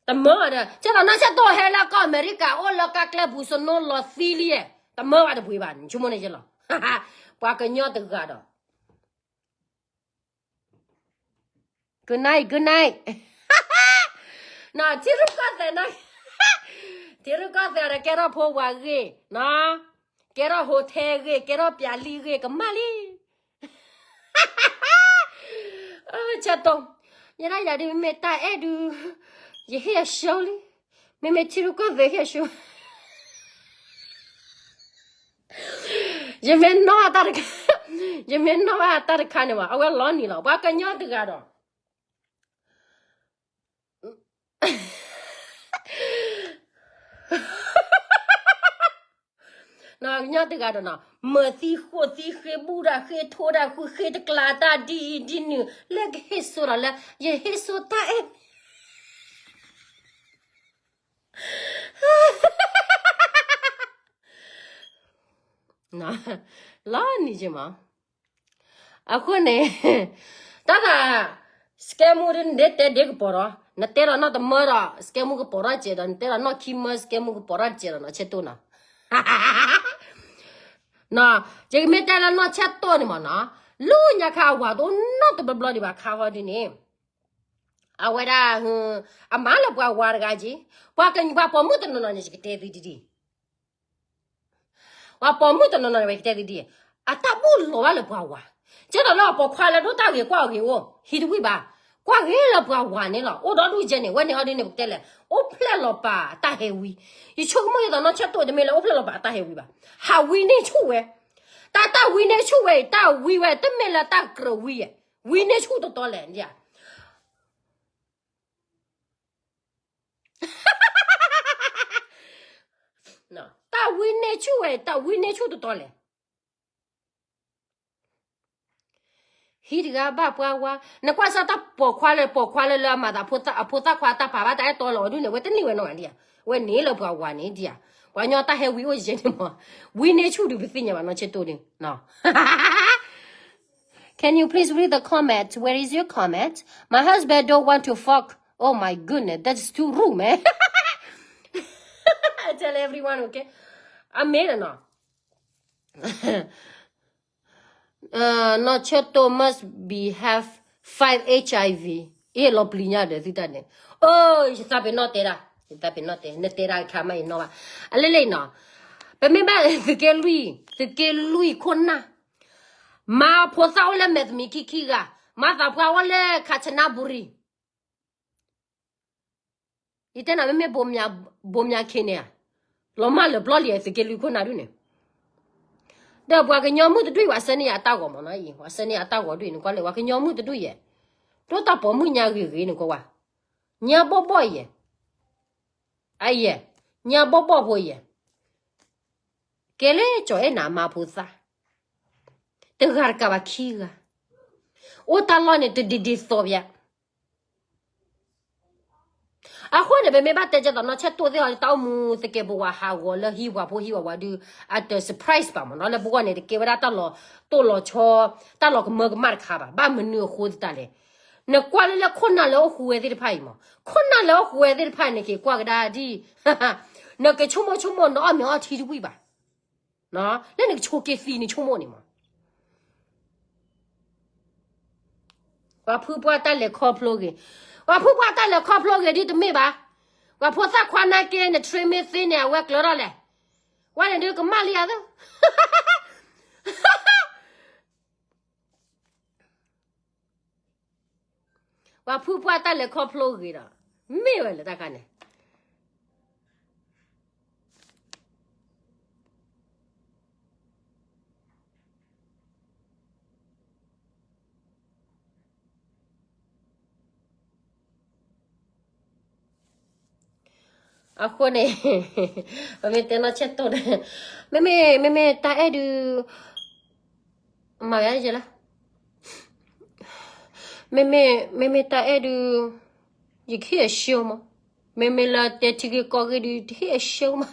တမၢဒီး ကဲသိးနီၢ်ဆၣ်တိၢ်ဟဲလၢကီၢ်အမဲရကၤ အိၣ်လၢကါကျဲပူၤ စနိလီၤသံလံ, တမၢဝဲတပှ့ၤဘၣ် ဆိကမိၣ်န့ၣ်ယဲလီၤ. ပှၤကညီတဂၤဒီး Good night, good night. ထံရူၢ်ကီၢ်သဲး, ထံရူၢ်ကီၢ်သဲးဒီး ကဲထီၣ်ဖိဝၤဂ့ၤ, ကဲထီၣ်ဟိထဲဂ့ၤ, ကဲထီၣ်ပၠးလံဂ့ၤ, ကမၣ်လံ. ဆၣ်တိၢ်, ယဲဒၣ်ယၤဒုး မ့မ့ၢ်တၢ်အဲၣ်ဒုး, ယဟ့ၣ်အရှူလံ. မ့မ့ၢ်ထံရူၢ်ကီၢ်သဲးဟ့ၣ်အရှူ ယမ့ၢ်နီၣ်တၢ်တခါ, ယမ့ၢ်နီၣ်ဘၣ်တၢ်တခါန့ၣ်ဘၣ် အဝဲလီၤနံၤလီၤ ပှၤကညီတဂၤဒီး ကညီတဂၤဒီးနီၤ မၤသံဃိးသံဃ့ ဘူၣ်တၢ်ဃ့ထိတၢ်ဃုဃ့တကျးတၢ်ဒ်အံၤဒ်နုၤ လၢကဟ့ၣ်စိဒီးလၢ ယဟ့ၣ်စိတၢ်အဲၣ် လီၤနံၤက့မး. အဃိန့ၣ် တၢ်သး စကဲမူဒ်နဒဲတဲဒ့ကပီၤ ဒီး နတဲဒီးနီၢ်တမၢဒီး စကဲမူကပီၤထီၣ်စဲးဒီး နတဲဒီးနီၢ်ခံမၢ စကဲမူကပီၤထီၣ်စဲးဒီးနီၢ်ဆၣ်တိၢ်နီၤ. ယကမ့ၢ်တဲလၢနီၢ်ဆၣ်တိၢ်န့ၣ်မးနီၤ လၢညါခါအဝၤတအိၣ်နီတဘျီဘျီဒံးဘၣ်ခါဟီဒ်န့ၣ် အဝဲဒၣ် အမၤလၢပှၤဝၤတဂၤက့ၤ ပှၤကညီပှၤပိာ်မုၣ်တနီၤနီၤန့ၣ် ယကတဲသုဒ်ဒ် ပှၤပိာ်မုၣ်တနီၤနီၤန့ၣ် ဝဲကတဲသ့ဒ်အံၤ, အတၢ်ဘူၣ်လီၤဘၣ်လၢပှၤဝၤ, ကဲသိးလၢအပိာ်ခွါလၢဒိၣ်တၢ်ဂ့ၤကွၢ်အဂ့ၤအိၣ် ဟံးတဝံၣ်ဘၣ်, ကွၢ်ဂ့ၤလၢပှၤဝၤန့ၣ်လီၤ. အိၣ်ဒီဒူၣ်ကဲန့ၣ် ဝဲန့ၣ်အီၤဒ်န့ၣ် ပကတဲလဲၣ်, အိၣ်ဖျဲၣ်လီၤပာ်အတၢ်ဟဲဝံ, ယဆိကမိၣ်ဒ်သိးနီၢ်ဆၢၣ်တိၣ်တမ့ၢ်လၢအိၣ်ဖျဲၣ်လီၤပာ်အတၢ်ဟဲဝံဘၣ်, ဟးဝံန့ၢ်ဆူၣ်ဝဲ, တၢ်တၢ်ဝံန့ၢ်ဆူၣ်ဝဲအံၤ တၢ်ဝံဝဲ တမ့ၢ်လၢတၢ်ကြၢးဝံဧါ, ဝံန့ၢ်ဆူၣ်တတီလဲၣ်, တၢ်ဝံန့ၢ်ဆူၣ်ဝဲ တၢ်ဝံန့ၢ်ဆူၣ်တတီလဲၣ်. ဟံးတဂၤဘၣ်ပှၤဝါ, နကွၢ်စၢ်တၢ်ပိာ်ခွါလၢ ပိာ်ခွါလၢလၢအမၤသး အဖိသၣ်ခွါတၢ်ပာ်ဘၣ်တၢ်အဲၣ်တီလီၤအီၤဒ်န့ၣ် ဝဲတန့ၢ်ဝဲနီၢ်ဂၤဒံဧါ, ဝဲန့ၢ်လၢပှၤဝၤန့ၣ်ဒံဧါ, ပှၤကညီတၢ်ဟဲဝံအိၣ်ယဲန့ၣ်မး, ဝံန့ၢ်ဆူၣ်ဒုးပသ့ၣ်ညါဘၣ်နီၢ်ဆၢၣ်တိၣ်န့ၣ် Can you please read the comment? Where is your comment? My husband don't want to fuck. Oh my goodness, that's too rude, man. I tell everyone, okay? အမ့ၢ်နီၤ, နီၢ်ဆၢၣ်တိၣ် must be have five HIV. အ့ၣ်လီၤပျံၤညါဒီးသုတၢ်န့ၣ်, အိ ယသးပ့ၤနီၣ်တဲဒၣ်, ယသးပ့ၤနီၣ်တဲ နတဲဒၣ်အခါမးယနီၣ်ဘၣ်, အလၢလၢအံၤနီၤ, ပမ့ၢ်ဘၣ်သုးက့လွံၢ်, သုးက့လွံၢ်ခိၣ်နၢ် မါဖိသၣ်အိၣ်လၢမဲာ်သမံးခံခံဂၤ, မါသးပှၢ်အိၣ်လၢ ခးဆနါဘူရံၤ, ယတဲနၤမ့မ့ၢ် ဘိမၠါခ့န့ၣ်ဧါ, လီၤမၢ်လၢပျီလံသုးက့လွံၢ်ခိၣ်နၢ်ဒုန့ၣ်, ဒီးပှၤကညီမုၣ်တဒူၣ်အံၤ ပှၤဆှၢန့ၢ်ယၤအတၢ်ဂီၤမးနီၤအံၤ, ပှၤဆှၢန့ၢ်ယၤအတၢ်ဂီၤဒုန့ၣ်ကွၢ်လၢ ပှၤကညီမုၣ်တဒူၣ်ယဲၢ်, ဒိၣ်တၢ်ပိာ်မုၣ်ညါဂ့ၤဂ့ၤန့ၣ်ကွၢ်ဝဲ, ညါဘီၣ်ဘီၣ်ယဲၢ်, အယဲၢ်, ညါဘီၣ်ဘီၣ်ဖိယဲၢ်, ကဲလၢကၠီၤအဲၣ်နၤမါဖိသၣ်, တဂၤတကးဘၣ်ခံဂၤ, အိၣ်တၢ်လီၢ်န့ၣ်တဒ်ဒ်သိးဘၣ်. အဃိန့ၣ် ပမ့ၢ်ဘၣ်တဲကဲသိးနီၢ်ဆၢၣ်တိၣ်သ့ၣ်အီၤ တၢ်အိၣ်မူသကဲးပဝးဟးဂီၤလၢဟံၣ်ပှၤဖိဟံၣ်ပှၤဝၤဒုး အတ surprise ဘၣ်မးနီၤ, လၢပဂီၢ်န့ၣ် တကဲဝဲဒၣ်တၢ်လီၤတိၢ်လီၤဆီ တၢ်လီၤကမၢကမၣ်တခါဘၣ်. ဘၣ်မနုၤအဃိသတးလဲၣ်, နကွၢ်လၢလၢခိၣ်နၢ်လၢအိၣ်ဃူဝဲသ့ၣ်တဖၣ်အံၤမး, ခိၣ်နၢ်လၢအိၣ်ဃူဝဲသ့ၣ်တဖၣ်န့ၣ် က့ၤကွၢ်ကဒါဒ် နကဆိကမိၣ်ဆိကမိၣ် နအီၣ်မ့ၤအီထံတဝံၣ်ဘၣ်, လၢနကဆိးက့ၤသံနဆိကမိၣ်န့ၣ်မး ပှၤဖုပှၢ်တၢ်လဲၤခီဖျိဂ့ၤ, ပှၤဖုပှၢ်တၢ်လဲၤခီဖျိဂ့ၤဒ်တမ့ၢ်ဘၣ်. ပှၤဖိသၣ်ခွါနာ်က့ န train မ့ၢ်သ့န့ၣ် အဝဲကျၢၤထီၣ်လဲၣ်. ဝဲန့ၣ်ဒုးကမၣ်လံဧါသၢ ပှၤဖုပှၢ်တၢ်လဲၤခီဖျိဂ့ၤဒီး မ့ၢ်ဝဲလၢတၢ်ခါန့ၣ် အဃိန့ၣ် ပမ့ၢ်တဲနီၢ်ဆၢၣ်တိၣ်န့ၣ် မ့မ့ၢ် မ့မ့ၢ်တၢ်အဲၣ်ဒုး မၤဝဲယဲလၢ မ့မ့ၢ် မ့မ့ၢ်တၢ်အဲၣ်ဒုး ယကဟ့ၣ်အဆှၢမး, မ့မ့ၢ်လၢတဲထံဂ့ၢ်ကီၢ်ဂ့ၢ်ဒုး တဟ့ၣ်အဆှၢမး.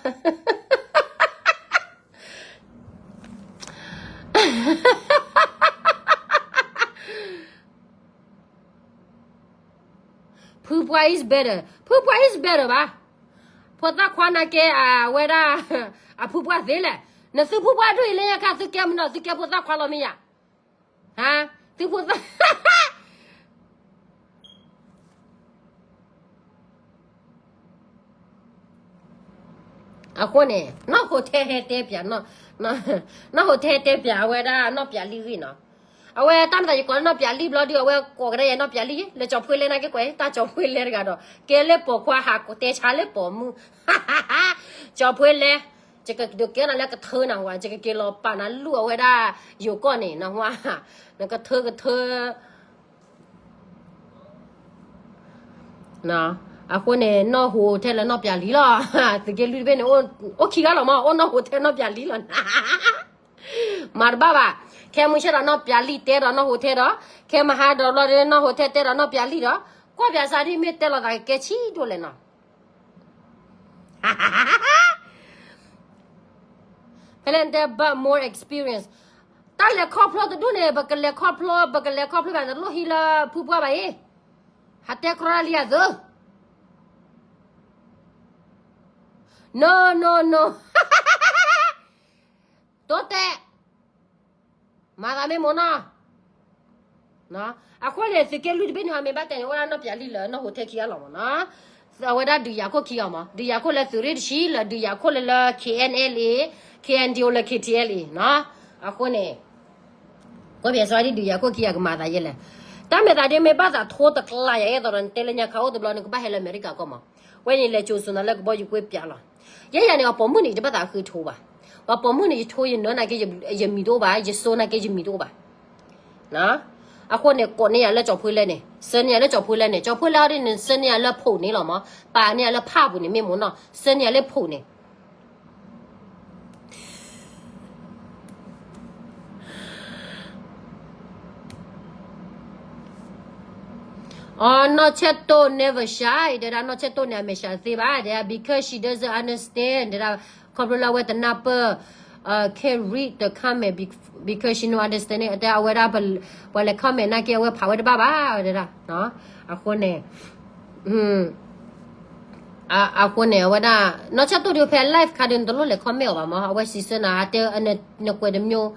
ဖုပှၢ် is better, ဖုပှၢ် is better ဘၣ်. ဖိသၣ်ခွါနာ်က့ အဝဲဒၣ် အဖုပှၢ်သ့လဲၣ်. နသုဖုပှၢ်ဒိၣ်အံၤလၢညါခါ သုကဲမနီၤ သုကဲဖိသၣ်ခွါလီၤမ့ၢ်ယၤ. သုဖိသၣ် အဃိန့ၣ် နီၢ်ဟိုထဲဟဲတဲပၠး, နီၢ်ဟိုထဲဟဲတဲပၠး အဝဲဒၣ်နီၢ်ပၠးလံဂ့ၢ်နီၤ. အဝဲတၢ်မၤသးယကိးလၢနီၢ်ပၠးလံဘျီဒုး အဝဲကိးကဒါယဲနီၢ်ပၠးလံ လၢကၠီၤဖှ့လဲၣ်နာ်က့ကွဲး တၢ်ကၠီၤဖှ့လဲၣ်တဂၤဒီး ကဲလၢပိာ်ခွါဟးကိးတဲဆါလၢပိာ်မုၣ် ကၠီၤဖှ့လဲၣ်, ယကဒုးကဲနၤလၢကထၢနၤဝဲ ယကက့ၤလီၤပာ်နၤလူၢ်အဝဲဒၣ်ယိၤကီၢ်န့ၣ် နဝဲ နကထၢကထၢ အဃိန့ၣ် နီၢ်ဟိုထဲလၢနီၢ်ပၠးလံလီၤ. သုးက့လွံၢ်တဘ့ၣ်န့ၣ် အိၣ်ခံဂၤလီၤမး အိၣ်နီၢ်ဟိထဲနီၢ်ပၠးလံလီၤ. မၤတဘၣ်ဘၣ်. ခဲမုၢ်ဆ့ၣ်ဒီးနီၢ်ပၠးလံတဲဒီးနီၢ်ဟိထဲဒီး, ခဲမဟါဒီးဘျီဒီးနီၢ်ဟိထဲတဲဒီးနီၢ်ပၠးလံဒီး, ကွၢ်ပၠးစၢ်ဒ်မ့ၢ်တဲလီၤသးကကဲဆံးဒိၣ်လဲၣ်နီၤ. ဖဲလဲၣ်တဲဘၣ် more experience တၢ်လဲၤခီဖျိတဒူၣ်န့ၣ် ပကလဲၤခီဖျိ ပကလဲၤခီဖျိဘၣ် တလိၣ်ဟံးလၢဖုပှၢ်ဘၣ်အံၤ, ဟးတဲကြီလံအသၢ no no no တိတဲ မၤသးမ့ၢ်မိၢ်နီၤ. အဃိန့ၣ် သုးက့လွံၢ်တဘ့ၣ်န့ၣ် ဟီမ့ၢ်ဘၣ်တဲန့ၣ် အိၣ်ဒၣ်နီၢ်ပၠးလံလၢနီၢ်ဟိထဲခံဂၤလီၤမးနီၤ. အဝဲဒၣ်ဒုးယၤခိၣ်ခံဂၤမး ဒုးယၤခိၣ်လၢသုးရ့ၣ်တဆံ လၢဒုးယၤခိၣ်လၢလၢ K N L A K N D O လၢ K T L A နီၤ. အဃိန့ၣ် ကီၢ်ပယီၤစှၤဒံးဒုးယၤခိၣ်ခံဂၤကမၤသးယဲလဲၣ်. တၢ်မဲာ်သးဒ်မ့ၢ်ဘၣ်သးထိတကျါယၤအဲၣ်သိးဒီး နတဲလၢညါခါအိၣ်တဘျီ နကဘၣ်ဟဲလၢအမဲရကၤကီၢ်မး. ဝဲန့ၣ်လဲၤကၠိၤစိၤနၤလၢကဘီယူၤကွ့ပၠးလီၤ. ယဲယၤန့ၣ် အပိာ်မုၣ်န့ၣ် ယတဘၣ်သးဃုထိဘၣ်. ပှၤပိာ်မုၣ်န့ၣ် ယထိယနၢနာ်က့ ယမံၤတအိၣ်ဘၣ်, ယစိနာ်က့ ယမံၤတအိၣ်ဘၣ်. အဃိန့ၣ် ကိးန့ၢ်ယၤလၢကၠီၤဖိလဲၣ်န့ၣ်, ဆှၢန့ၢ်ယၤလၢကၠီၤဖိလဲၣ်န့ၣ်, ကၠီၤဖိလဲၣ်အီၤဒ်န့ၣ် ဆှၢန့ၢ်ယၤလၢဖိးန့ၣ်လီၤမး, ပာ်န့ၢ်ယၤလၢဖးပူၤန့ၣ် မ့ၢ်မ့ၢ်နီၤ, ဆှၢန့ၢ်ယၤလၢဖိးန့ၣ်. အီၤ နီၢ်ဆဲးတိၢ် never shy တဲဒၣ် နီၢ်ဆဲးတိၢ်န့ၣ် အမဲာ်ဆှးသ့ဘၣ် တဲဒၣ် because she doesn't understand တဲဒၣ် ခီဖျိလၢအဝဲတနၢ်ပၢၢ် can read the comment because she no understanding တဲအဝဲဒၣ် ပှၤလဲၤ comment နာ်က့ အဝဲဖးဝဲတဘၣ်ဘၣ် တဲဒၣ်. အဃိန့ၣ် အဃိန့ၣ် အဝဲဒၣ် နီၢ်ဆဲးတိၢ်ဒုးဖဲ live ခါဒုး နတလိၣ်လဲၤ comment အီၤဘၣ်မး, အဝဲစံးဆၢနၤ တဲ နကွဲးတမျိုး,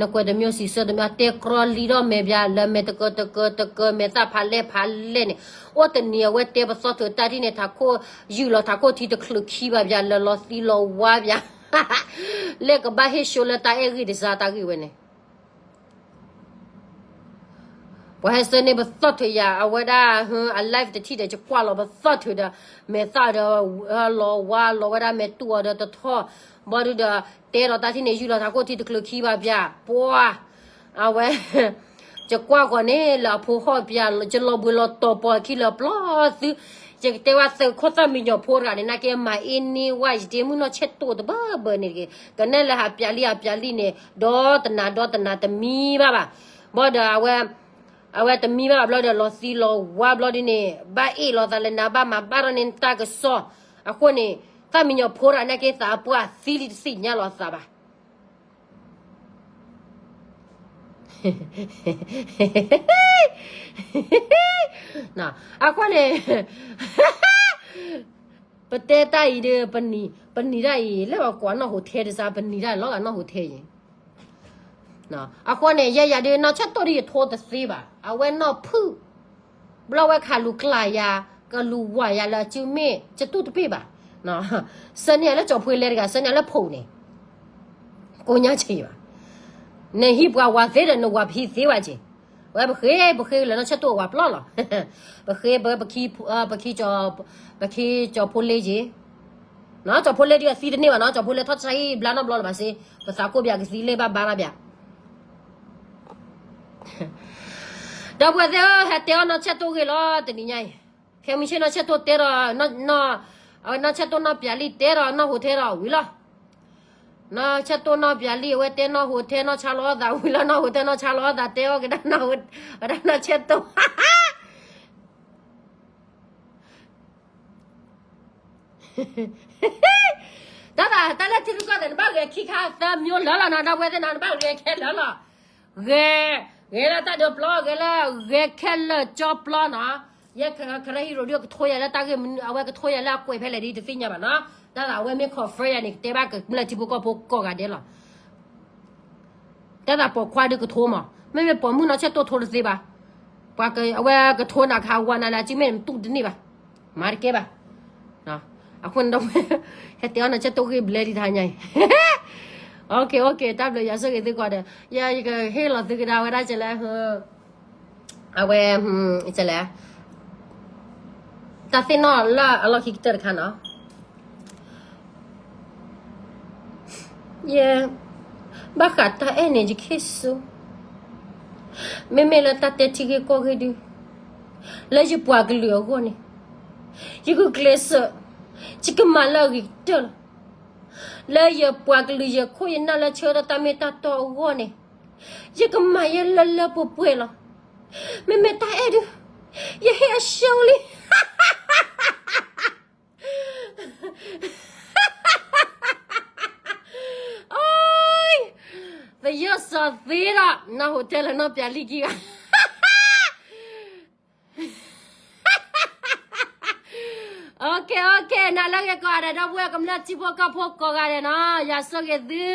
နကွဲးတမျိုး စံးဆၢတမျိုး တဲကြီလံဒီးမဲာ်ဘၣ် လၢမဲာ်တကၢတကၢတကၢ မဲာ်သၣ်ဖးလဲၢ်ဖးလဲၢ်န့ၣ်, အိၣ်တနံၤအဝဲတဲပသီၣ်ထုးတၢ်ဒ်န့ၣ် ထးခိၣ် ယူၢ်လီၤထးခိၣ်ထံတချုးခံဘၣ်ဘၣ် လၢလီၤသံလီၤဝါဘၣ် လၢကဘၣ်ဟ့ၣ် show လၢတၢ်အဲၣ်ဂံၢ်တစၢ်တၢ်ဂ့ၢ်ဝဲန့ၣ် ပှၤဟဲဆှၢန့ၢ်ပသီၣ်ထုးယၤ အဝဲဒၣ် အ live တထံၣ်ဒီး ယကွၢ်လီၤပသီၣ်ထုးဒီး မဲာ်သၣ်ဒီး လီၤဝါလီၤဝဲဒၣ် မဲာ်တူၢ်အီၤဒီးတထီၣ် ဘၣ်ဒုဒီး တဲဒီးတၢ်ထံၣ်န့ၣ် ယူၢ်လီၤထးခိၣ်ထံတချုးခံဘၣ်ဘၣ် ပှၤ အဝဲ ယကွၢ်ကွီၢ်န့ၣ် လၢအဖိဟီၣ်ဘၣ် ယလီၤဘှံးလီၤတီၤပီၤခံလၢပျီသု ယကတဲဝဲသုးခိၣ်သၣ်မံညီၤဖိတဂၤန့ၣ် နာ်က့မၤအ့န့ဝဲ ယတ့မုၢ်နီၢ်ဆဲးတိၢ်တဘၢဘၢန့ၣ်တဂ့ၤ ကနဲလၢဟးပၠးလံဟးပၠးလံန့ၣ် ဒီတနၤဒီတနၤတမံဘၣ်ဘၣ် ဘၣ်ဒီးအဝဲ အဝဲတမံဘၣ်ဘၣ်ဘျီဒီး လီၤသံလီၤဝါဘျီဒ်န့ၣ် ဘၣ်အ့ၣ်လိာ်သးလၢနၤ ဘၣ်မၤဘၣ်ထီၣ်န့ၢ်နတၢ်ကစီၣ် အဃိန့ၣ် သၣ်မံညီၤဖိတဂၤနာ်က့ သးအပှၢ်သံလံတသ့ၣ်ညါလီၤသးဘၣ် အဃိန့ၣ် ပတဲတၢ်အံၤဒီး ပနံၤတၢ်အံၤ လၢပှၤကိးနီၢ်ဟိးထဲတစၢ် ပနံၤတၢ်လီၤဂာ်နီၢ်ဟိးထဲအံၤ အဃိန့ၣ် ယဲယၤဒုး နီၢ်ဆဲးတိၢ်ဒုးယထိတသ့ဘၣ် အဝဲနီၢ်ဖုၣ် ဘျီဝဲခးလူၤကျးယၤ ကလူၤဝၤယၤလၢအစုမ့ၣ် ယတူၢ်တပ့ၢ်ဘၣ် ဆှၢန့ၢ်ယၤလၢကၠီၤဖိလဲတဂၤ ဆှၢန့ၢ်ယၤလၢဖိးန့ၣ် ကိးညါဆံးဘၣ် နဟံးပှၤဝၤသ့ဒီး နဝၤပဟံးသ့ဝဲက့ၤ ဝဲပဃ့ ပဃ့လၢနီၢ်ဆဲးတိၢ်အဝၤပျီလီၤ ပဃ့ ပ ပခံ ပခံ ပခံကၠီၤဖိလဲက့ၤ နီၢ်ကၠီၤဖိလဲဒုးအသံတန့ၢ်ဘၣ်နီၢ် ကၠီၤဖိလဲထီၣ်တၢ်ဆါဟံၣ်ဘျါနီတဘျီလၢၤဘၣ်စ့ ပသးကိးဘၣ်ကသံလၢဘၣ်ဘါနီၢ်ဘၣ် ဒီပုၢ်ဝဲၢ်သ့ၣ်ဧၢ ဟဲတဲအီၣ်နီၢ်ဆဲးတိၢ်ဂ့ၢ်လီၤ တနံၤညါအံၤ ဖဲမုၢ်ဆ့ၣ်နီၢ်ဆဲးတိၢ်တဲဒီး အဝဲနီၢ်ဆဲးတိၢ်နီၢ်ပၠးလံတဲဒီးနီၢ်ဟိးထဲဒီးဝံၤလီၤ နီၢ်ဆဲးတိၢ်နီၢ်ပၠးလံ အဝဲတဲနီၢ်ဟိးထဲနီၢ်ဆါလီၤအီၣ်သးဝံၤလီၤ နီၢ်ဟိးထဲနီၢ်ဆါလီၤအီၣ်သးတဲအီၣ်ကဒါနီၢ်ဟိး ဝဲဒၣ်နီၢ်ဆဲးတိၢ် တၢ်သးတၢ်လၢထံရူၢ်ကီၢ်သဲး နဘၣ်ဂဲၤခံခါသၢမျိုးလၢာ်လီၤနီၤ ဒီပုၢ်ဝဲၢ်သ့ၣ်နီၤ နဘၣ်ဂဲၤခဲလၢာ်လီၤ ဂဲၤ ဂဲၤလၢတၢ်ဒုးပျီ ဂဲၤလၢ ဂဲၤခဲလၢာ်ကၠီပျီနီၤ ယဲ Karen Hero ဒုးကထိယၤလၢတၢ်ဂ့ၢ် အဝဲကထိယၤလၢအကွဲးဖဲလဲၣ်ဒ်တသ့ၣ်ညါဘၣ်နီၤ တၢ်သးအဝဲမ့ၢ် confirm ယၤန့ၣ် ကတဲဘၣ်ကမျၢၢ်ထံဖိကီၢ်ဖိကိးဂၤဒဲးလီၤ တၢ်သးပိာ်ခွါဒုးကထိမး မ့မ့ၢ်ပိာ်မုၣ်နီၢ်ဆဲးတိၢ်ထိတသ့ဘၣ် ပှၤအဝဲကထိနၤခးဝၤနၤလၢအစုမ့ၣ်နတူၢ်တန့ၢ်ဘၣ် မၤတကဲဘၣ် အဃိန့ၣ်ဒီး ဟဲတဲအီၣ်နီၢ်ဆဲးတိၢ်ဂ့ၢ်ဘျဲလံတဟါညါအံၤ OK OK တၢ်ဘျုးယွၤဆိၣ်ဂ့ၤသုကိးဂၤဒဲး ယကဟ့ၣ်လီၤသုကဒါဝဲဒၣ်ကလဲၣ် အဝဲ ကလဲၣ် တၢ်သ့ၣ်နီၣ်လၢအလီၢ်ခံကတၢၢ်တခါနီၤ ယဲ ဘၣ်ဃးတၢ်အဲၣ်န့ၣ် ယခ့ၣ်ဆူ မ့မ့ၢ်လၢတၢ်တဲထံဂ့ၢ်ကီၢ်ဂ့ၢ်ဒု လၢယပှၤကလုာ်အဂီၢ်န့ၣ် ယဂုာ်ကျဲးစၢး ယကမၤလၢအဂ့ၤကတၢၢ်လီၤ. လၢယပှၤကလုာ်ယခိၣ်ယနၢ်လၢဆၢထၢၣ်တၢ်မ့ၢ်တၢ်တီအဂီၢ်န့ၣ် ယကမၤယဲလၢလၢပှဲၤပှဲၤလီၤ. မ့မ့ၢ်တၢ်အဲၣ်ဒု ယဟ့ၣ်အဆၢလံ သယၢၢ်စီၤသ့ဒီး နီၢ်ဟိးထဲလၢနီၢ်ပၠးလံခံဂၤ OK OK နၤလၢဂ့ၤကိးဂၤဒဲး ဒီပုၢ်ဝဲၢ်ကမျၢၢ်ထံဖိကီၢ်ဖိကိးဂၤဒဲးနီၤ ယွၤဆိၣ်ဂ့ၤသု